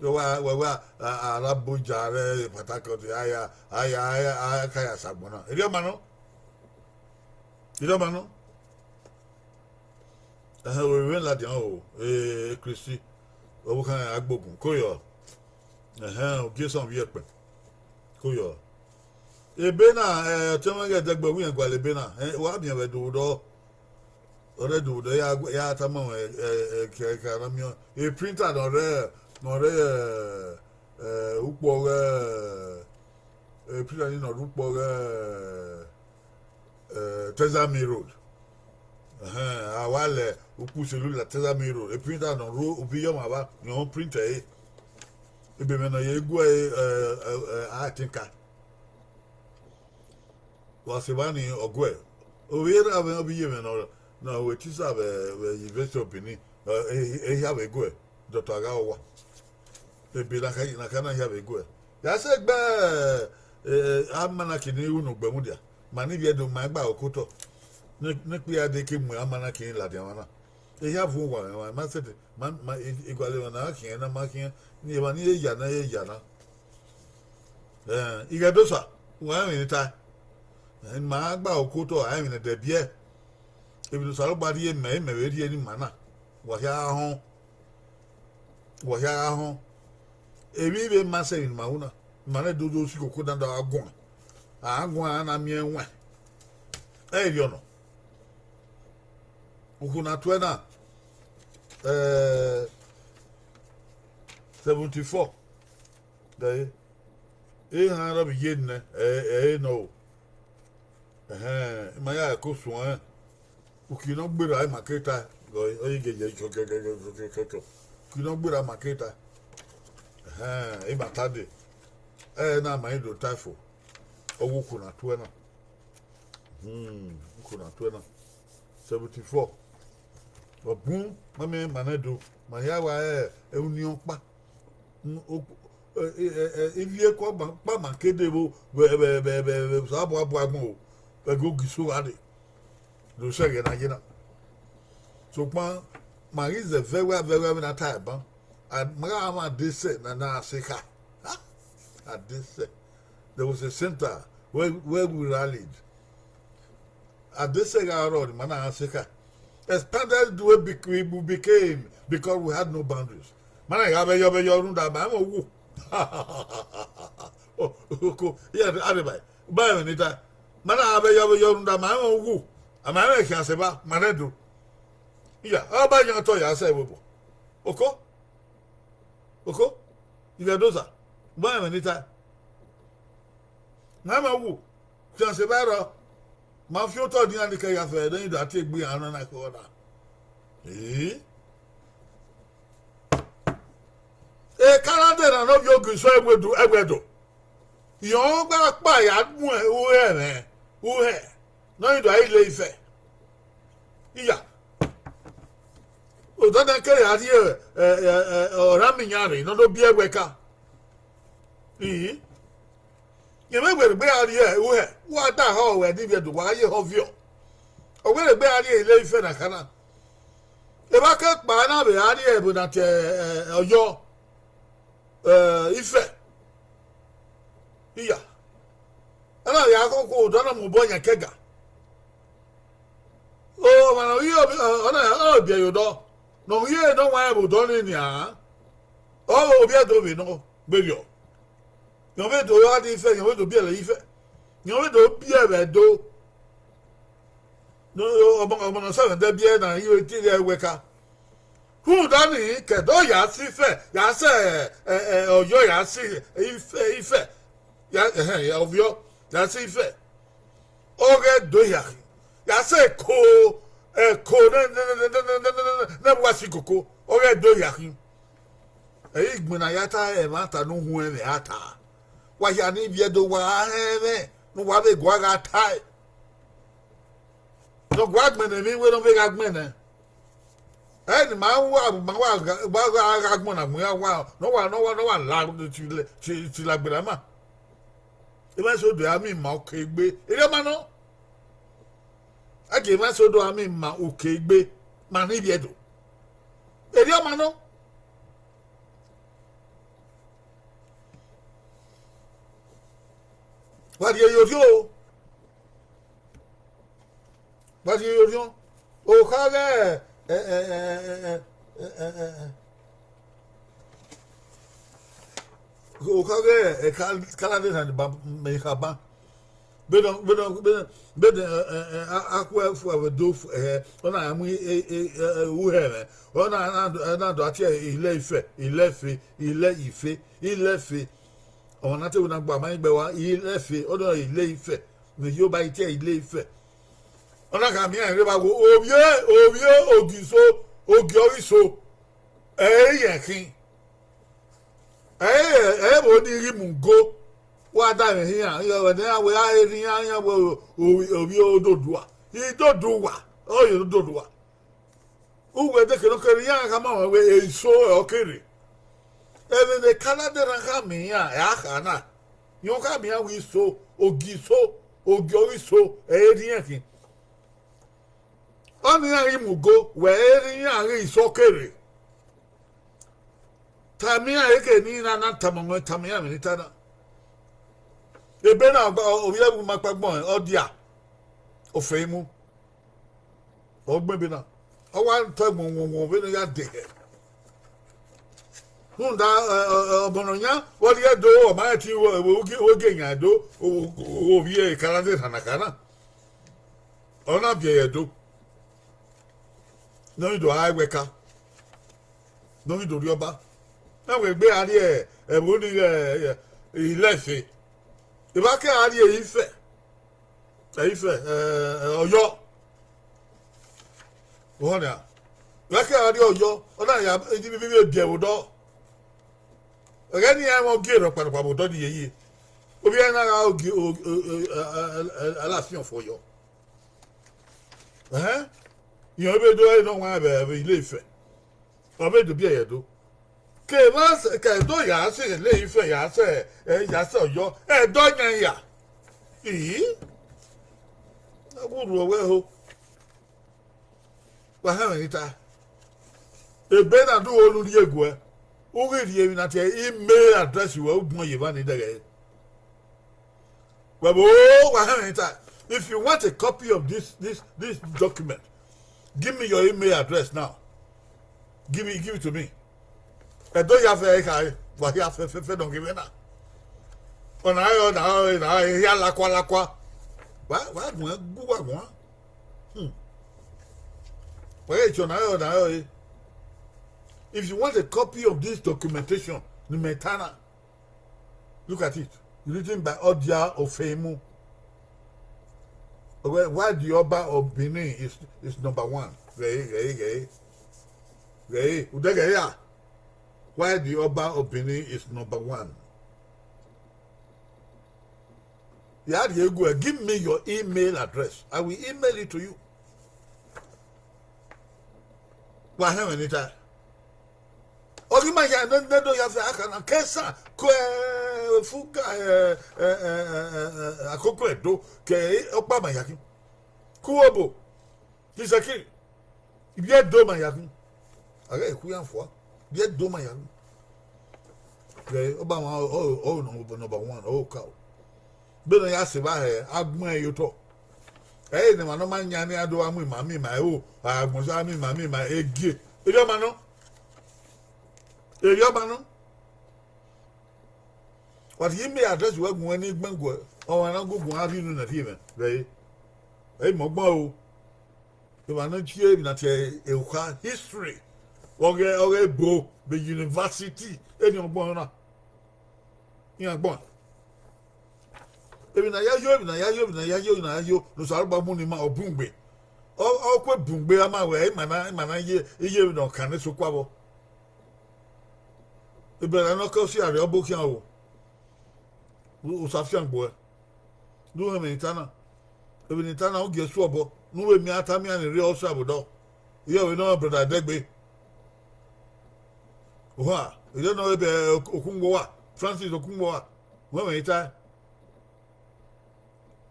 Wẹ wa, wẹ wa, a, a, Araboja rre Port Harcourt, a ya, a ya, a ya, a ya ka ya sa agbọn na. Erriọ ma nọ? Erriọ ma nọ? Ẹhẹn, ovbi mwẹ ladian o, e, Kristi, ọvbokhan Agbogun, ko yọ. Ẹhẹn, Ogiesọn vbiẹ ẹkpẹn, ko yọ. Ebe na, e, ọtẹn mwẹ ghẹ dẹgbe wẹ irẹn gualọ ebe na, e, wa miẹn vbe do vbodọ. Ọ rre do vbodọ, ya, ya tama mwẹ, e, e, ke, ke a na miẹn. E printer ne ọ rre, ne ọ rre, e, e, ukpo ọghe, e printer ni ne ọ rre ukpo ọghe, e, Tezami Road. Ẹhẹn, a wa lẹ ukpu selula Tezami Road. E printer ne ọ rre obọ iyọmwa vba, ne ọ print ẹre. Ebe mwẹ ne ọ ye gu ẹre, e, e, e, a tinka. Wa sẹ evba ni ọguẹ. Ovbi erha mwẹ, ovbi iye mwẹ ne ọ, ne ọ ru teacher vbe, vbe University of Benin, e, e, e hia vbe guẹ, Doctor Aghaowa. Ebe na ka, na ka na hia vbe guẹ. Ya sẹ gbe, e, e, amanaki ni ru ne ugbẹn mudia. Ma ni vbiẹ do ma gba okotọ. Ne, ne ikpia de ke mu amanaki ni ladian mwa na. Ehia vuọn uwa mwẹ, ma sẹtin, ma, ma, e, egualọ emwa ne a khian na ma khian, ne emwa ni ye ya na, ye ya na. Ẹ, Ighedosa, wa rẹn emwi ne I tae. Ẹ, ma gba okotọ, a rẹn emwi ne ẹdẹ biẹ. Emwi ne Osanobua rhie mẹ, mẹ vbe rhie ne ima na. Wa hia gha họn. Wa hia gha họn. Emwi vbe ma sẹ emwi ne ima ru na. Ima na do do si koko dan da gha guan. A gha guan, a na miẹn ẹwaẹn. Ẹ i rhiọnọ. Okhuo na tuẹ na, eh, seventy four. Dẹ, ehan rọ vbe iye nẹ, ẹ, ẹ, ẹ nọ o. Ẹhẹn, ima ya ẹko suẹn. Uki ne ọ gberra ima ke ta, ọ, ọ i gele chọ, chọ, chọ, chọ, chọ, chọ, chọ. Uki ne ọ gberra ima ke ta. Ẹhẹn, ima ta dee. Ẹre na ma i do ta fo. Ọ wẹ uku na tuẹ na. Hmm, uku na tuẹ na. Seventy-four. Ọ bun, ma miẹn ma nẹ do. Ma hia wa ẹ, ẹ uniọn kpa. Mm, o-, ẹ, ẹ, ẹ, ivie kọ ma, kpa ma ke de vbo, vbe, vbe, vbe, vbe, vbe, sa bua, bua agbọn o. Vbe ẹgogiso gha de. Do sẹ ẹghẹ ne a ye na. Sokpan, ma ghi zẹ vẹ wẹ, vẹ wẹ, vbe na ta ẹban. A ma gha mwẹ adesẹ ne a na se kha. Ha? Adesẹ. There was a center where, where we rallied. Adesẹ gha rrọọ ne ima na gha se kha. Expanded the way bec-, we became because we had no boundaries. Ma na gha vbe yọ, vbe yọ rhunmwuda ma mwẹ uwu. Oko, iran, areva, ba ẹmwẹ ne I ta. Ma na gha vbe yọ, vbe yọ rhunmwuda ma mwẹ uwu. A ma mwẹ khian sẹ eva, ma nẹ do. Iya, ọ ba yan otọ ya sẹ vbe obọ. Oko? Oko? Ivẹ dosa. Ba ẹmwẹ ne I ta. Ma mwẹ uwu. Khian sẹ eva rrọọ. Ma fi otọ dian ni kẹ ya fẹ, then I do a tie egbe iran nọ na kọ na. Ee? Ekanade na ne ovbi Ogiso ẹwẹdo, ẹwẹdo. Irẹn ọgba kpa ya mu uhe ẹmwẹ, uhe, ne ọ i do a Ile Ife. Iya. Odọ na kere a rhie, ẹ, ẹ, ẹ, ọre a miẹn iran rre, ne ọ do biẹ ẹwẹ ka. Ii. Rẹn vbe werriegbe a rhie uhe, wa da họ wẹ ne ivbi Ẹdo, wa ye họ viọ. Ọ werriegbe a rhie Ile Ife na kha na. Evba ke kpa na vbe a rhie ẹvbo na tie, ẹ, Ọyọ, ẹ, Ife. Iya. Ẹna ya koko odọ na mu obọ yan kẹga. O, ọmwa ne ọ ghi, ọ na, ọ biẹ ye odọ. Ne ọ ghi re ne ọ wa ẹvbo odọ nii nian. Ọ vbe ovbi Ẹdo vbe nọ, gberriọ. Yẹn vbe do gha rrie Ife, yẹn vbe do biẹ vbe Ife. Yẹn vbe do biẹ vbe Ẹdo. No, ọmọ, ọmọ ne ọ sẹ mwẹ dẹ biẹ na, I vbe tie ẹre wẹ ka. Rhunmwuda nii, ke Ẹdo ya sẹ Ife, ya sẹ, ẹ, ẹ, Ọyọ, ya sẹ Ife, Ife. Ya, ẹhẹn, ya Ọviọ, ya sẹ Ife. Ọ ghẹ do hia khin. Ya sẹ Eko, Eko ne, ne wa si koko, ọ ghẹ do hia khin. Ẹ i gbinna ya ta ẹmwata ne uhuẹn mwẹ a ta. Wa hia ne ivbi Ẹdo wa hẹn mwẹ, ne uwa vbe gua gha tae. Ne ọ gua gbẹnnẹ emwi wẹ ne ọ vbe gha gbẹnnẹ. Ẹ ne ima wa, ma wa gha, wa gha, gha gbọnna gbọn iran wa, ne ọ wa, ne ọ wa, ne ọ wa la ti, ti, ti lagberra ima. Emwa eso do a miẹn ima okegbe. Erriọ ma nọ. A gie emwa eso do a miẹn ima okegbe, ma ne ivbi Ẹdo. Erriọ ma nọ. Wa rhie ye orhiọn o. Wa rhie ye orhiọn. Okha ghẹ, ẹ, ẹ, okha ghẹ, ẹ, ka, ka na de na ba, mẹ kha ba. Vbene, vbene, vbene, vbene, ẹ, ẹ, ẹ, a, a khu ẹfu vbe do fu, ẹ, ọ na mu e, e, e, e, uhe mwẹ. Ọ na, na, na do a tie Ile Ife, Ile Ife, Ile Ife, Ile Ife. Ọmwa ne a te wẹ ne a gba ma igbe wa, Ile Ife, ọ do Ile Ife. Ne Yoruba i tie Ile Ife. Ọ na khama iran rre vbe awo, ovbi e, ovbi e, Ogiso, Ogiọghiso. Ẹ i re iyẹn khin. Ẹ i re, ẹ i re vbe oni ghi mu ugo. Wa da mwẹ iran, iran wẹ ne iran wẹ a rhie iran, iran wẹ o, o, ovbi Ododua. Idodua, ọ ye Ododua. Uwẹ deke ne ọ kere iran khama ruẹ wẹ eso ọ kere. Ẹmwẹ ne Canada na khama iran, ẹ a kha na. Iran khama iran wẹ iso, Ogiso, Ogiọghiso, ẹ i re iyẹn khin. Ọnii iran ghi mu ugo, wẹ ẹ i re iran ghe iso ọ kere. Tama iran ekhọe ne I na na tama mwẹ, tama iran vbe ne I ta na. Ebe na, ovbi ẹvbo ma kpa agbọn, ọ dia, ofẹn imu, ọ gbẹn ebe na. Ọ wa tọ ẹgbọn wọnwọn vbene ọ ya dehẹ. Rhunmwuda, ẹ, ẹ, ẹ, ọmọ ne ọ yan, vbe ọ rhie do, ọ ma rẹn ẹtin vbe ogie yan do, ovbi e Canada na na kha na. Ọ na biẹ ye Ẹdo. Ne ọ ghi do a ẹwẹka. Ne ọ ghi do rhie ọba. Na wẹ egbe a rrie ẹvbo ni, ẹ, ẹ, Ile Ife. Evba ke a rrie Ife. Ẹ, Ife, ẹ, ẹ, Ọyọ. Ọhọ nia, vbe a ke ra rrie Ọyọ, ọ na ya ivbi vbe biẹ vbe odọ. Ẹghẹ ne iran mwẹ ogie rhọkpa rhọkpa vbe odọ ni yeye, ovbi ẹre na gha ogie, o, o, o, a, a, a, Alaafin of Ọyọ. Ẹhẹn, irẹn vbe do ẹre ne ọ wan vbe, vbe Ile Ife, ọ vbe do biẹ ye Ẹdo. Ke emwa sẹ, ke Ẹdo ya sẹ Ile Ife, ya sẹ, ẹ, ya sẹ Ọyọ, Ẹdo yan ya. Ii, a wu rhuọ wẹ ho. Wa hẹmwẹ ne I ta. Ebe na do ru ne u rhie guẹ, u ghi rhie emwi na tie email address ruẹ, u guan ye evba ni dẹghẹ. Wẹ vbe o, wa hẹmwẹ ne I ta. If you want a copy of this, this, this document, give me your email address now. Give it, give it to me. Ẹdo ya fẹ khare, wa hia fẹfẹfẹ nọ ghe mwẹ na. Ọna rẹ, ọna rẹ, ọna rẹ, hia lakua lakua. Wa, wa guan gu, wa guan. Hmm. Wa ghẹ chọ ọna rẹ, ọna rẹ. If you want a copy of this documentation, ni mẹ ta na. Look at it. Written by Ọdia Ofeimu. Why, why the Oba of Benin is, is number one? Ghẹ, ghẹ, ghẹ. Ghẹ, u dẹ ghẹ ya. Why the Oba of Benin is number one? Ya rhie guẹ, give me your email address. I will email it to you. Wa hẹmwẹ ne I ta. Ọ ghi ma ya ne, ne do ya fẹ akha na, ke esan, ke, ẹ, fuga, ẹ, ẹ, ẹ, ẹ, ẹ, ẹ, akoko Ẹdo, ke ọkpa ma ya khin. Ke uwobo, ke isẹki, ivbi Ẹdo ma ya khin. A ghẹ khu iran fua, ivbi Ẹdo ma ya khin. Ghẹ, Ọba mwa, ọ, ọ, ọ, number one, ọ ka o. Vbene ọ ya sẹ evba hẹ, a gbẹn ẹre ye otọ. Ẹ i re ne emwa ne ọ ma yan ne iran do gha mu ima miẹn ima ẹvbo, agbọn sa miẹn ima miẹn ima egie. Erriọ ọma nọ. Erriọ ọma nọ. Wa tie email address ruẹ gu ẹre ne I gbẹn guẹ, ọmwa na gu guan rhie unu ne rhie mwẹ vbe ẹre. Ẹ i mẹ ọgbọn o. Emwa ne ọ tie emwi na tie ẹre okha history, ọghe, ọghe ebo vbe university, eni ọgbọn na. Iran gbọn. Emwi ne a ya yo, emwi ne a ya yo, emwi ne a ya yo, emwi ne a ya yo, ne Osanobua mu ne ima, ọ bun gbe. Ọ, ọ kue bun gbe, a ma wẹ, ima na, ima na ye, iye emwi ne ọ kan ne sokua vbọ. Ebrẹn ne ọ ke si a rrie ọbo khian o. U, u sa fiangbe uẹ. Ne u họn ẹmwẹ ne I ta na. Emwi ne I ta na, u gie suẹ obọ. Ne u vbe miẹn a ta miẹn ne rre ọsẹ vbe odọ. Iye vbe nọ brother Ẹdẹgbe. Oha, erriọ nọ vbe ebe Okunwowa, Francis Okunwowa. U họn ẹmwẹ ne I ta.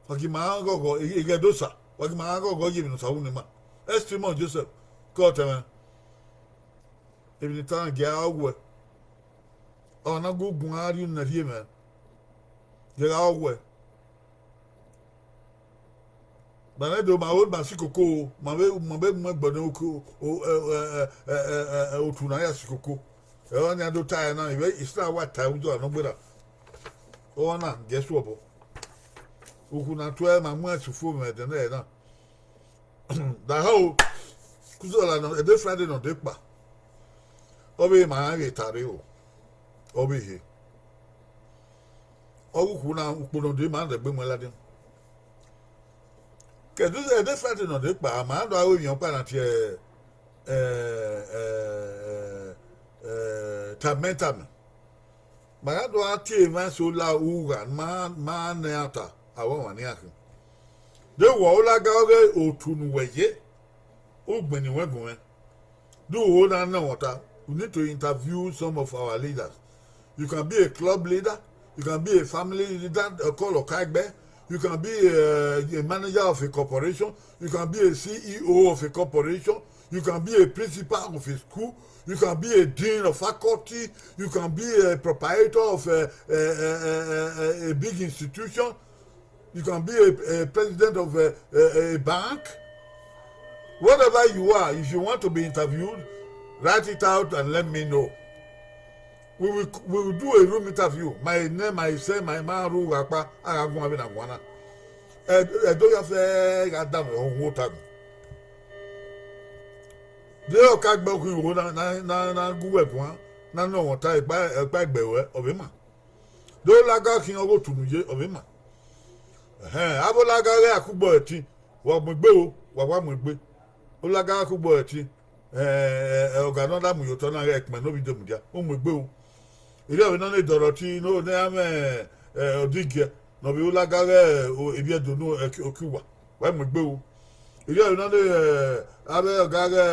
Wa gi ma ghọghọ, Ighedosa, wa gi ma ghọghọ ye emwi ne Osa ru ne ima. Extreme Joseph, ke ọtẹn mwẹ. Emwi ne I ta na gie a wẹ. Ọ na gu gun a rhie unu ne rhie mwẹ. Gie gha wẹ. Ma nẹ do ma ro ma si koko o, ma vbe, ma vbe mu ẹgbẹ ne oko, o, ẹ, ẹ, ẹ, ẹ, ẹ, ẹ, otu na ya si koko. Ẹ, ọnii a do ta ẹre na, ivẹ Israel wa ta ẹre udu ne ọ gberra. Ọ na gie suẹ obọ. Okhu na tuẹ ma mu ẹse ufo mwẹ ẹdẹ nẹ na. Daha o, kuzola nọ, ẹdẹ Friday nọ de kpa. Ọ vbe ma rẹn vbe ta rre o. Ọ vbe he. Ọ ghe ukhu na, ukpo nọ de ma dẹgbe mu ladian. Ke ẹdẹ Friday nọ de kpa, ma do aro emwi ọkpa na tie, ẹ, ẹ, ẹ, ẹ, tame tame. Ma ya do gha tie emwa eso la ugha, ma, ma nẹ ata, a wa wan nian khin. De wẹ u lagha ọghe otu ne uwẹ ye, ugbẹn ne uwẹ gun mwẹ. Do ho na nọ ẹmwata, we need to interview some of our leaders. You can be a club leader, you can be a family leader, a call Okaigbe, you can be a, a manager of a corporation, you can be a C E O of a corporation, you can be a principal of a school, you can be a dean of faculty, you can be a proprietor of a, a, a, a, a, a big institution, you can be a, a president of a, a, a bank. Whatever you are, if you want to be interviewed, write it out and let me know. We will, we will do a room interview. Ma nẹ, ma sẹ, ma ma ru gha kpa, a gha guan vbe na guan na. Ẹ, Ẹdo ya fẹ gha da mwẹ ọhun ota gun. De ọ ka gbe okhuo igho na, na, na, na gu wẹ guan, na nọ ẹmwata ẹkpa, ẹkpa egbe ruẹ, ọ vbe ma. Do lagha khian ọghe otu ne u ye, ọ vbe ma. Ẹhẹn, avbe ọ lagha ghẹ akugbo ẹtin, wa mu egbe o, wa wa mu egbe. Ulaga kugbo ẹtin, ọga ne ọ da mu ye otọ na ghẹ ẹkpẹn ne ovbi do mudia, u mu egbe ru. Erriọ vbe nọ ne Dorothy ne ọ ne a mwẹ Ọdigiẹ ne ọ vbe Ulaga ghẹ Ivbi Ẹdo ne Okiuwa, wa mu egbe ru. Erriọ vbe nọ ne avbe ọga ghẹ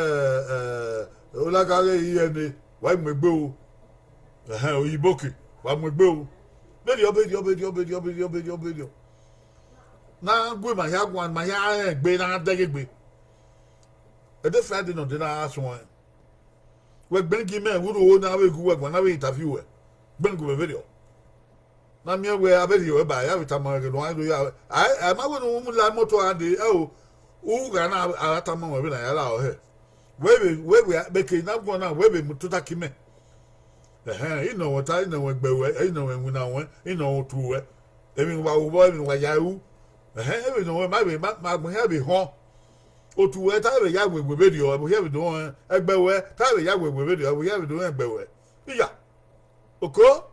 Ulaga ghẹ Iyẹne, wa mu egbe ru. Ẹhẹn, Oyiboke, wa mu egbe ru. Berriọ, berriọ, berriọ, berriọ, berriọ, berriọ, berriọ. Ne a gu ima hia guan, ma hia rẹn egbe, ne a dẹghe egbe. Ẹdẹ Friday nọ de na a suẹn. Wẹ gbẹnngi mẹ, vbe urhu ne a vbe gu wẹ guan, ne a vbe interview wẹ. Gbẹnngi wẹ vberriọ. Ne a miẹn wẹ a vbe rhie ruẹ ba, ya vbe tama ẹghẹ ne uwa do ya. A, a ma wẹ ne u mu la imọto a dee, ẹo, u gha na a tama ruẹ vbene a ya la ọhẹ. Wẹ vbe, wẹ vbe, vbe ke na guan na, wẹ vbe mu tota ke imẹ. Ẹhẹn, I nọ ruẹ ta, I nọ ruẹ gbe ruẹ, I nọ ruẹ winna ruẹ, I nọ ruẹ otu ruẹ. Emwi ne uwa ru vbọ, emwi ne uwa ya ru. Ẹhẹn, emwi ne uwa ma vbe, ma, ma gbẹn hia vbe họn. Otu ruẹ ta vbe ya wewe vberriọ, ẹvbo hia vbe do rẹn ẹgbẹ ruẹ, ta vbe ya wewe vberriọ, ẹvbo hia vbe do rẹn ẹgbẹ ruẹ. Iya. Oko,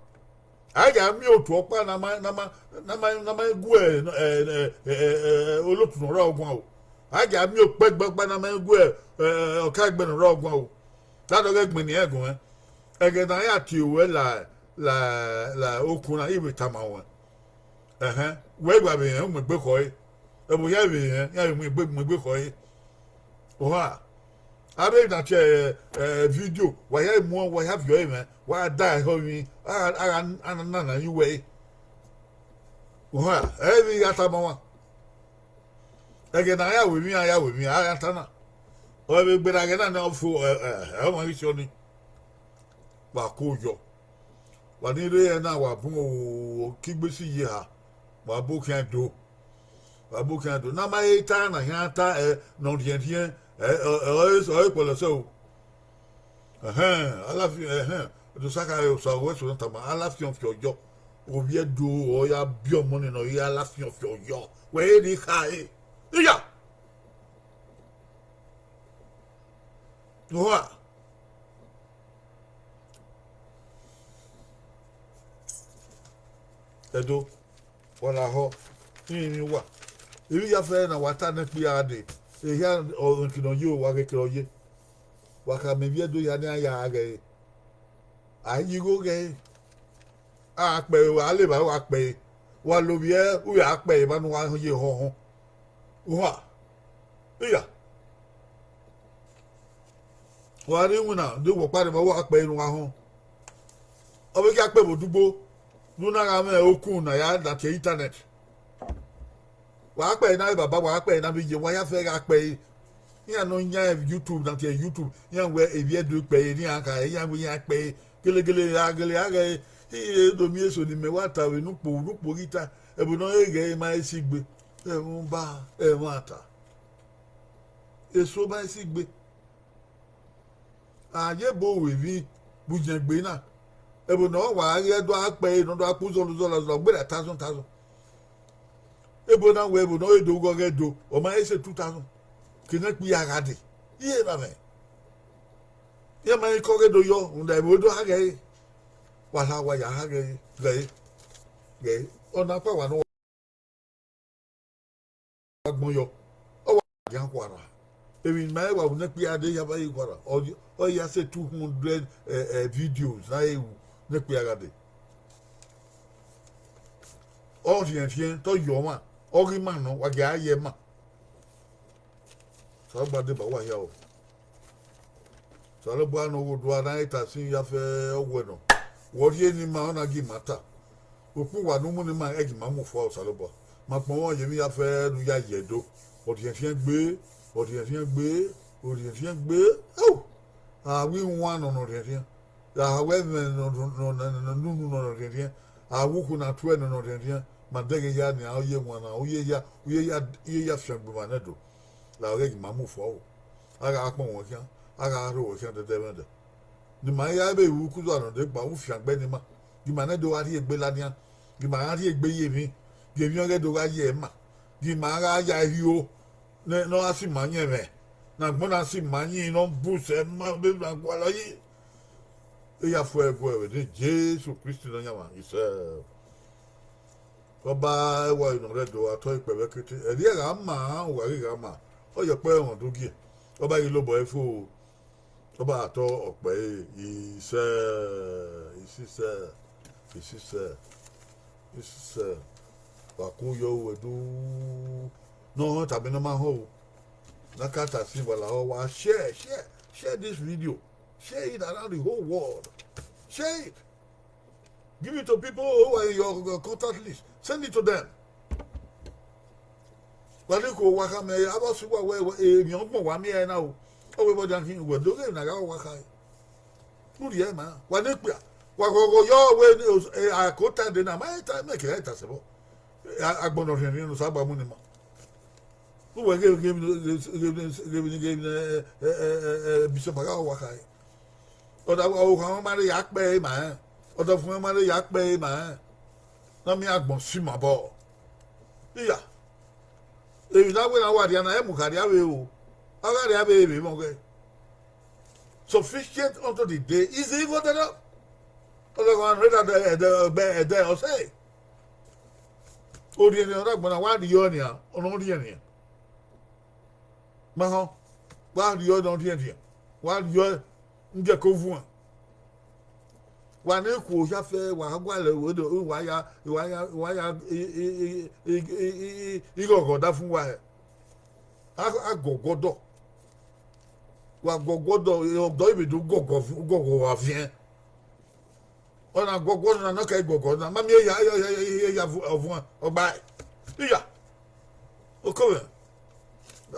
a ya miẹn otu ọkpa ne a ma, ne a ma, ne a ma, ne a ma gu ẹ, ẹ, ẹ, ẹ, ẹ, olotu ne ọ rrọọ guan o. A ya miẹn okpẹgbe ọkpa ne a ma gu ẹ, ẹ, ọkaegbe ne ọ rrọọ guan o. Dadẹ ọghe ẹgbẹn ne irẹn gu mwẹ. Ẹghẹ ne a ya tie ruẹ la, la, la okun na, I vbe tama ruẹ. Ẹhẹn, wẹ gha vbe rẹn, u mu egbe khọe. Ẹvbo hia vbe rẹn, iran vbe mu egbe, mu egbe khọe. Oha, avbe na tie, ẹ, ẹ, video, wa hia mu, wa hia viọ ẹre mwẹ, wa da ẹhọ emwi, a gha, a gha, a na nana ye uwẹ ẹre. Oha, ẹ i vbe gha tama ọmwa. Ẹghẹ ne a ya ru emwi, a ya ru emwi, a gha ta na. Ọ vbe gberra ẹghẹ na ne ọ fo, ẹ, ẹ, ẹ, ọmwa ghi sẹ ọnii. Wa ko yọ. Wa ni rre ẹre na, wa bun o, ke igbe si ye eha, wa bu khian do. Wa bu khian do. Ne a ma he ta na khian ta, ẹ, ne ọ rhiẹn rhiẹn, ẹ, ọ, ọ, ọ, ọ, ọ kpọlọ sẹ o. Ẹhẹn, Alafiọn, ẹhẹn, Odosa khare, Osa wẹ eso na tama, Alafiọn fi ọyọ. Ovbi Ẹdo ọ ya biẹ ọmọ ni ne ọ rre Alafiọn fi ọyọ. Wẹ i rri khare. Iya! Oha. Ẹdo, wa lahọ, irinmwi uwa. Emwi ya fẹrẹ na wa ta nẹ kpia dee, ehia ọmọkene ọ ye, wa ghẹ kere ọ ye. Wa khama ivbi Ẹdo hia ne iran ya ghẹ ẹre. A yi igho ghẹ ẹre. A kpẹre, wa lele evbare, wa kpẹre. Wa lovbiẹ, u ya kpẹre emwa ne uwa ye họhọn. Uwa, iya. Wa rre iwinna, de wẹ ọkpa rre evba, wa kpẹre ne uwa họn. Ọ vbe khian kpe vbe odugbo, ne u na gha mwẹ okun ne a ya na tie internet. Wa kpẹre ne avbe baba, wa kpẹre ne avbe iye, wa ya fẹ gha kpẹre. Iran ne ọ yan YouTube na tie YouTube, iran wẹ ivbi Ẹdo kpẹre, ne iran kha, iran wẹ iran kpẹre, gelegele a gele a ghẹ, I do miẹn eso ne imẹ wa ta vbe ne ukpo, ne ukpo ghi ta, ẹvbo ne ọ he ghẹ ma i si gbe, ẹmwẹ ọba, ẹmwata. Eso ma i si gbe. A ye ebo ru emwi vbe iyẹn egbe na, ẹvbo ne ọ wa ghi do a kpẹre, ne ọ do a kpe uzọla uzọla uzọla, ọ gberra thousand thousand. Ebo na wẹ ẹvbo ne ọ he do ghọghọ Ẹdo, ọ ma he sẹ two thousand. Ke ne kpi ya gha dee, iye evba mwẹ. Iran ma i kọ ghe do yọ, rhunmwuda ẹvbo do a ghẹ ẹre. Wa la, wa ya a ghẹ ẹre, ghẹ ẹre, ghẹ ẹre. Ọna kpa wa ne agbọn yọ, ọ wa dian khuarha. Emwi ne ima wa ru ne kpia dee ya vbe khuarha, ọ, ọ ya sẹ two hundred, eh, eh, videos ne a ru ne kpia gha dee. Ọ rhiẹnrhiẹn, te ọ yọ ọmwa, ọ ghi ma nọ, wa gie a ye ẹe ma. Osanobua deba uwa hia o. Osanobua ne ọ ghe odua ne a i ta sin ya fẹ ọwẹ nọ. Wẹ ọ rhie ne ima, ọ na gie ima ta. Okpia uwa ne u mu ne ima, ẹ gie ima mu fua, Osanobua. Ma kpọnmwẹ ye emwi ya fẹ ne u ya ye Ẹdo. Ọ rhiẹnrhiẹn gbe, ọ rhiẹnrhiẹn gbe, ọ rhiẹnrhiẹn gbe. Au! A wi wan nọ ne ọ rhiẹnrhiẹn. A wẹ ẹmwẹ nọ, nọ, nọ, nọ, nọ, nunu nọ ne ọ rhiẹnrhiẹn. A wu ukhu na tuẹ nọ ne ọ rhiẹnrhiẹn. Ma dẹghe hia nian, ọ ye wan na, ọ ye ya, ọ ye ya, ọ ye ya fiangbe emwa ne Ẹdo. La ọghẹ gie ima mu fua o. A gha kpọnmwẹ khian, a gha rho wẹ khian dẹdẹmwẹdẹ. Ne ima ya vbe ru ukuza nọ degba, u fiangbe ne ima. Gie ima ne Ẹdo gha rhie egbe ladian, gie ima gha rhie egbe ye emwi, gie emwi ọghe Ẹdo gha ye ẹre ma, gie ima gha ya rhio, ne, ne ọ gha si ima yẹn mwẹ, ne agbọn na si ima yin, ne ọ bu sẹ ma vbe na gualọ yi. Eya fue ẹguẹ vbe ne Jesu Kristi Nọyaẹnmwa isẹ. Ọba ẹwae nọ rre Ẹdo, a tọ ikpẹvbẹ kete. Ẹdẹ gha ma, uwa ghi gha ma, ọ ye ọkpẹ ẹmwẹ ọdọ ugie. Ọ ba ghi lobọ ẹre fo, ọ ba tọ ọkpẹ ẹre, isẹ, isisẹ, isisẹ, isisẹ, wa ku yọ ru ẹdu. Ne ọ tama ne ọ ma họn o. Ne a ka ta sin wa lahọ, wa share, share, share this video. Share it around the whole world. Share it. Give it to people who are in your, your contact list. Send it to them. Wa ni ku owa khama, avbe ọ si uwa wẹ, wẹ, emwi ọgbọn wa miẹn ẹre na o. Ọ wẹ vbe ọdian khin, wẹ do ghe emwi ne a gha owa khare. U rhie ma, wa ne ekpia, wa ghọghọ yọ wẹ, e, a ko ta dee na, ma ta, mẹ kẹ ta sẹ vbọ. A, agbọn ne ọ rhiẹnrhiẹn ne Osanobua mu ne ima. Uwẹ ghe, ghe, ghe, ghe, ghe, ghe, ghe, ghe, eh, eh, eh, eh, Bishop a gha owa khare. Ọdafẹn okhan ma rre ya kpẹ ẹre ma rẹn. Ọdafẹn ma rre ya kpẹ ẹre ma rẹn. Ne ọ miẹn agbọn si ima obọ. Iya. Emwi ne a wẹ ne a wa rhia na, ẹ mu kha rhia vbe ro. A gha rhia vbe vbe mwẹ ọghẹ. Sufficient unto the day is evil enough. Ọdafẹn ne ọ rre da ẹdẹ, ẹdẹ, ẹdẹ, ọ sẹ. Orhiẹnrhiẹn ọre agbọn na wa rhie ọe nian, ọ nọ rhiẹnrhiẹn. Ma họn, wa rhie ọe ne ọ rhiẹnrhiẹn, wa rhie ọe, ngiẹ ko vuẹn. Wa ne ku ohia fẹ, wa gualọ ẹvbo do, wa ya, wa ya, wa ya, i, i, i, i, i, i, ighọghọ da fun wa hẹ. A, a gọgọ dọ. Wa gọgọ dọ, ọdọ ibe do gọgọ, gọgọ wa viẹn. Ọ na gọgọ na, nọ kẹ gọgọ na, ma miẹn ya, ya, ya, ya, ya, ya vu-, ọvuọn, ọ gba ẹe. Iya. Oko mwẹ.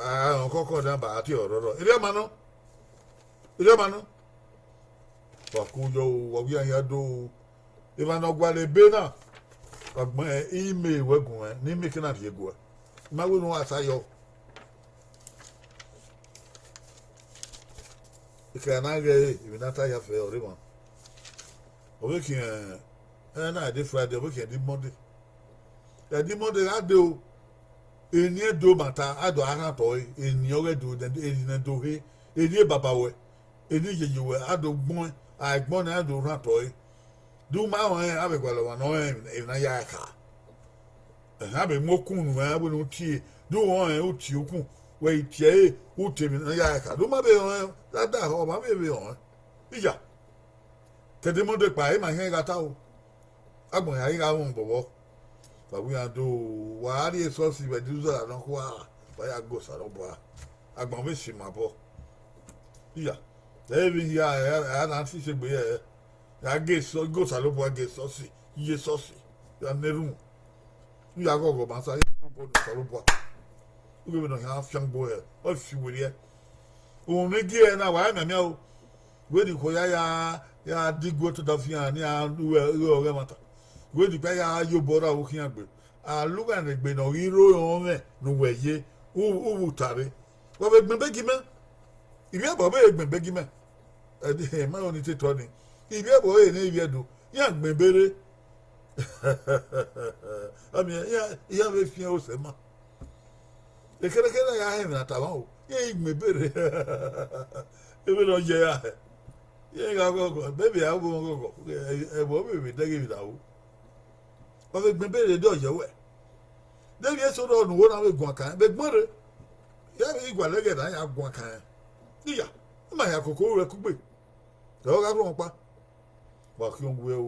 Ah, ọkọkọ na ba a tie ọrọrọ. Erriọ ma nọ. Erriọ ma nọ. Wa ku yọ o, wa wi an ya do o. Emwa ne ọ gualọ ebe na, wa gbẹn ime wẹ gun mwẹ, ne ime ke na rhie guẹ. I ma wẹ ne uwa sa yọ. Ekẹn na ghẹ ẹre, emwi ne a ta ya fẹ ọre emwa. Ọ vbe khian, ẹ na de Friday, ọ vbe khian de Monday. Ẹ de Monday gha de o, eni ẹdo ma ta, a do a rhan otọ ẹre, eni ọghe do, eni ne do he, eni baba wẹ, eni yeye wẹ, a do gbẹn, a i gbẹn ọnii, a do rhan otọ ẹre. De u ma rẹn, a vbe gualọ ọmwa ne ọ rẹn emwi ne a ya ẹe kha. Ẹhẹn, a vbe mu okun unu ẹn, wẹ ne u tie, de u rẹn u tie ukun, wẹ i tie ẹre, u te emwi ne a ya ẹe kha. De u ma vbe rẹn, da da, ọ ma vbe vbe rẹn. Iya. Kẹdẹ Monday kpa, ima khian gha ta o. Agbọn hia i gha mwẹ bọbọ. Wa wi iran do, wa rrie esọsi vbe ẹdẹ uzọla nọkhua, wa ya go Osanobua. Agbọn vbe si ima obọ. Iya, ẹ vbe hia, ẹ, ẹ, a na sisẹ egbe yẹ, ya ge esọ, go Osanobua, ge esọsi, ye esọsi, ya na erhunmwu. U ya ghọghọ ma sa ye Osanobua. U ghe vbene ọ khian fiangbo hẹ, ọ fi werriẹ. Uhunmwu ne I gie ẹre na, wa mianmian o. Wẹ ne ikhuo ya ya, ya diguẹ tota fian ne iran ru ighe ọghe ẹmwata. Wẹ ne ikpia ya ye obọ ra vbe khian gbe. A lugha ne egbe ne ọ ghi roro mwẹ ne uwẹ ye, u, u vbe uta rre. Wa vbe gbẹn ebe gi mẹ. Ivbi ẹbọ vbe gbẹn ebe gi mẹ. Ẹdẹ, ma rẹn ọnii te tọ nii. Ivbi ẹbọ rre ne ivbi Ẹdo, iran gbẹn ebe rre. Ọmiẹn, iran, iran vbe fian osẹ ma. Ekerekere na ya họn emwi ne a tama o, iran i gbẹn ebe rre. Ebe ne ọ ye ra hẹ. Iran gha ghọghọ, ebe vbe a ghọghọ, ẹvbo vbe vbe dẹghe emwi ne a ru. Wa vbe gbẹn ebe rre, de ọ ye wẹ. De vbe eso rrọọ ne uwo na vbe guan kan vbe gbẹn rre. Ya vbe i gualọ ẹghẹ ne a ya guan kan. Iya, ima hia koko ru ẹre kugbe. Ẹ ọ gha rhuọnmwẹ ọkpa. Wa khian owiẹ o,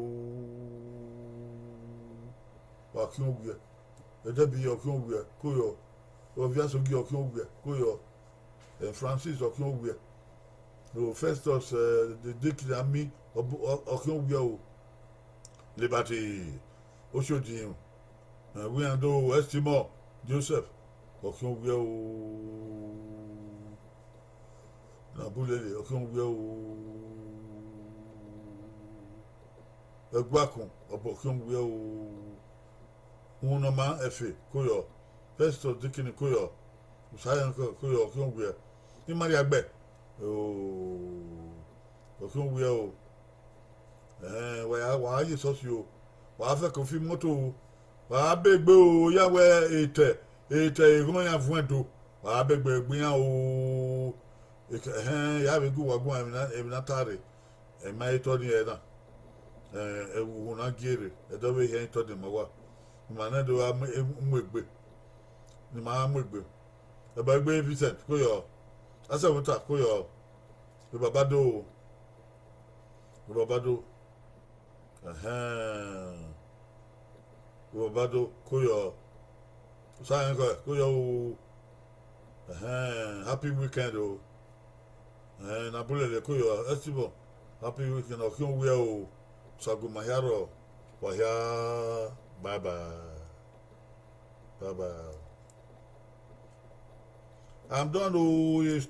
wa khian owiẹ. Ẹdẹbi ọ khian owiẹ, ko yọ. Ọviasogi ọ khian owiẹ, ko yọ. Eh, Francis ọ khian owiẹ. O Festus, eh, the deacon ami, ọ bu-, ọ, ọ khian owiẹ o. Liberty, Oshodin, eh, Wiando, Estimor, Joseph, ọ khian owiẹ o. Na bulele, ọ khian owiẹ o. Ẹguakun, ọ bu ọ khian owiẹ o. Uhunmwu ne ọ ma ẹfe, ko yọ. Festus Dikini, ko yọ. Usayan, ko, ko yọ, ọ khian owiẹ. Imaria gbẹ, o, ọ khian owiẹ o. Ẹn, wa ya, wa ye esọsi o. Wa fẹko fi imoto o. Wa be egbe o, ya wẹ etẹ, etẹ eghọn iran vuẹn do. Wa be egbe egbe iran o. Ekẹ-, ẹhẹn, ya vbe gu wa guan emwi na, emwi na ta rre. Ẹ ma re tọ ni ẹre na. Ẹ, ẹvbo uhunmwu na gie rre, ẹdẹ ọ vbe hia tọ ni ma wa. Ima nẹ do gha mu, mu egbe. Ne ima gha mu egbe. Ẹbọ egbe Vincent, ko yọ. Asẹ wẹ ta, ko yọ. Vbe baba do. Vbe baba do. Ẹhẹn. Vbe baba do, ko yọ. Osa rẹn khẹ, ko yọ o. Ẹhẹn, happy weekend o. Ẹhẹn, ne a bu lele, ko yọ, Estibon. Happy weekend, ọ khian wiẹ o. Osagunma hia rrọọ, wa hia, bye bye. Bye bye. I'm done o, it's